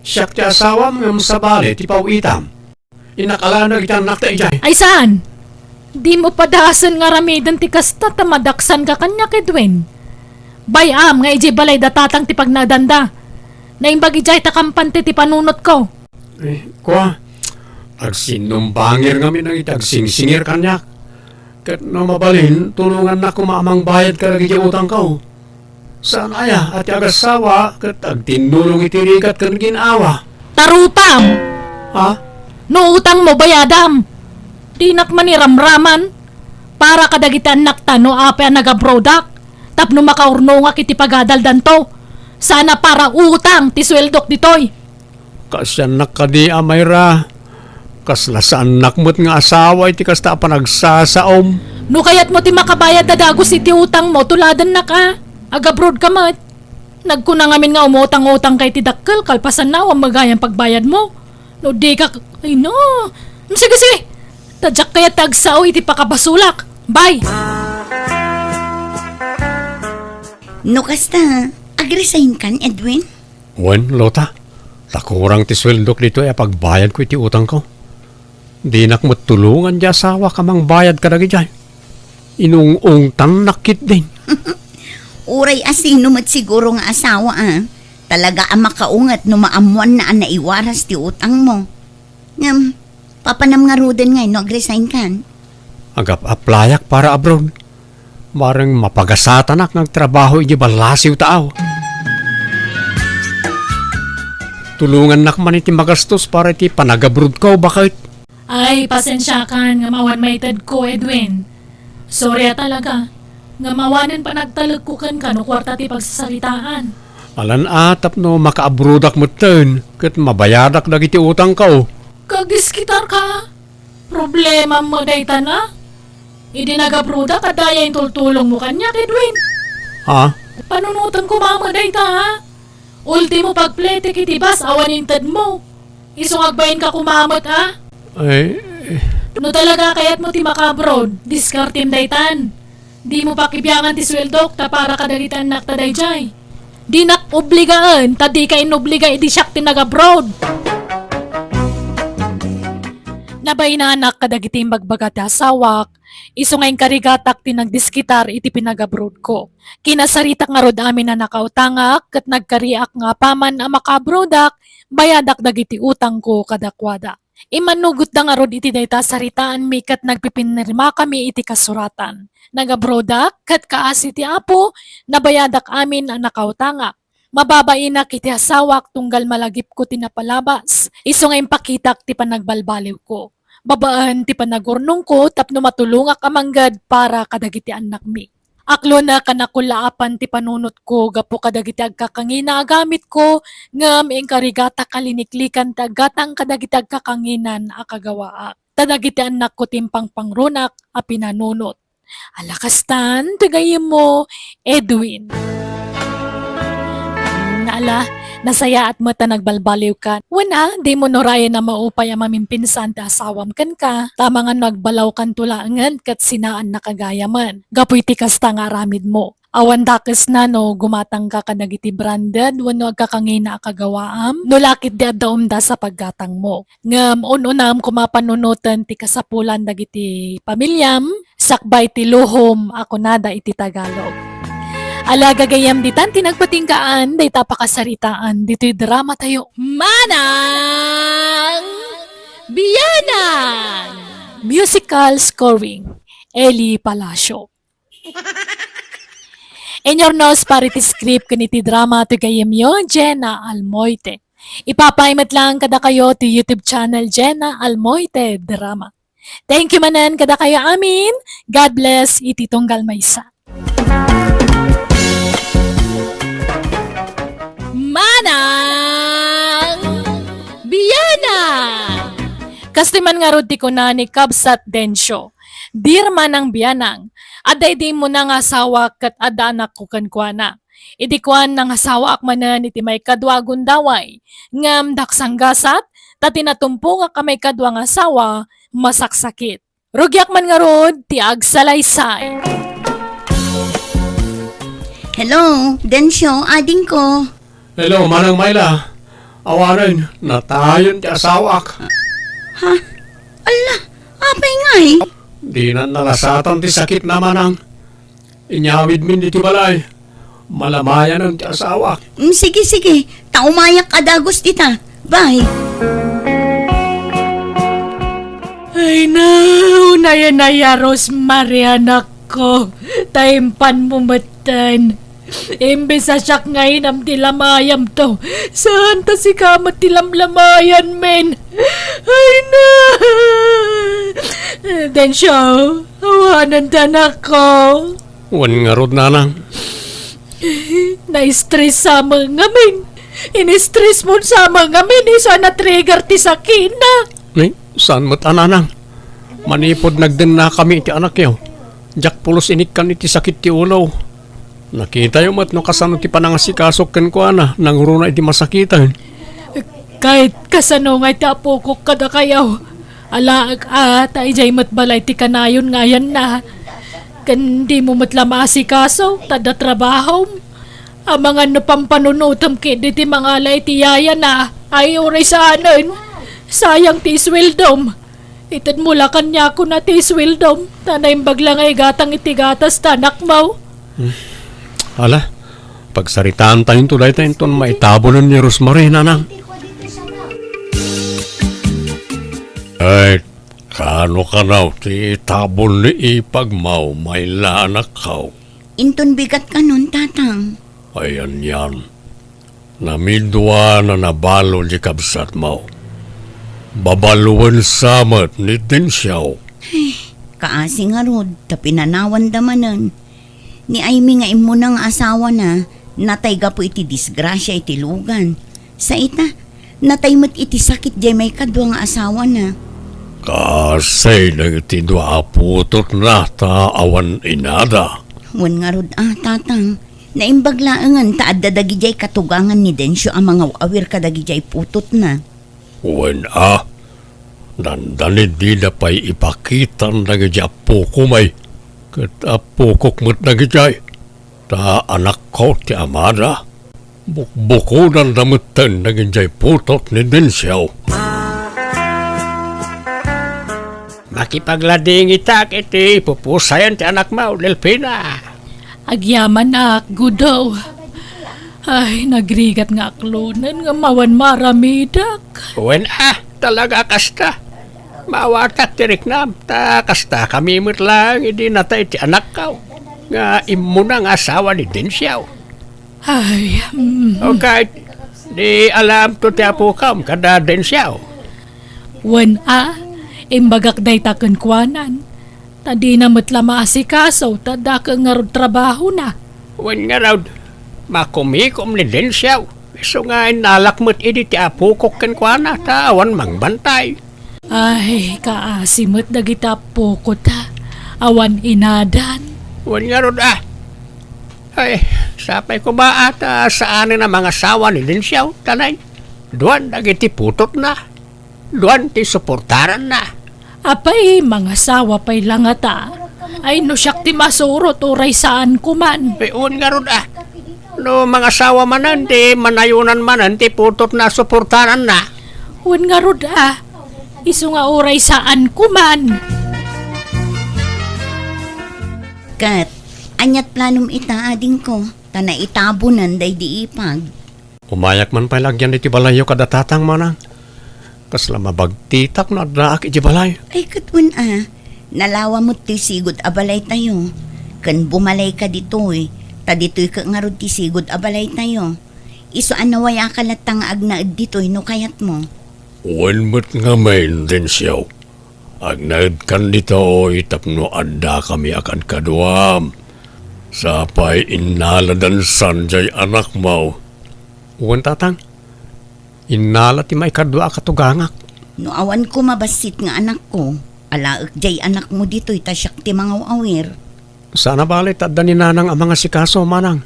Siak ti asawam ngem sabali ti paw-itam. Innak a laeng dagiti annakta idiay. Ay saan? Dimo padasen nga aramiden ti kasta ta madaksanka kaniak, Edwin. Bay-am nga idiay balay da Tatang ti pagnaedanda. Naimbag idiay ta kampante ti panunotko. Eh, kua, agsinumbangir ngamin dagiti agsingsingir kaniak. Ket no mabalin, tulongannak koma a mangbayad kadagiti utangko. Saan aya a ti agassawa ket agtinnulong iti rigat ken gin-awa? Ta rupam! Ha? No utangmo, bayadam! Dinak man iramraman. Para kadagiti annakta no apay a nagabrodak tapno makaurnongak iti pagadaldanto. Saan a para utang ti sueldok ditoy. Kaasiannak kadi a, Mayra? Kasla saannak met nga asawa iti kasta a panagsasaom. No kayatmo ti makabayad a dagus iti utangmo, tuladennak a. Agabroad ka met. Nagkuna ngamin nga umutang-utangka iti dakkel, kalpasanna, awan met gayam pagbayadmo. No dika, ay no. Sige, sige. Ta diak kayat ti agsao iti pakabasolak. Bye! No kasta, agresign kan, Edwin? Wen, Lota. Ta kurang ti sueldok ditoy a pagbayadko iti utangko. Dinak met tulongan ti asawak a mangbayad kadagidiay. Inung-ungtannak ketdin. Uray a sino met siguro nga asawa, a. Talaga a makaunget no maammoanna a naiwaras ti utangmo. Ngem, papanam ngaruden ngay no agresign kan? Agap-aplayak para abroad. Bareng mapagasatanak nga agtrabaho idiay ballasiw ta aw. Tulongannak man iti magastos para iti panagabrodko, baket. Ay, pasensiakan nga awan maitedko, Edwin. Sorry a talaga. Nga awanen panagtalekko kenka no kuarta ti pagsasaritaan. Alan a tapno makaabrodak metten ket mabayadak dagiti utangko. Kagdiskitarka. Problemam met dayta na. Idi nagabrodak, adda aya intultulongmo kaniak, Edwin? Ha? Panunotem koma met dayta, ha? Ultimo pagpletek iti bus awan intedmo. Isu nga agbainka koma met, a? Ay, eh. No talaga kayatmo ti maka-abroad, diskartem daytan. Dimo pakibiangan ti sueldok ta para kadagiti annakta daydiay. Dinak obligaen ta dika inobliga idi siak ti nag-abroad. Nabainanak kadagiti imbagbaga ti asawak, isu nga inkarigatak ti nagdiskitar iti pinag-abroadko. Kinasaritak ngarud amin a nakautangak ket nagkariak nga apaman a makaabrodak, bayadak dagiti utangko kadakuada. Immannugotda ngarud iti dayta a saritaanmi ket nagpipinirmakami iti kasuratan. Nagabrodak ket kaasi ti Apo, nabayadak amin a nakautangak. Mababainak iti asawak tunggal malagipko ti napalabas, isu nga impakitak ti panagbalbaliwko. Babaen ti panagurnongko tapno matulongak a mangged para kadagiti annakmi. Aklonek a nakullaapan ti panunotko gapu kadagiti agkakangina a gamitko, ngem inkarigatak a liniklikan ti aggatang kadagiti agkakanginan a kagawaak. Ta dagiti annakko ti impangpangrunak a pinanunot. Ala kastan, ti gayyemmo, Edwin. Hmm, ala, nasayaat met ta nagbalbaliwkan. Wen a, dimo nurayen a maupay a mamimpinsan ti asawam kenka, ta amangan no agbalawkanto laengen ket sinaannaka gayamen. Gapu iti kasta nga aramidmo. Awan dakesna no gumatangka kadagiti branded wenno agkakangina a kagawaam, no la ketdi adda umdas a paggatangmo. Ngem un-unam koma panunoten ti kasapulan dagiti pamiliam, sakbay ti luhom a kunada iti Tagalog. Ala, gagayyem, ditan ti nagpatinggaan dayta pakasaritaan ditoy dramatayo. Manang Bianang! Musical scoring, Eli Palacio. Inurnos para iti script ken iti drama ti gayyemyo, Jenna Almoite. Ipapay met lang kadakayo ti YouTube channel, Jenna Almoite Drama. Thank you manen kadakayo amin. God bless iti tunggal maysa. Manang Bianang! Kastoy man ngarud ti kuna ni Kabsat Dencio, "Dear Manang Bianang, adda idi immuna nga asawa ket adda anakko kenkuana. Idi kuan, nangasawaak manen iti maikadua a gundaway, ngem daksanggasat, ta ti natumpongak a maikadua nga asawa, masaksakit. Rugiak man ngarud ti agsalaysay." Hello, Dencio, adingko. Hello, Manang Myla. Awanen, natayen ti asawaak. Ha? Alla, apay ngay? Dinan nalasatan ti sakitna, Manang. Inyawidmin iti balay. Malamayanen ti asawaak. Mm, sige, sige. Ta umayak a dagus dita. Bye. Ay, na, unay-unay a Rosemary, anakko. Ta impanmo metten. Imbes a siak nga inam ti lamayamto, saan ta sika met ti lamlamayan, men? Ay, na! Dencio, awanen ta, anakko. Wen ngarud, Nanang. Na-stress sa met ngamin. In-stress mo sa met ngamin, isu a na-trigger ti sakina. Ni, saan met a, Nanang? Manipud nagdennakami iti anakyo, diak pulos inikkan iti sakit ti ulo. Nakitayo met no kasano ti panangasikasok kenkuana, nangruna idi masakiten. Ket kasano ngay ti apokok kadakayo? Alaek a, ta idiay met balay ti kanayon nga ayanna. Ken dimo met la maasikaso, ta adda trabahom. Amangan no pampanunotem ketdi ti mangala iti yayana, ay uray saanen. Sayang ti isweldom. Itedmo la kaniakon a ti isweldom, ta naimbag la nga igatang iti gatas ti anakmo. Hmm. Ala, pagsaritaantayonto dayta inton maitabonen ni Rosemary, Nanang. Ay, kano kanaw ti itabon ni ipagmo, Myla, anakko? Inton bigat kanon, Tatang. Ay, anian. Namidua a nabalo ni kabsatmo. Babaluen sa met ni Dencio. Ay, kaasi ngarud, ta pinanawanda manen. Ni Aimee nga immuna nga asawana, natay gapu iti disgrasia iti lugan. Sa ita, natay met iti sakit diay maikadua nga asawana. Kaasi dagiti dua a putotna ta awan inada. Wen ngarud a, Tatang, naimbag laengen ta adda dagidiay katugangan ni Dencio a mangaw-awir kadagidiay putotna. Wen a, dandani dida pay ipakitan dagiti appokom ay, ket appokok met dagidiay, ta anakko ti amada. Bukbukodanda metten dagidiay putot ni Dencio. Makipagladingitak iti pupusayan ti anakmo, Delfina. Agyamanak, Gudo. Ay, nagrigat nga aklonen nga awan maaramidak. Wen a, talaga kasta. Maawatak ti riknam, ta kastakami met laeng idi natay ti anakko nga immuna nga asawa ni Dencio. Ay, mm. O ket, di alaamto ti apokom kada Dencio? Wen a, imbagak dayta kenkuanan. Ta dina met la maasikaso, ta dakkel ngarud trabahona. Wen ngarud, makumikom ni Dencio. Isu nga innalak met idi ti apokok kenkuana, ta awan mangbantay. Ay, kaasi met dagiti appokota. awan inadan. Wen ngarud a. Ay, sapay koma a ta saanen a mangasawa ni Dencio, ta nay, duan dagiti putotna. Duan ti suportaranna. Apay, mangasawa pay la ngata. Ay, no siak ti masurot, uray saan koman. Ay, wen ngarud a. No mangasawa manen, di manayonan manen ti putotna a suportaranna. Wen ngarud a. Isu nga uray saan koman. Ket, aniat planom ita, adingko, ta naitabonen daydi ipag? Umayak man pay la agyan iti balayyo kada tatang, manang. Kasla mabagtitak no addaak iti balay. Ay, ket wen a, nalawa met ti sigud a balaytayo, ken bumalayka ditoy, ta ditoy ket ngarud ti sigud a balaytayo. Isu a nawayaka latta nga agnaed ditoy no kayatmo. Wen met ngamin, Dencio. Agnaedkan ditoy tapno addakami a kadkaduam. Sapay innaladansan jay anakmo. Wen, tatang. Innala ti maikadua a katugangak. No awan koma bassit nga anakko, alaek jay anakmo ditoy ta siak ti mangaw-awir. Saan a bale ta adda ni nanang a mangasikaso, manang.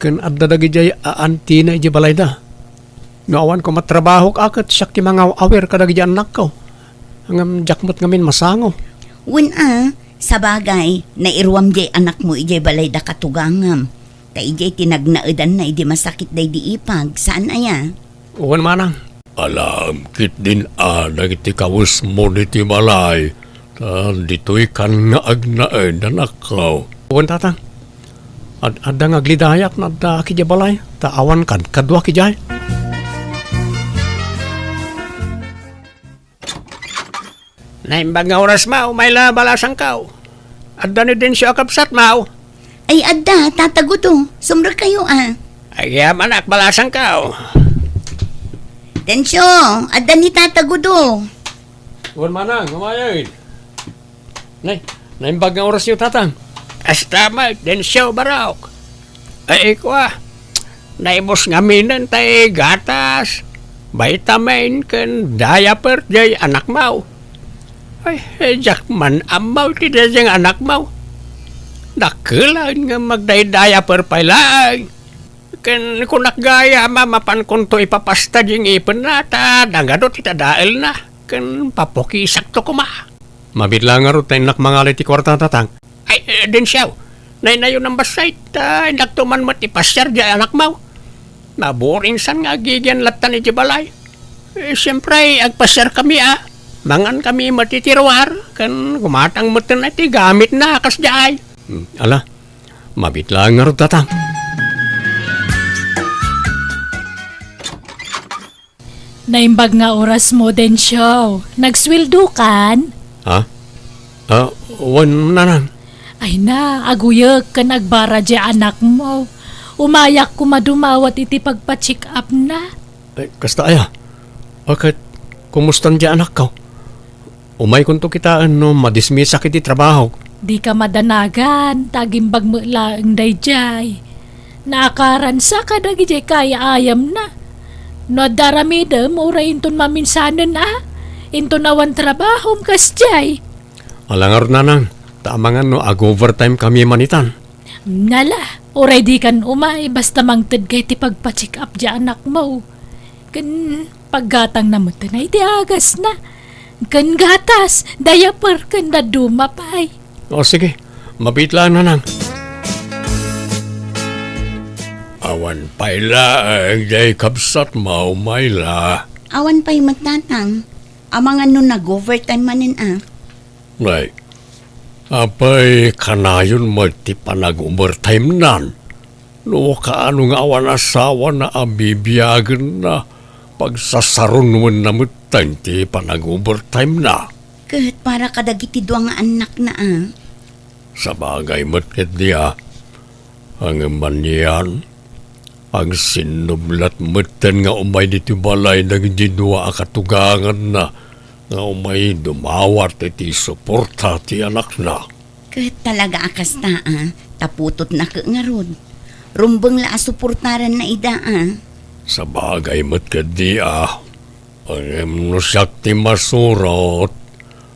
Ken adda dagidiay aantina idiay balayda. No awan koma trabahok a ket siak ti mangaw-awir kadagidi annakko. Ngem diak met ngamin masango. Wen a, sabagay, nairuam diay anakmo idiay balayda katugangam. Ta idiay ti nagnaedanna idi masakit daydi ipag, saan aya? Wen manang. Alaem ketdin a dagiti kawesmo ditoy balay, ta ditoykan nga agnaed, anakko. Wen, tatang. Ad-adda nga aglidayak no addaak idiay balay, ta awan kadkaduak idiay. Naimbag nga oras, maw, umay la balasangkaw. Adda ni Dencio a kabsat, maw? Ay, adda, Tata Gudo. Sumrekkayo, a. Agyamanak, balasangkaw. Dencio, adda ni Tata Gudo. Wen manang, umayen. Nay, naimbag nga orasyo, tatang. Kasta met, Dencio, barok. Ay, kua, naibus ngaminen tay gatas, vitamin, ken diaper jay anakmaw. Ay, eh, diak man ammaw ti daydiay nga anakmaw. Dakkel laeng nga magday-diaper pay laeng. Ken kunak gayam a mapankonto ipapasta di ngipenna, ta dangado ti tadaelna, ken papukisakto koma. Mabit la ngarud ta innak mangalay ti kuarta, tatang. Ay, eh, Dencio, naynayon a bassit, ta innakto man met ipasiar di anakmaw. Naburinsan nga agigian lattan iti balay. Eh, siempre, agpasiarkami a. Mangankami met iti ruar, ken gumatang metten ti gamitna, kasdiay. Hmm, ala, mabit la ngarud, tatang. Naimbag nga orasmo, Dencio. Nagsweldokan? Ha? Ah, wen, nanang. Ay na, aguyek ken agbara di anakmo. Umayak koma dumawat iti pagpa-check-upna. Ay, kasta aya? Ket, kumustan di anakko? Umaykonto kitaen no madismisak iti trabahok. Dika madanagan, ta agimbag met laeng daydiay. Naakaransa kadagiti kaay-ayamna. No adda aramidem, uray inton maminsanen a, inton awan trabahom kasdiay. Ala ngarud, nanang, ta amangan no ag-overtime kami manitan. Nala, uray dikan umay, basta mangtedka iti pagpa-check-up di anakmo. Ken paggatangna met ti agasna. Ken gatas, diaper, ken dadduma pay. O, sige. Mabit la, nanang. Awan pay laeng diay kabsatmo, Myla. Awan pay met, tatang. Amangan no nag-overtime manen a. Nay, apay kanayon met ti panag-overtime-nan? No kaano nga awan asawana a bibiagenna, pagsasarunoenna metten ti panag-overtime-na. Ket para kadagiti dua nga annakna a. Sabagay met ketdi a. Ngem anian, agsinnublat metten nga umay ditoy balay dagiti dua a katuganganna nga umay dumawat iti suporta ti anakna. Ket talaga a kasta a, ta putotna ket ngarud. Rumbeng la a suportaranna ida a. Sabagay met ketdi a. Ngem no siak ti masurot,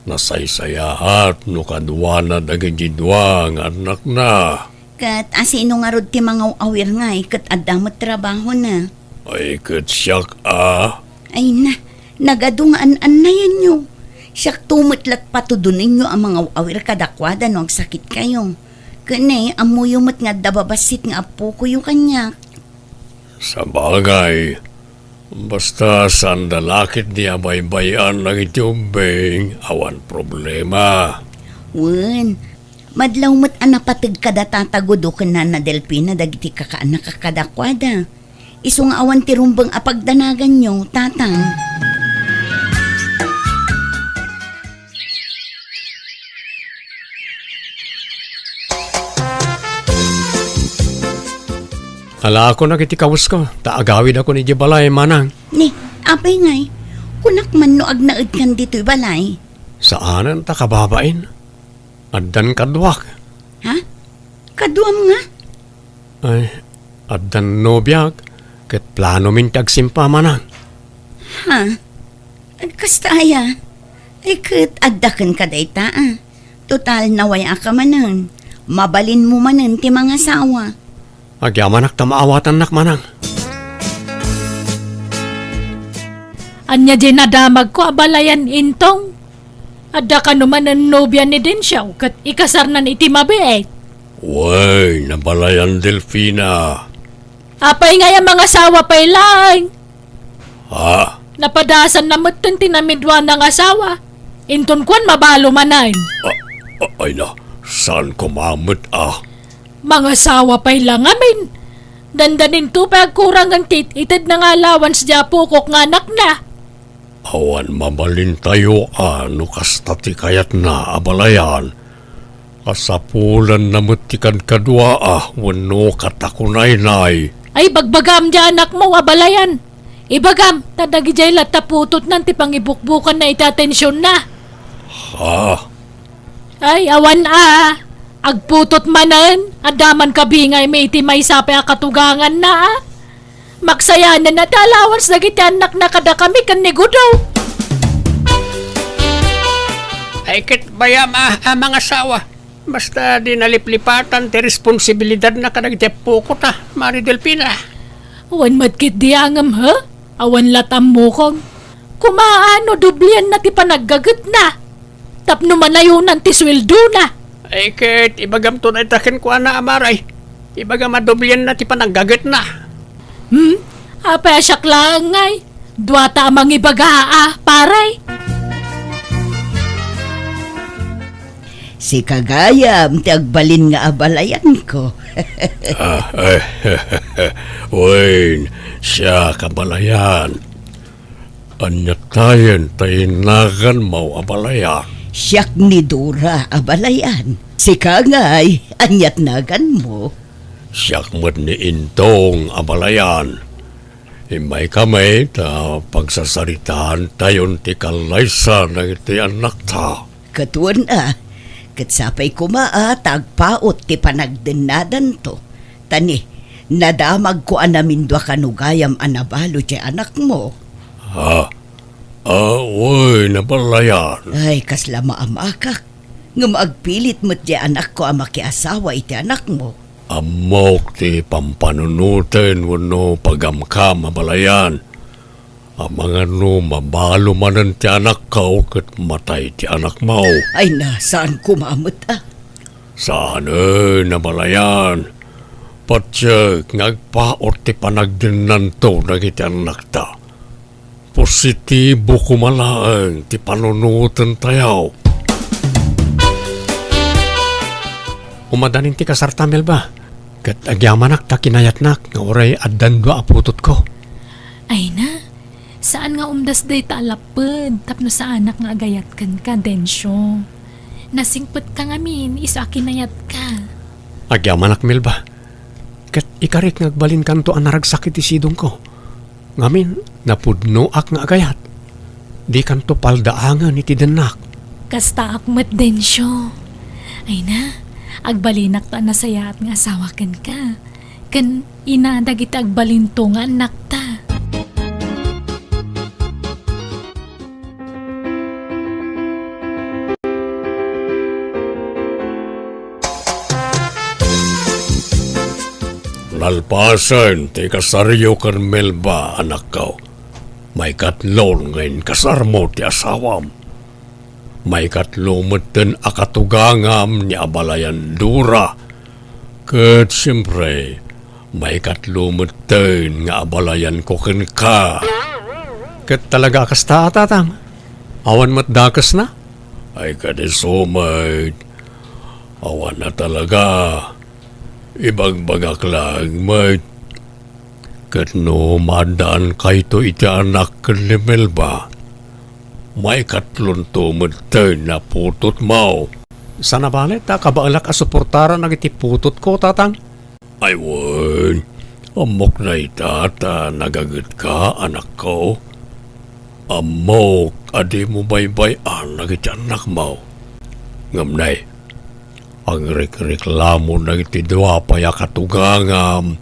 nasaysayaat no kaduana dagiti dua nga annakna. Ket asino ngarud ti mangaw-awir ngay ket adda met trabahona? Ay, ket siak a. Ay na, nagadu nga an-annayanyo. Siakto met la ti patudonenyo a mangaw-awir kadakuada no agsakitkayo. Ken ne, ammoyo met nga adda babassit nga appokoyo kaniak. Sabagay, basta saanda la ketdi a baybay-an dagiti ubbing, awan problema. Wen, madlaw met a napateg kada Tata Gudo ken Nana Delfina dagiti kakaannak a kadakuada. Isu nga awan ti rumbeng a pagdanaganyo, Tatang. Alaakon dagiti kawesko, ta agawidakon idiay balay, manang. Ni, apay ngay, kunak man no agnaedkan ditoy balay? Saanen ta kababain. Addan kaduak. Ha? Kaduam nga? Ay, addan nobiak, ket planomin ti agsimpa, manang. Ha? Kasta aya? Ay, ket adda kenka dayta, a. Total, naway-aka manen. Mabalinmo manen ti mangasawa. Agyamanak ta maawatannak, manang. Ania diay nadamagko a balayan, Intong? Adda kano manen nobia ni Dencio ket ikasarnan iti mabiit? Wen, abalayan, Delfina. Apay ngay a mangasawa pay laeng? Ha? Napadasanna metten ti namiduana nga asawa. Inton kuan, mabalo manen. A-, a-, ay na, saan koma met a? Mangasawa pay la ngamin. Dandaninto pay agkurangen ti it-itedna nga allowance diay apokok nga anakna. Awan mabalintayo a no kasta ti kayatna, abalayan. Kasapulanna met ti kadkaduaa wenno katakunaynay. Ay, bagbagam diay anakmo, abalayan. Ibagam, ta dagidiay latta putotnan ti pangibukbukanna iti atensionna. Ha? Ay, awan a. Agputot manen, adda man kabingaymi iti maysa pay a katuganganna, a. Maksayanen a ti allowance dagiti annakna kadakami ken ni Gudo. Ay, ket bayam a, a mangasawa. Basta di naliplipatan ti responsibilidadna kadagiti appokota, Mari Delfina. Wen met ketdi a ngem, he? Awan la't ammokon. Kumaa no doblianna ti panaggagetna tapno manayonan ti sueldona. Ay, ket ibagamto dayta kenkuana, a, Mari. Ibagam a doblianna ti panaggagetna. Hmm? Apay a siak laeng ngay? Duata a mangibaga, a, pare. Sika gayam ti agbalin nga abalayanko. Ah, eh, wen, siak, abalayan. Ania tayen ti naganmo, abalayan? Siak ni Dora, abalayan. Sika ngay, ania ti naganmo? Siak met ni Intong, abalayan. Immaykami ta pagsasaritaantayon ti kallaysa dagiti annakta. Ket wen a, ket sapay koma a ta agpaut ti panagdennadanto. Ta ni, nadamagko a namindua kano gayam a nabalo ti anakmo. Ha? Ah, wen, abalayan. Ay, kasla maamakak. Ngem agpilit met ti anakko a makiasawa iti anakmo. Ammok ti pampanunoten wenno pagamkam, abalayan. Amangan no mabalo manen ti anakko ket matay ti anakmo. Ay na, saan koma met a. Saanen, abalayan. Patiek nga agpaut ti panagdennanto dagiti annakta. Positibo koma laeng ti panunotentayo. Umadanin ti kasarta, Melba. Ket agyamanak ta kinayatnak nga uray addan dua a putotko. Ay na, saan nga umdas dayta a lapped tapno saanak nga agayat kenka, Dencio. Nasingpetka ngamin isu a kinayatka. Agyamanak, Melba. Ket ikarik nga agbalinkanto a naragsak iti sidongko. Ngamin, napudnoak nga agayat. Dikanto paldaangen iti dennak. Kastaak met, Dencio. Ay na, agbalinak ta nasayaat nga asawa kenka. Ken ina dagiti agbalinto nga annakta. Kalpasen ti kasaryo ken Melba, anakko, maikatlo nga inkasarmo ti asawam. Maikatlo metten a katugangam ni abalayan Dora. Ket siempre, maikatlo metten nga abalayanko kenka. Ket talaga a kasta, Tatang? Awan met dakesna? Ay, kadi isu met. Awan a talaga. Ibagbagak laeng met. Ket no maaddaankayo iti anak ken ni Melba, maikatlonto metten a putotmo. Saan a bale ta kabaelak a suportaran dagiti putotko, Tatang? Ay wen, ammok dayta ta nagagetka, anakko. Ammok a dimo baybay-an dagiti annakmo. Ngem nay, agrikreklamo dagiti dua pay a katugangam,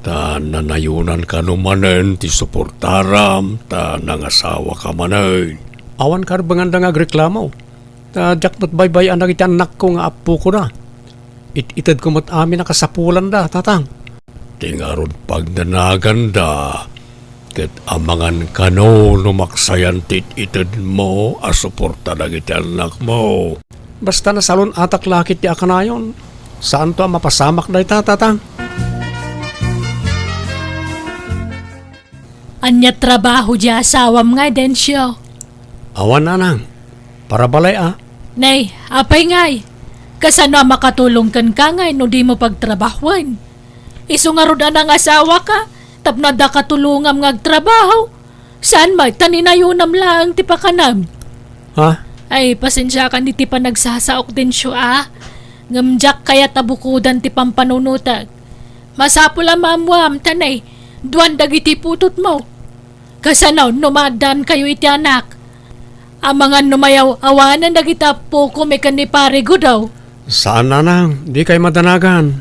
ta nanayonan kano manen ti suportaram, ta nangasawaka manen. Awan karbenganda nga agreklamo, ta diak met baybay-an dagiti annakko nga appokoda. It-itedko met amin a kasapulanda, Tatang. Ti ngarud pagdanaganda, ket amangan kano no maksayan ti it-itedmo a suporta dagiti annakmo. Basta nasalun-atak la ketdi a kanayon, saanto a mapasamak dayta, Tatang. Ania trabaho di asawam ngay, Dencio? Awan, nanang. Para balay a. Nay, apay ngay? Kasano a makatulong kenka ngay no dimo pagtrabahoen? Isu ngarud a nangasawaka, tapno adda katulongam nga agtrabaho. Saan met ta ninayonam laeng ti pakanam? Ha? Ay, pasensiakan iti panagsasaok, Dencio, a. Ngem diak kayat a bukodan ti pampanunotek. Masapul a maammuam ta nay, duan dagiti putotmo. Kasano no maaddaankayo iti anak? Amangan no mayaw-awanen dagiti appokom ken ni Pare Gudaw. Saan, nanang, dikay madanagan.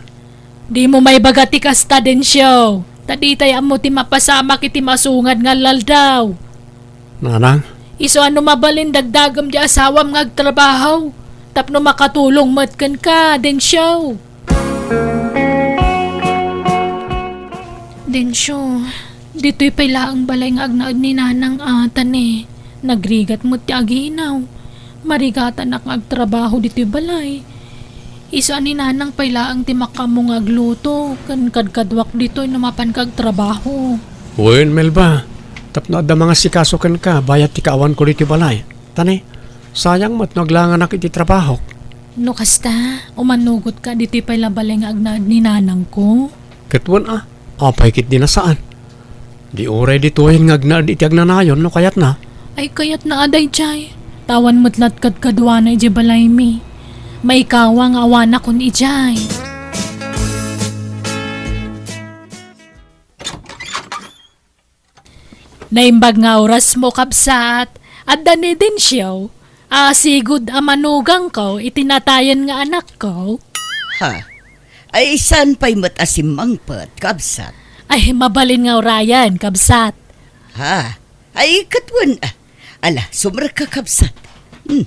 Dimo maibaga ti kasta, Dencio, ta ditay ammo ti mapasamak iti masungad nga aldaw. Nanang? Isu a no mabalin dagdagem di asawam nga agtrabaho, tapno makatulong met kenka, Dencio. Dencio, ditoy pay laeng balay nga agnaed ni Nanang a, ta ne, nagrigat met ti aginaw. Marigatanak nga agtrabaho ditoy balay. Isu a ni Nanang pay laeng ti makaammo nga agluto, ken kadkaduak ditoy no mapanka agtrabaho. Wen, Melba, tapno adda mangasikaso kenka bayat ti kaawanko ditoy balay. Ta ne, sayang met no aglanganak iti trabahok. No kasta, umanugotka ditoy pay la balay nga agnaed ni nanangko. Ket wen a, apay ketdi a saan? Di uray ditoyen nga agnaed iti agnanayon no kayatna. Ay, kayatna a daydiay. Ta awan met la't kadkaduana idiay balaymi. Maikawa nga awanakon idiay. Naimbag nga orasmo, kabsat, adda ni Dencio a sigud a manugangko iti natayen nga anakko. Ha? Ay, saan pay met a simmangpet, kabsat? Ay, mabalin nga urayen, kabsat. Ha? Ay, ket wen, ah. Ala, sumrekka, kabsat. Hmm.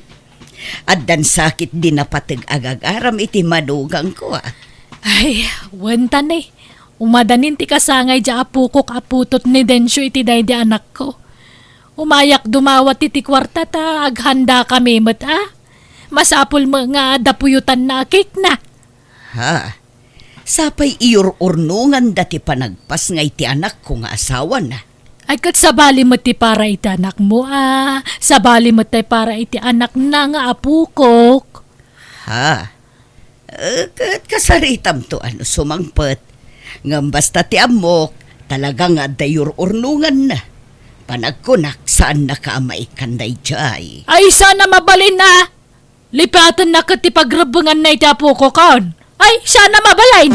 Addan sakit di napateg agagaram iti manugangko, ah. Ay, wen ta ne. Umadanin ti kasangay di apokok a putot ni Dencio iti daydi anakko. Umayak dumawat iti kuarta ta aghandakami met, a. Masapul met nga adda puyotanna a cake na. Ha? Sapay iur-urnonganda ti panagpasngay ti anakko nga asawana. Ay, ket sabali met ti para iti anakmo, a. Sabali met ti para iti anakna nga apokok. Ha? Eh, ket kasaritamto a no sumangpet. Ngem basta ti ammok, talaga nga adda iur-urnonganna. Panagkunak, saannaka a maikkan daydiay. Ay, saan a mabalin a! Lipatenna ket ti pagrebbenganna iti apokokon. Ay, saan a mabalin!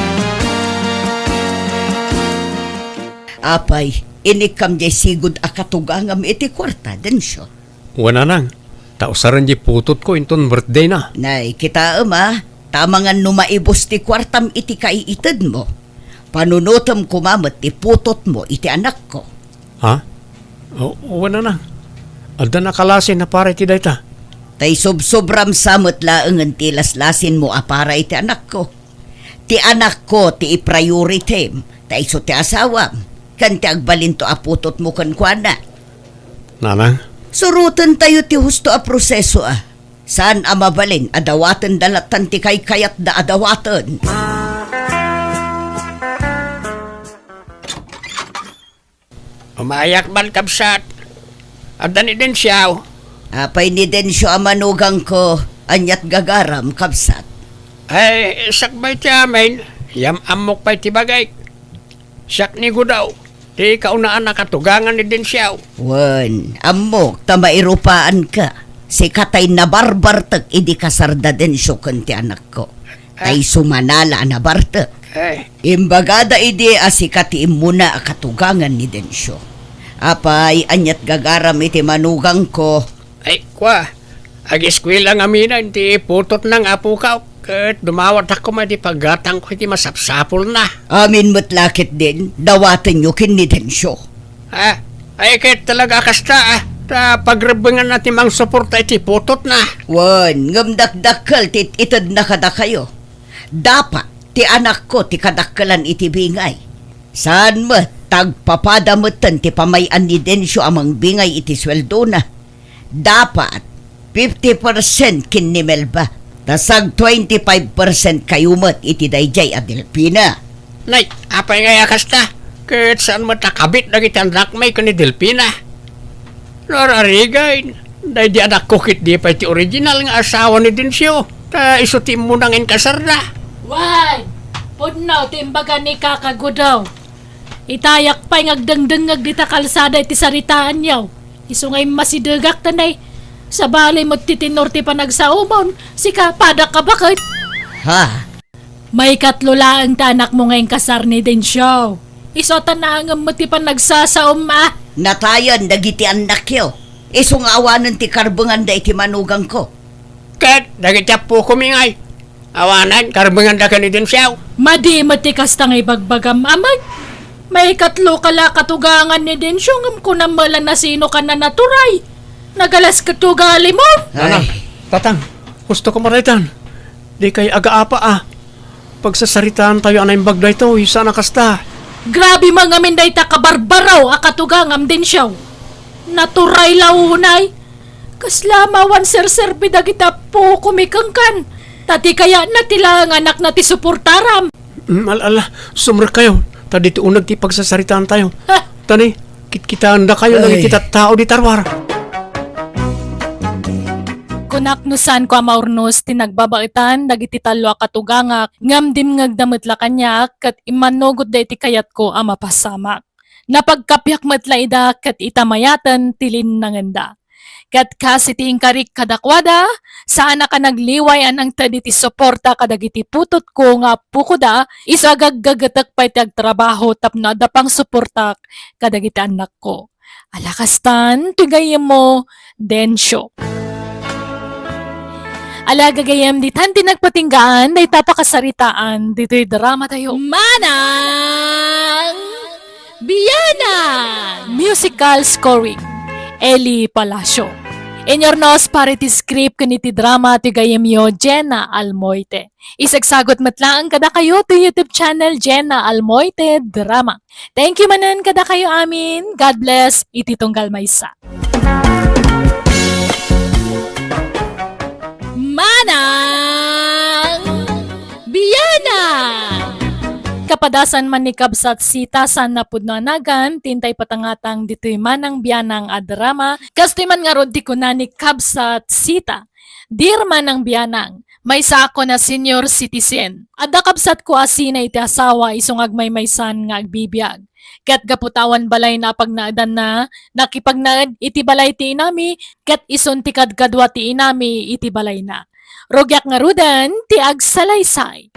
Apay, inikkam diay sigud a katugangam iti kuarta, Dencio? Wen, nanang, ta usaren diay putotko inton birthday na. Nay, kitaem a, ta amangan no maibus ti kuartam iti kaiitedmo, panunotem koma met ti putotmo iti anakko. Ha? O, wen, nanang. Adda nakalasin a para iti dayta. Ta isubsobram sa met laengen ti laslasinmo a para iti anakko. Ti anakko ti i-priority-m, ta isu ti asawam, ken ti agbalinto a putotmo kenkuana. Nanang? Surotentayo ti husto a proseso a. Saan a mabalin a dawatenda lattan ti kaykayatda a dawaten. Umayak man, kabsat. Adda ni Dencio? Apay ni Dencio a manugangko, ania't gagaram, kabsat? Ay, sakbay ti amin, yam-ammok pay ti bagik. Siak ni Gudaw, ti kaunaan a katugangan ni Dencio. Wen, ammok ta mairupaanka. Sika tay nabarbartek idi kasarda Dencio ken ti anakko. Ah. Tay sumanala a nabartek. Ay. Imbagada idi a sika ti immuna a katugangan ni Dencio. Apay, ania't gagaram iti manugangko? Ay, kua, ageskuela ngamin ti putotna nga apokaw, ket dumawatak koma iti paggatangko iti masapsapulna. Amin met la ketdin, dawatenyo ken ni Dencio. Ah, ay, ket talaga a kasta, ah, ta pagrebbenganna ti mangsuporta iti putotna. Wen, ngem dakdakkel ti it-itedna kadakayo. Dapat ti anakko ti kadakkelan iti bingay. Saan met, ta agpapada metten ti pamay-an ni Dencio a mangbingay iti sueldona. Dapat fifty percent ken ni Melba, ta sag twenty-five percent kayo met iti daydiay a Delfina. Nay, apay ngay a kasta? Ket saan met a kabit dagiti annakmi ken ni Delfina? Lorarigan, daydi anakko ket di pay ti original nga asawa ni Dencio, ta isu ti immuna nga inkasarda. Wen, pudno ti imbaga ni Kaka Gudaw. Itayak pay nga agdengdengngeg dita kalsada iti saritaanyo. Isu nga immasidegak ta nay, sabali met ti tenor ti panagsaomon, sika, padak a baket. Ha? Maikatlo laeng ti anakmo nga inkasar ni Dencio. Isu a ta naangem met ti panagsasaom a. Natayen dagiti annakyo. Isu nga awanen ti karbenganda iti manugangko. Ket dagiti appokomi ngay, awanen karbenganda ken ni Dencio. Madi met ti kasta nga ibagbagam, Amay. Maikatlo ka la katugangan ni Dencio, ngem kunam met la nasino ka nanaturay. Nagalas ket ugalimon. Ay. Nana, Tatang, husto ko maraytan. Dikay agaapa a. Pagsasaritaantayo a naimbag daytoy, saan a kasta. Grabe man ngamin dayta kabarbaro a katugangam, Dencio. Naturay la unay. Kasla mawan serserbi dagiti appokomi kenkan. Ta di kayatna ti laeng anakna ti suportaram. Mm, al-, ala, sumrekkayo. Ta ditoy uneg ti pagsasaritaantayo. Ha? Tani, kitkitaendakayo dagiti tattao dita ruar. Kunak no saanko a maurnos ti nagbabaetan dagiti tallo a katugangak, ngem dimngegda met la kaniak ket immannugotda iti kayatko a mapasamak. Napagkapiak met la ida ket ita mayaten ti linnangenda. Ket kas iti inkarik kadakuada, saanak a nagliway a nangted iti suporta kadagiti putotko nga appokoda, isu a gaggagetek pay ti agtrabaho tapno adda pangsuportak kadagiti annakko. Ala kastan, ti gayyemmo, Dencio. Ala gagayyem, ditan ti nagpatinggaan dayta pakasaritaan ditoy dramatayo. Manang Bianang! Musical scoring, Eli Palacio. Inurnos para iti script ken iti drama ti gayyemyo, Jenna Almoite. Isagsagut met laeng kadakayo ti YouTube channel, Jenna Almoite Drama. Thank you manen kadakayo amin. God bless iti tunggal maysa. Manang Bianang! Kapadasan man ni Kabsat Sita, saan a pudno a nagan ti intay patangatang ditoy Manang Bianang a drama. Kastoy man ngarud ti kuna ni Kabsat Sita. Dear Manang Bianang, maysaak a senior citizen. Adda kabsatko a sina iti asawa isu nga agmaymaysan nga agbibiag. Ket gapu ta awan balayna a pagnaedanna, nakipagnaed iti balay ti inami, ket isun ti kadkadua ti inami iti balayna. Rugiak ngaruden ti agsalaysay.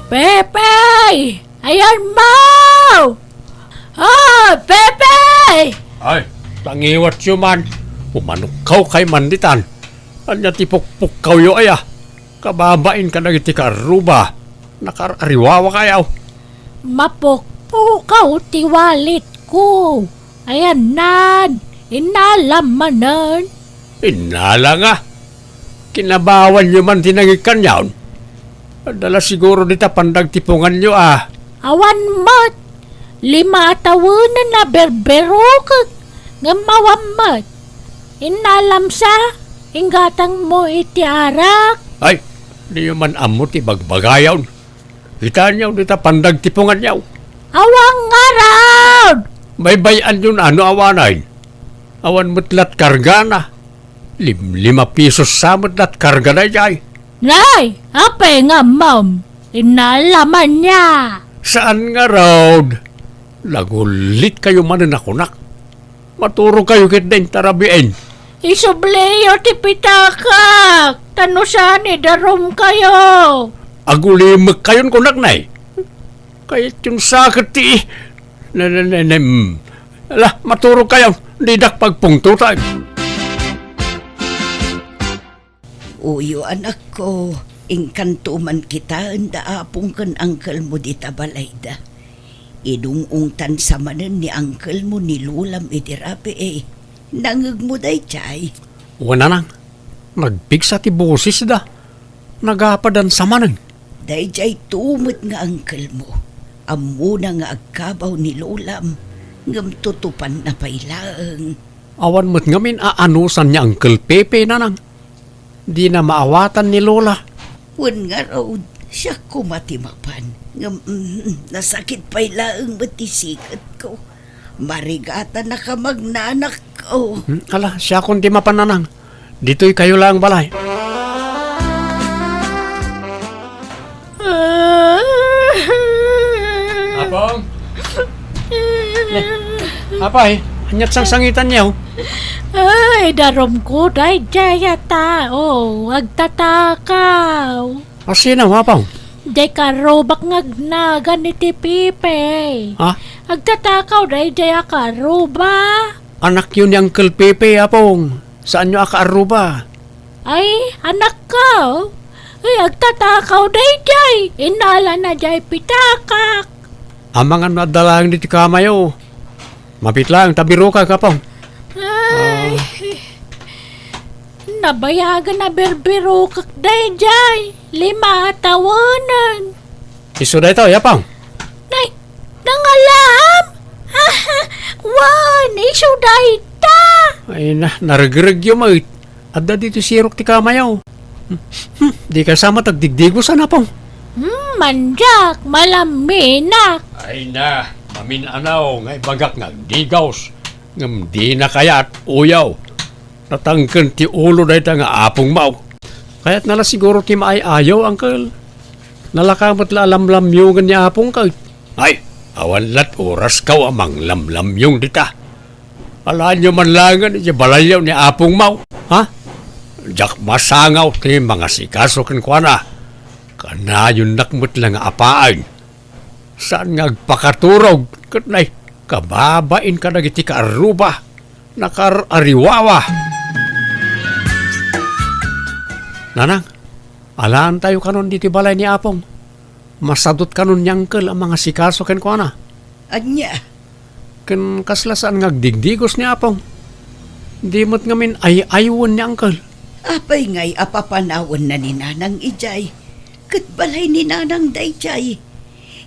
Pepe! Ayan mo! Ah, Pepe! Ay, pangiwatyo man. Umanukkaw kay man ditan. Ania ti pukpukkawyo aya? Kababain kadagiti kaarruba. Nakaar-ariwawa kayaw. Mapukpukaw ti walletko. Ayannan, innalam manen. Innala nga. Kinabawanyo man ti nangikkan yaon. Adda la siguro dita pandagtiponganyo, a. Awan met. Lima a tawenen a berberukek. Ngem awan met. Innalamsa, inggatangmo iti arak. Ay, diyo man ammo ti bagbagayon. Kitaenyo dita pandagtiponganyo. Awan ngarud! Baybay-anyon a no awanen. Awan met lat kargana. Lim-, lima pisos sa met lat karga daydiay. Nay, apay nga ammom? Innalamsa. Saan ngarud? Nagullit kayo manen a kunak. Maturog kayo ket dayta rabii. Isubliyo ti pitakak, ta no saan, idarum kayo. Agulimek kayon kunak, nay. Kayatyon sa ket ti, ne, ne, ne, ne, mm. Ala, maturog kayo, didak pagpungtotan. Uyo, anakko, inkanto man kitaen da apong ken angkelmo dita balayda. Idung-ungtan sa manen ni angkelmo ni lolam iti rabii. Nangngegmo daydiay? Wen, nanang, nagpigsa ti bosesda. Nagapadan sa manen. Daydiay to met nga angkelmo. Ammona nga agkabaw ni lolam, ngem tutupanna pay laeng. Awan met ngamin a anusan ni Uncle Pepe, nanang. Dina maawatan ni Lola. Wen ngarud, siak koma ti mapan. Ngem, mm, nasakit pay laeng met ti siketko. Marigatannaka magnanakko. Hmm, ala, siakon ti mapan, nanang. Ditoy kayo laeng balay. Apong? Ne, apay, ania't sangsangitanyo? Ay, darumko daydiay a tao, agtatakaw. Asino, Apong? Diay karrubak nga agnagan iti Pepe. Ha? Agtatakaw daydiay a karruba. Anakyo ni Uncle Pepe, Apong. Saanyo a kaarruba? Ay, anakko. Ay, agtatakaw daydiay. Innalana diay pitakak. Amangan no adda laeng ditoy kamayo. Mapit laeng ta birukak, Apong. Ay. Ah. Nabayagen a birbirukek daydiay. Lima a tawenen. Isu daytoy, Apong. Nay, nangalam? Wen, isu dayta. Ay na, naregregyo met. Adda ditoy sirok ti kamayo. Hmm, hmm, dika sa met agdigdigosan, Apong. Hmm, mandiak, malaminak. Ay na, mamin-anaw nga ibagak nga agdigos. Ngem dina kayat, uyaw. Natangken ti ulo dayta nga apongmo. Kayatna la siguro ti maay-ayo, Uncle. Nalaka met la a lamlamyongen ni apongko. Ay, awan lat orasko a manglamlamyong dita. Alaenyo man laengen iti balayyo ni apongmo, ha? Diak masangaw ti mangasikaso kenkuana. Kanayonnak met la nga apaen. Saan nga agpakaturog ket nay, kababain kadagiti kaarruba, nakaar-ariwawa. Nanang, alaentayo kanon ditoy balay ni Apong. Masadut kanon ni Uncle a mangasikaso kenkuana. Ania? Ken kasla saan nga agdigdigos ni Apong. Di met ngamin ay-aywen ni Uncle. Apay ngay a papanawenna ni Nanang idiay? Ket balay ni Nanang daydiay.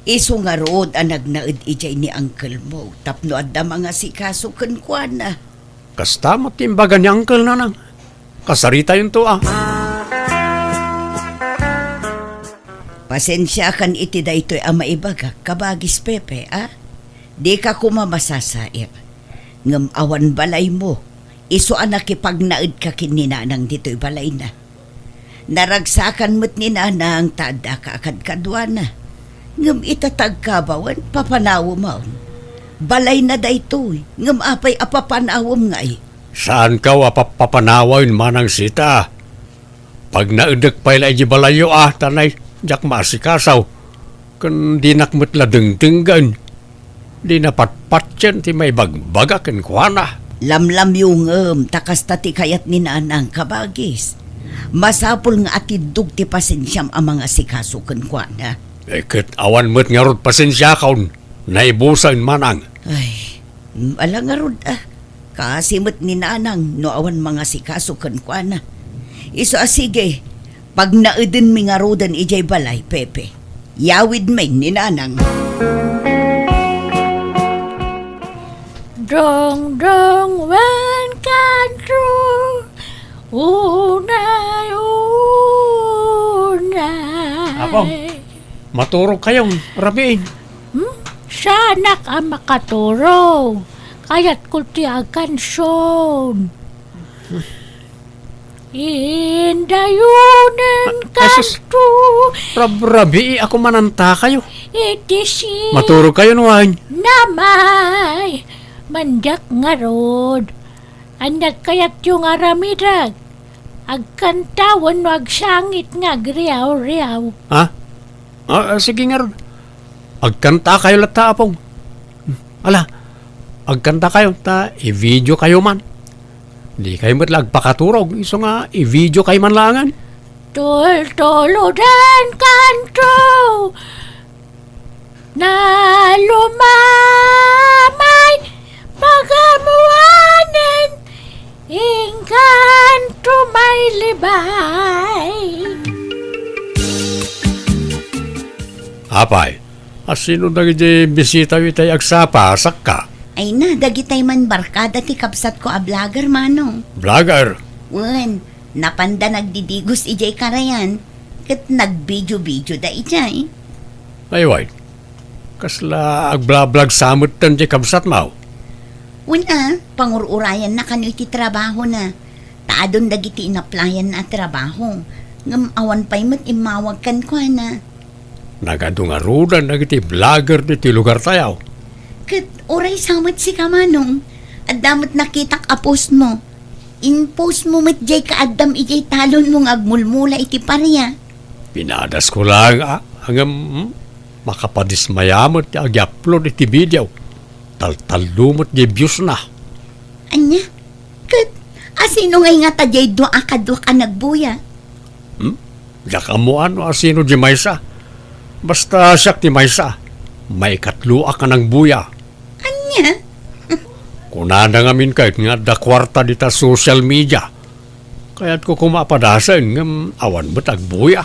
Isu ngarud a nagnaed idiay ni Uncle mo tapno adda mangasikaso kenkuana. Kasta met ti imbaga ni Uncle, Nanang. Kasaritayonto, a. Pasensiakan iti daytoy a maibagak, kabagis Pepe, a? Dika koma masasair. Ngem awan balaymo, isu a nakipagnaedka ken ni Nanang ditoy balayna. Naragsakan met ni Nanang ta addaka a kadkaduana. Ngem ita ta agkabawen, papanawemon. Balayna daytoy, ngem apay a papanawem ngay? Saanko a papapanawen, Manang Sita. Pagnaedek pay la idiay balayyo, a, ta nay, diak maasikaso. Ken dinak met la dengdenggen. Dina patpatien ti maibagbagak kenkuana. Lamlamyongem ta kasta ti kayat ni Nanang, kabagis. Masapul nga atiddog ti pasensiam a mangasikaso kenkuana. Eh, ket awan met ngarud pasensiakon. Naibusen, Manang. Ay, ala ngarud, a. Kaasi met ni Nanang no awan mangasikaso kenkuana. Isu a sige, Pagnaedenmi ngaruden idiay balay, Pepe. Yawidmi ni Nanang. Dongdong wen kanto, unay, unay. Apong, maturog kayon, rabiin. Hmm? Saanak a makaturog. Kayatko ti aganson. Indayonen Ah, asus. Kanto. Rabrabii ako mananta kayo. Iti si Maturog kayo, nuan. Namay. Mandiak ngarud. Ania kayatyo nga aramidek? Agkanta wenno agsangit nga agriaw-riaw? Ha? Ah, ah, sige ngarud. Agkanta kayo latta, Apong. Ala, agkanta kayo, ta i-video kayo man. Di kayo met la agpakaturog, isu nga i-video kayo man laangan. Tultuludan kanto, nalumamay, pagamuanen, inkanto may libay. Apay, asino dagiti bisitayo itay agsapa, sakka? Ay na, dagitay man barkada ti kabsatko a vlogger, Manong. Vlogger? Wen, napanda nagdidigos idiay karayan, ket nagbidio-bidioda idiay. Ay, wen, kasla agblablog sa metten ti kabsatmo? Wen a, pangur-urayanna kano iti trabahona. Ta adun dagiti inaplayanna a trabaho, ngem awan pay met immawag kenkuana. Nagadu ngaruden dagiti vlogger ditoy lugartayo. Ket uray sa met sika, Manong, adda met nakitak a postmo. In-postmo met diay kaaddam idiay talonmo nga agmulmula iti paria. Pinadasko laeng a, ngem, hmm, makapadismaya met ti ag-upload iti video. Taltallo met diay viewsna. Ania? Ket asino ngay ngata diay dua a kaduak a nagbuya? Hmm? Diak ammoan no asino diay maysa. Basta siak ti maysa. Maikatloak a nagbuya. Ania? Kunada ngamin ket nga adda kuarta dita social media. Kayatko koma a padasen ngem awan met agbuya.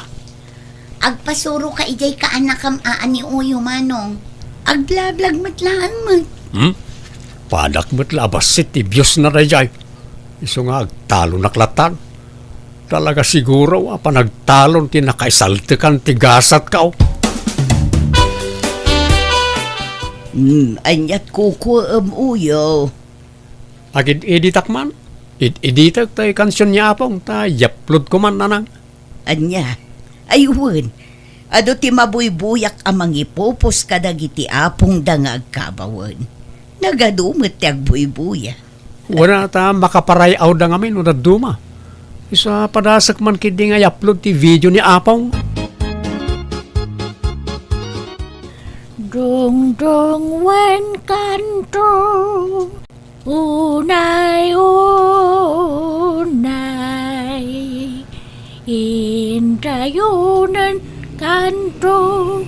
Agpasuroka idiay kaanakam a ni Uyo, Manong. Agblablag met laeng met. Hmm? Padak met la a bassit ti biusna daydiay. Isu nga agtalonak lattan. Talaga siguro a panagtalon ti nakaisaltekan ti gasatko. Hmm, aniat kukuem, Uyo? Agid-editak man. Id-editek tay kansion ni Apong ta i-upload ko man, Nanang. Ania? Ay wen, adu ti mabuybuyak a mangipupos kadagiti apongda nga agkabawen. Nagadu met ti agbuybuya. Wen a ta makaparay-awda ngamin no dadduma. Isu a padasek man ketdi nga i-upload ti video ni Apong. Dongdong wen kanto. Unay, unay, indayonen kanto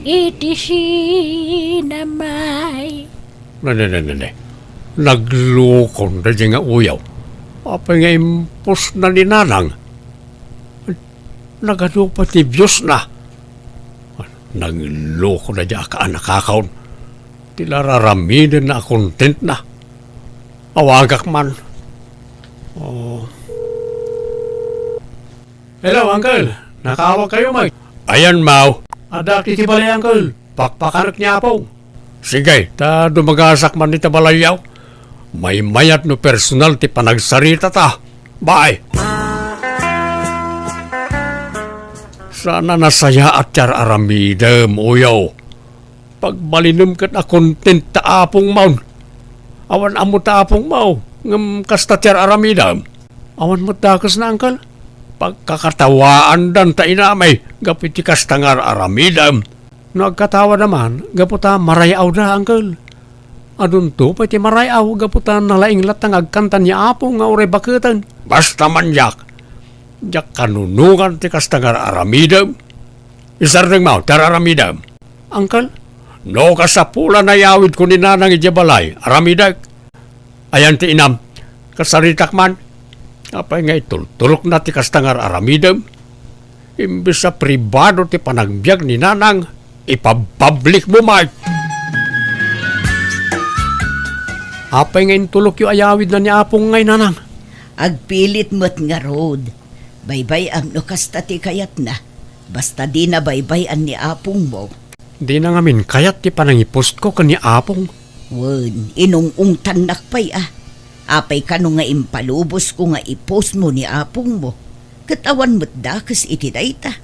iti sinamay. Ne, ne, ne, ne, ne. Naglukon daydiay nga uyaw. Apay nga impusna ni Nanang? Nagadu pay ti viewsna. Nangloko daydiay a kaanakakon. Ti la raramidenna a contentna. Awagak man. Oh. Hello, Uncle. Nakaawag kayo, Mike? Ayan, Mau. Adda iti balay, Uncle. Pakpakanek ni Apo. Sige, ta dumagasak man ita balayyo. Maymayat no personal ti panagsarita ta. Bye. Saan a nasayaat ti ar-aramidem, uyaw. Pagbalinem ket a content ta apongmon. Awan ammo ta apongmo, ngem kasta ti ar-aramidem. Awan met dakesna, Uncle. Pagkakatawaandan ta inamay gapu iti kasta nga ar-aramidem. No agkatawada man, gapu ta maray-awda, Uncle. Adunto pay ti maray-aw gapu ta nalaing latta nga agkanta ni Apo nga uray baketen. Basta man diak, diak kanunongan ti kasta nga ar-aramidem. Isardengmo ti ar-aramidem. Uncle? No kasapulan a iyawidko ni Nanang idiay balay, aramidek. Ayan ti inam, kasaritak man. Apay nga itultulokna ti kasta nga ar-aramidem? Imbes a pribado ti panagbiag ni Nanang, ipabpablikmo met. Apay nga intulokyo a yawidna ni Apong ngay, Nanang? Agpilit met ngarud. Baybay-am no kasta ti kayatna. Basta dina baybay-an ni Apongmo. Dina ngamin kayat ti panangipostko ken ni Apong. Wen, inung-ungtannak pay a. Apay kano nga impalubosko nga ipostmo ni Apongmo? Ket awan met dakes iti dayta.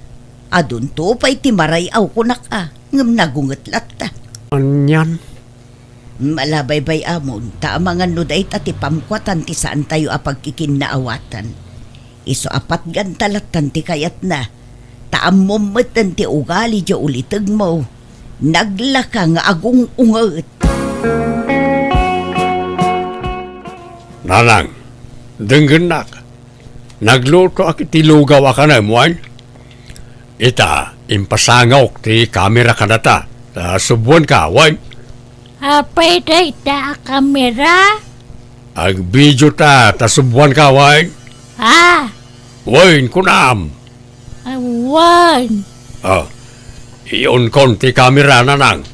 Adunto pay ti maray-aw kunak a, ngem nagunget latta. Anian? Ala, baybay-amon, ta amangan no dayta ti pamkuatan ti saantayo a pagkikinnaawatan. Isu a patganta lattan ti kayatna, ta ammom metten ti ugali diay ulitegmo. Naglaka nga agung-unget. Nanang, denggennak. Naglutoak iti lugaw a kanem, wen? Ita, impasangawek ti kamera kadata. Ta subbuanka, wen? Apay dayta a kamera? Agbidio ta, ta subbuanka, wen? Ah! Wen, kunam! Ah, wen. Ah, iunkon ti kamera, Nanang.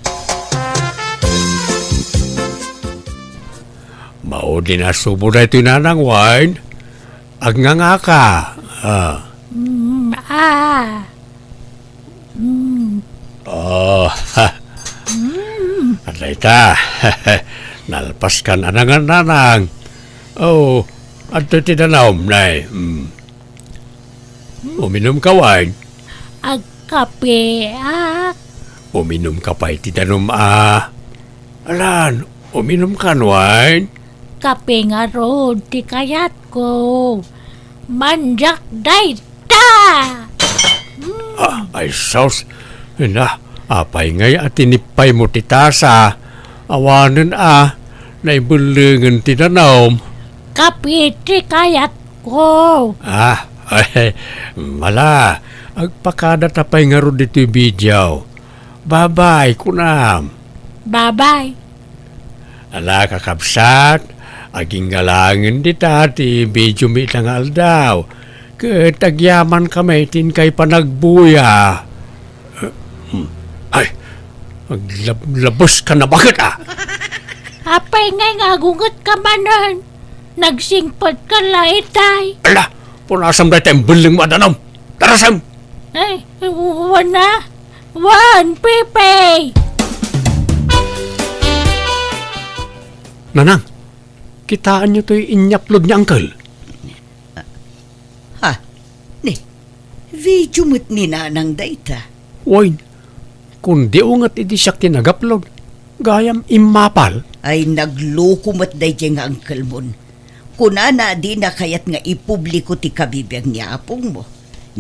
Maudi nasubo daytoy, Nanang, wen? Agngangaka. Ah. Mm, ah. Mm. Oh, ha. Mm. Adda ita. Nalpaskan a nangan, Nanang. Oh, adtoy ti danum, nay. Mm. Uminumka, wen? Agkapeak. Uminumka pay ti danum a. Alan, uminumkan, wen? Kape ngarud ti kayatko. Mandiak dayta! Ah, ay sus! Ina, apay ngay a tinippaymo ti tasa? Awanen a, naibellengen ti danum. Kape ti kayatko. Ah, ay, mala, agpakadata pay ngarud ditoy video. Babay, kunam. Babay. Ala, kakabsat, aginggalangen dita ti videomi ita nga aldaw. Ket agyamankami ti inkay panagbuya. Ay, aglab-, labes ka na baket, ah! Apay ngay nga agungetka manen? Nagsingpet ka la itay. Ala, punasam dayta imbellengmo a danum. Tarasem! Ay, wana? Wan, Pepe! Nanang, kitaenyo toy inyapload ni Uncle? Ha? Ni, video met ni Nanang dayta. Wen, kundi unget idi siak ti nag-upload, gayam immapal. Ay, nagloko met daydiay nga uncle-mon. Kunana a dina kayat nga ipubliko ti kabibiag ni apongmo.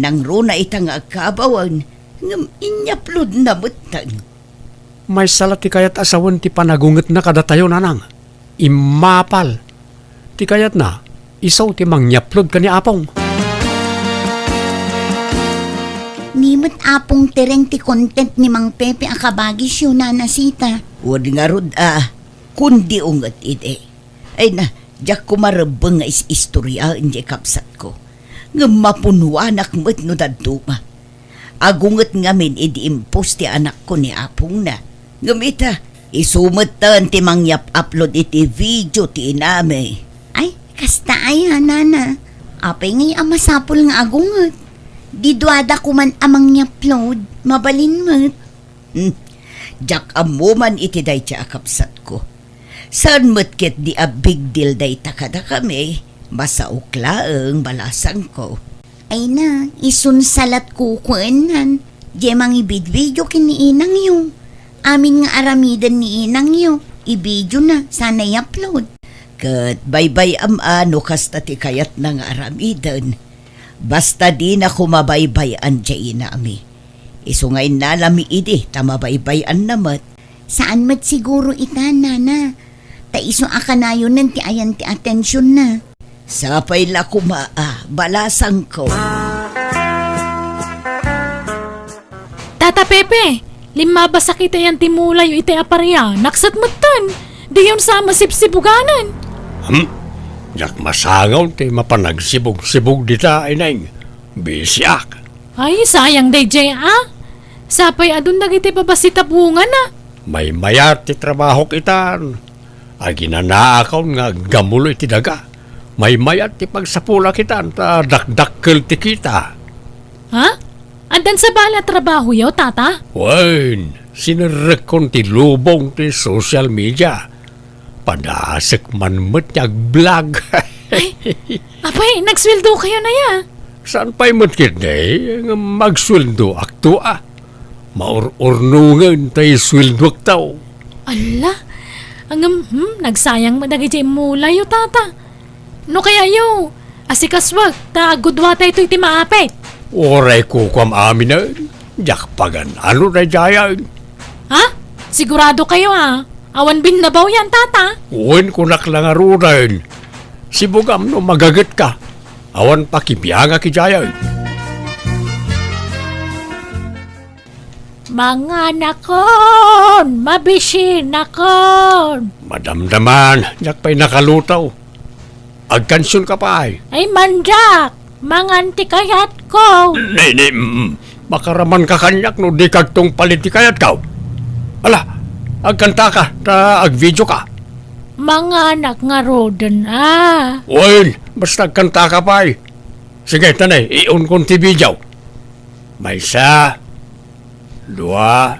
Nangruna ita nga agkaabawen, ngem inyaploadna metten. Maysa la ti kayat a sawen ti panagungetna kadatayo, Nanang. Immapal. Ti kayatna, isu ti mangyaplod ken ni Apong. Ni met Apong Tereng ti content ni Mang Pepe a kabagisyo, Nana Sita. Wen ngarud a, kundi unget idi. Ay na, diak koma rebbeng nga is-istoriaen diay kabsatko. Ngem mapunwanak met no dadduma. Agunget ngamin idi impos ti anakko ni apongna. Ngem ita, isu metten ti mangyap-upload iti video ti inami. Ay, kasta aya, Nana. Apay ngay a masapul nga agunget? Di duada koman a mangyapload, mabalin met. Hmm. Diak ammo man iti dayta a kabsatko. Saan met ketdi a big deal dayta kadakami, masaok laeng balasangko. Ay na, isun sa latko kuennan, diay mangibidbidio ken ni inangyo. Amin nga aramiden ni inangyo, ibidiona, sana i-upload. Ket baybay-am a no kasta ti kayatna nga aramiden. Basta dina koma baybay-an diay inami. Isu nga innalami idi ta mabaybay-anna met. Saan met siguro ita, Nana. Ta isu a kanayonen ti ayan ti atensionna. Sapay la koma a, balasangko. Tata Pepe, limmabasakitayan ti mulayo iti aparian, naksat metten. Diyon sa masibsibuganan. Hmm? Diak masangaw ti mapanagsibog-sibog dita, Ineng. Bisiak. Ay, sayang daydiay, a. Sapay adun dagiti babassit a bungana. Maymayat ti trabahok itan. Aginanaakon nga aggamulo iti daga. Maymayat ti pagsapulak itan ta dakdakkel ti kita. Ha? Addan sabali a trabahoyo, tata? Wen, sinerrekkon ti lubong ti social media. Padasek man met ti agblog. Ay, apay, nagsueldo kayo na ya? Saan pay met ketdi nga magsueldo akto a? Maur-urnongen tay sueldoak tao. Alla, ngem, hmm, nagsayang met dagiti immulayo, tata. No kayayo, asikasuak, ta aggudua tayo iti maapit. Uray kukuam aminen, diak pagan-ano daydiayen. Ha? Sigurado kayo, ha? Awan binnabaw yan, tata. Wen, kunak la ngaruden. Sibugam no magagetka. Awan pakibiangak idiayen. Manganakon, mabisinakon. Madamdaman, diak pay nakalutaw. Agkansionka pay. Ay, mandiak, mangan ti kayatko. Ni, ni, mm, makaramanka kaniak no di kagtungpal iti kayatko. Ala, agkantaka, ta agvideoka. Manganak ngaruden, a. Wen, basta agkantaka pay. Sige, tanay, iunkon ti video. Maysa, dua,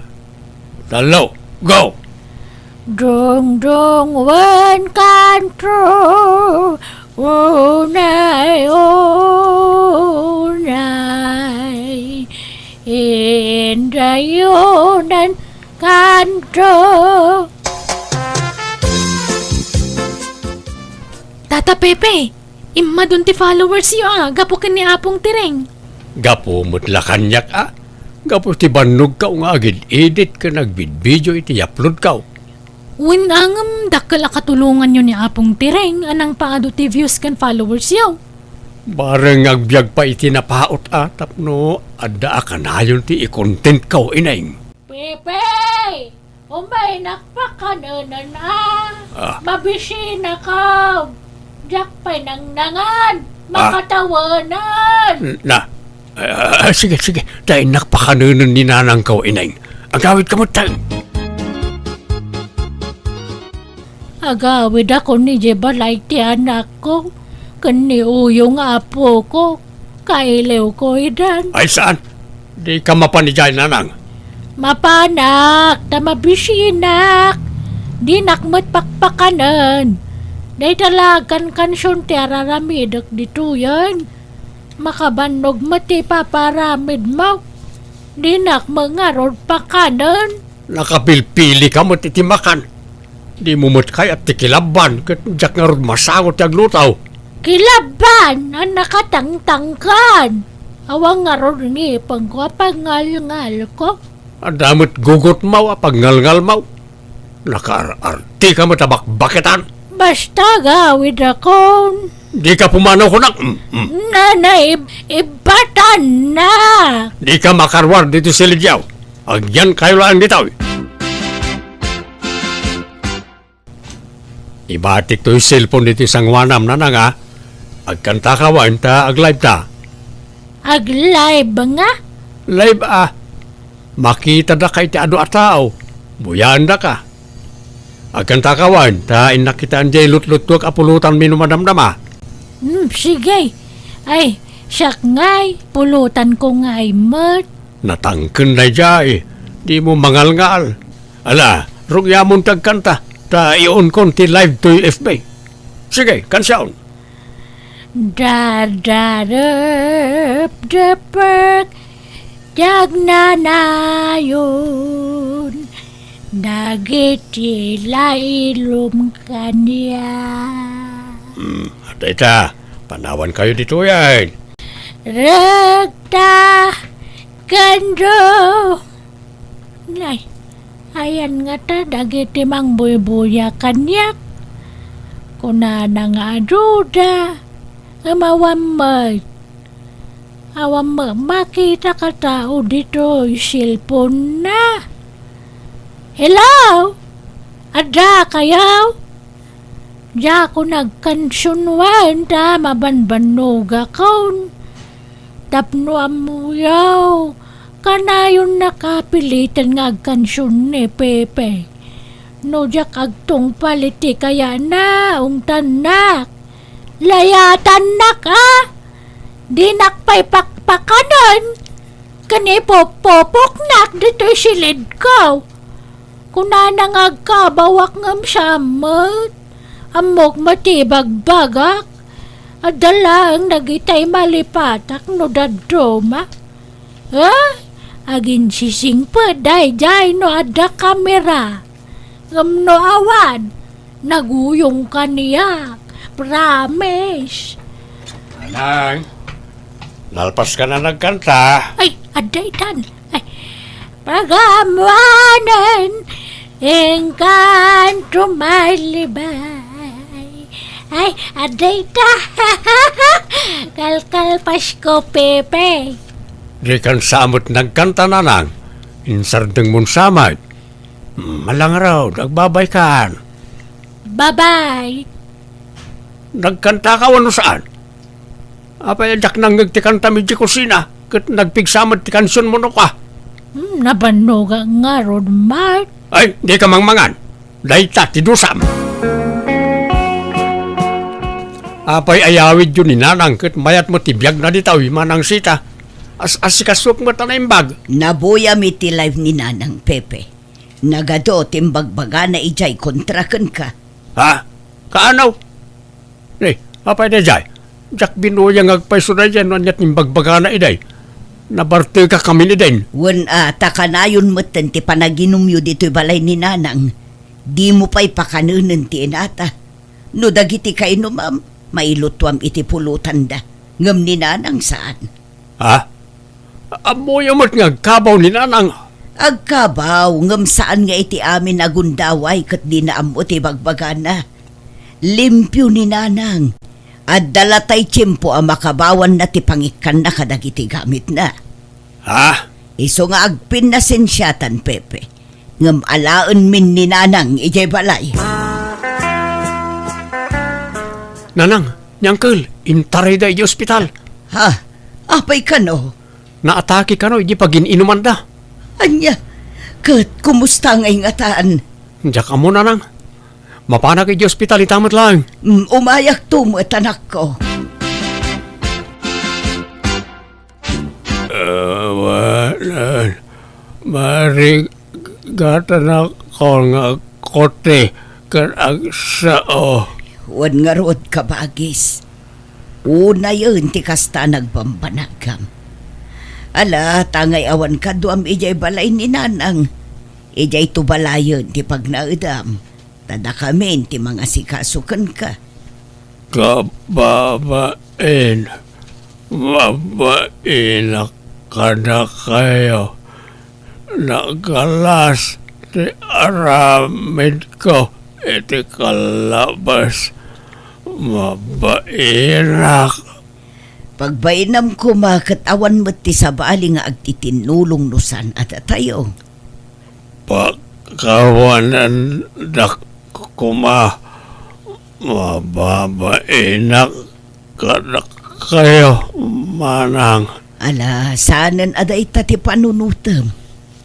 tallo, go! Dungdung wen kanto, unay, unay, indayonan kanto. Tata Pepe, immadun ti followers yo a, gapu ken ni Apong Tireng. Gapu met la kaniak a, gapu ti bannogko nga agid-edit ken agbidbidio iti uploadko. Wen a ngem dakkel a katulonganyo ni Apong Tireng a nangpaadu ti views ken followers yo. Bareng nga agbiag pay iti napaut a tapno adda a kanayon ti i-contentko, ineng. Pepe! Umaynak pakanenen a. Ah. Mabisinakon. Diak pay nangnangan. Ah. Makatawanan. Na. Ah, sige, sige. Ta innak pakanenen ni nanangko, ineng. Agawidka met, tay. Agawidakon idiay balay ti anakko ken ni Uyo nga apoko. Kailiwko idan. Ay, saan? Dika mapan idiay, nanang? Mapanak, ta mabisinak. Dinak met pakpakanen. Dayta la agkankansion ti araramidek ditoyen. Makabannog met ti ipapaaramidmo. Dinak met ngarud pakanen. Nakapilpilika met iti makan. Dimo met kayat ti kilabban ket diak ngarud masango ti agluto. Kilabban a nakatangtangkan. Awan ngarud ngipengko a pagngalngalko. Adda met gugotmo a pagngalngalmo. Nakaar-artika met a bakbaketan. Basta agawidakon. Dika pumanaw kunak. Mm, mm. Nanay, ib-, ibbatanna. Dika makaruar ditoy silidyo. Agyankayo laeng ditoy. Ibatik toy cellphone ditoy sangoanam, nanang a. Agkantaka wen ta aglive ta. Aglive nga? Live a. Makitadaka iti adu a tao. Buyaendaka. Agkantaka wen ta innak kitaen diay lutluttuek a pulotanmi no madamdama. Hmm, sige. Ay, siak ngay, pulotanko ngay met. Natangken daydiay. Dimo mangalngal. Ala, rugyamon ti agkanta, ta iunkon ti live toy F B. Sige, kansion. Dadarepdepek ti agnanayon dagiti lailom kaniak. Hmm, dayta, panawankayo ditoyen. Rekta, kendo. Nay, ayan ngata dagiti mangbuybuya kaniak. Kunana nga aduda, ngem awan met. Awan met makita a tao ditoy cellphone-na. Hello? Adda kayo? Diakon agkansion wen ta mabanbannogakon. Tapno ammoyo, kanayonnaka piliten nga agkansion ni Pepe. No diak agtungpal iti kayana, ungtannak. Layatannak, a? Dinak pay pakpakanen. Ken ipupupoknak ditoy silidko. Kunana nga agkabawak ngem saan met. Ammok met ti ibagbagak. Adda laeng dagitay malipatak no dadduma. Eh? Aginsisingpet daydiay no adda kamera. Ngem no awan, naguyong kaniak. Promise. Nanang, nalpas ka na nagkanta. Ay, adda itan. Ay, pagamuanen, engkanto malibay. Ay, adda ita. Kalkalpasko, Pepe. Dikan sa met nagkanta, Nanang. Insardeng mon sa met. Malangarod, agbabay kan. Babay. Nagkanta ka wenno saan? Apay, diak nangngeg ti kantam idiay kusina, ket nagpigsa met ti kansionmo no ka. Hmm, nabannoga ngarud, Mart. Ay, dika mangmangan. Dayta ti dusam. Apay, ayawidyo ni Nanang ket mayat met ti biagna ditoy, Manang Sita. As-asikasok met a naimbag. Nabuyam iti live ni Nanang, Pepe. Nagadu ti imbagbagana idiay kontra kenka. Ha? Kaano? Ni, apay daydiay? Diak binuya nga agpayso daydiay no ania ti imbagbagana idiay. Nabartekak amin idin. Wen a, ta kanayon metten ti panaginumyo ditoy balay ni Nanang. Dimo pay pakanenen ti inata. No dagiti kainumam, mailutuam iti pulotanda. Ngem ni Nanang saan. Ha? Ammoyo met nga agkabaw ni Nanang. Agkabaw, ngem saan nga iti amin a gundaway ket dina ammo ti bagbagana. Limpio ni Nanang. Adda latay tiempo a makabawanna ti pangikkanna kadagiti gamitna. Ha? Isu nga agpinnasensiatan, Pepe. Ngem alaenmin ni Nanang idiay balay. Nanang, ni Uncle, intarayda idiay ospital. Ha? Apay kano? Naatake kano idiay pagin-inumanda. Ania? Ket kumusta ngay ngatan? Diak ammo, Nanang. Mapanak idiay ospital ita met laeng. Mm, umayakto met, anakko. Awanan, marigatanak nga kuti ken agsao. Wen ngarud, kabagis. Unayen ti kasta a nagbanbanagam. Ala, ta ngay awan kaduam idiay balay ni Nanang. Idiay to balayen ti pagnaedam. Ta dakamin ti mangasikaso kenka. Kababain, mabainak kadakayo. Nagalas ti aramidko iti kalabas. Mabainak. Pagbainam koma ket awan met ti sabali nga agtitinnulong no saan a datayo. Pakawanandak koma, mababainak kadakayo, Manang. Ala, saanen a dayta ti panunotem.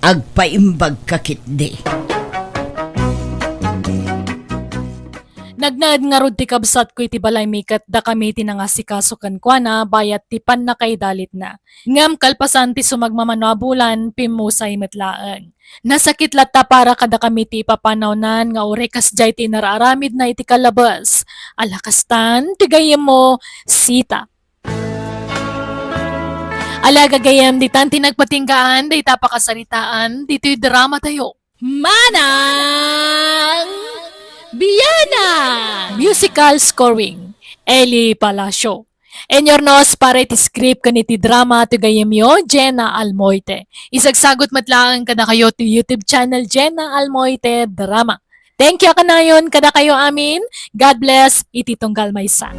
Agpaimbagka ketdi. Nagnaed ngarud ti kabsatko iti balaymi ket dakami ti nangasikaso kenkuana bayat ti pannakaidalitna. Ngem kalpasan ti sumagmamano a bulan, pimmusay met laeng. Nasakit latta para kadakami ti ipapanawnan nga uray kasdiay ti inar-aramidna iti kalabas. Ala kastan, ti gayyemmo, Sita. Ala gagayyem, ditan ti nagpatinggaan dayta pakasaritaan ditoy dramatayo. Manang Bianang! Musical scoring, Eli Palacio. Inurnos para iti script ken iti drama ti gayyemyo, Jenna Almoite. Isagsagut met laeng kadakayo ti YouTube channel, Jenna Almoite Drama. Thank you a kanayon kadakayo amin. God bless iti tunggal maysa.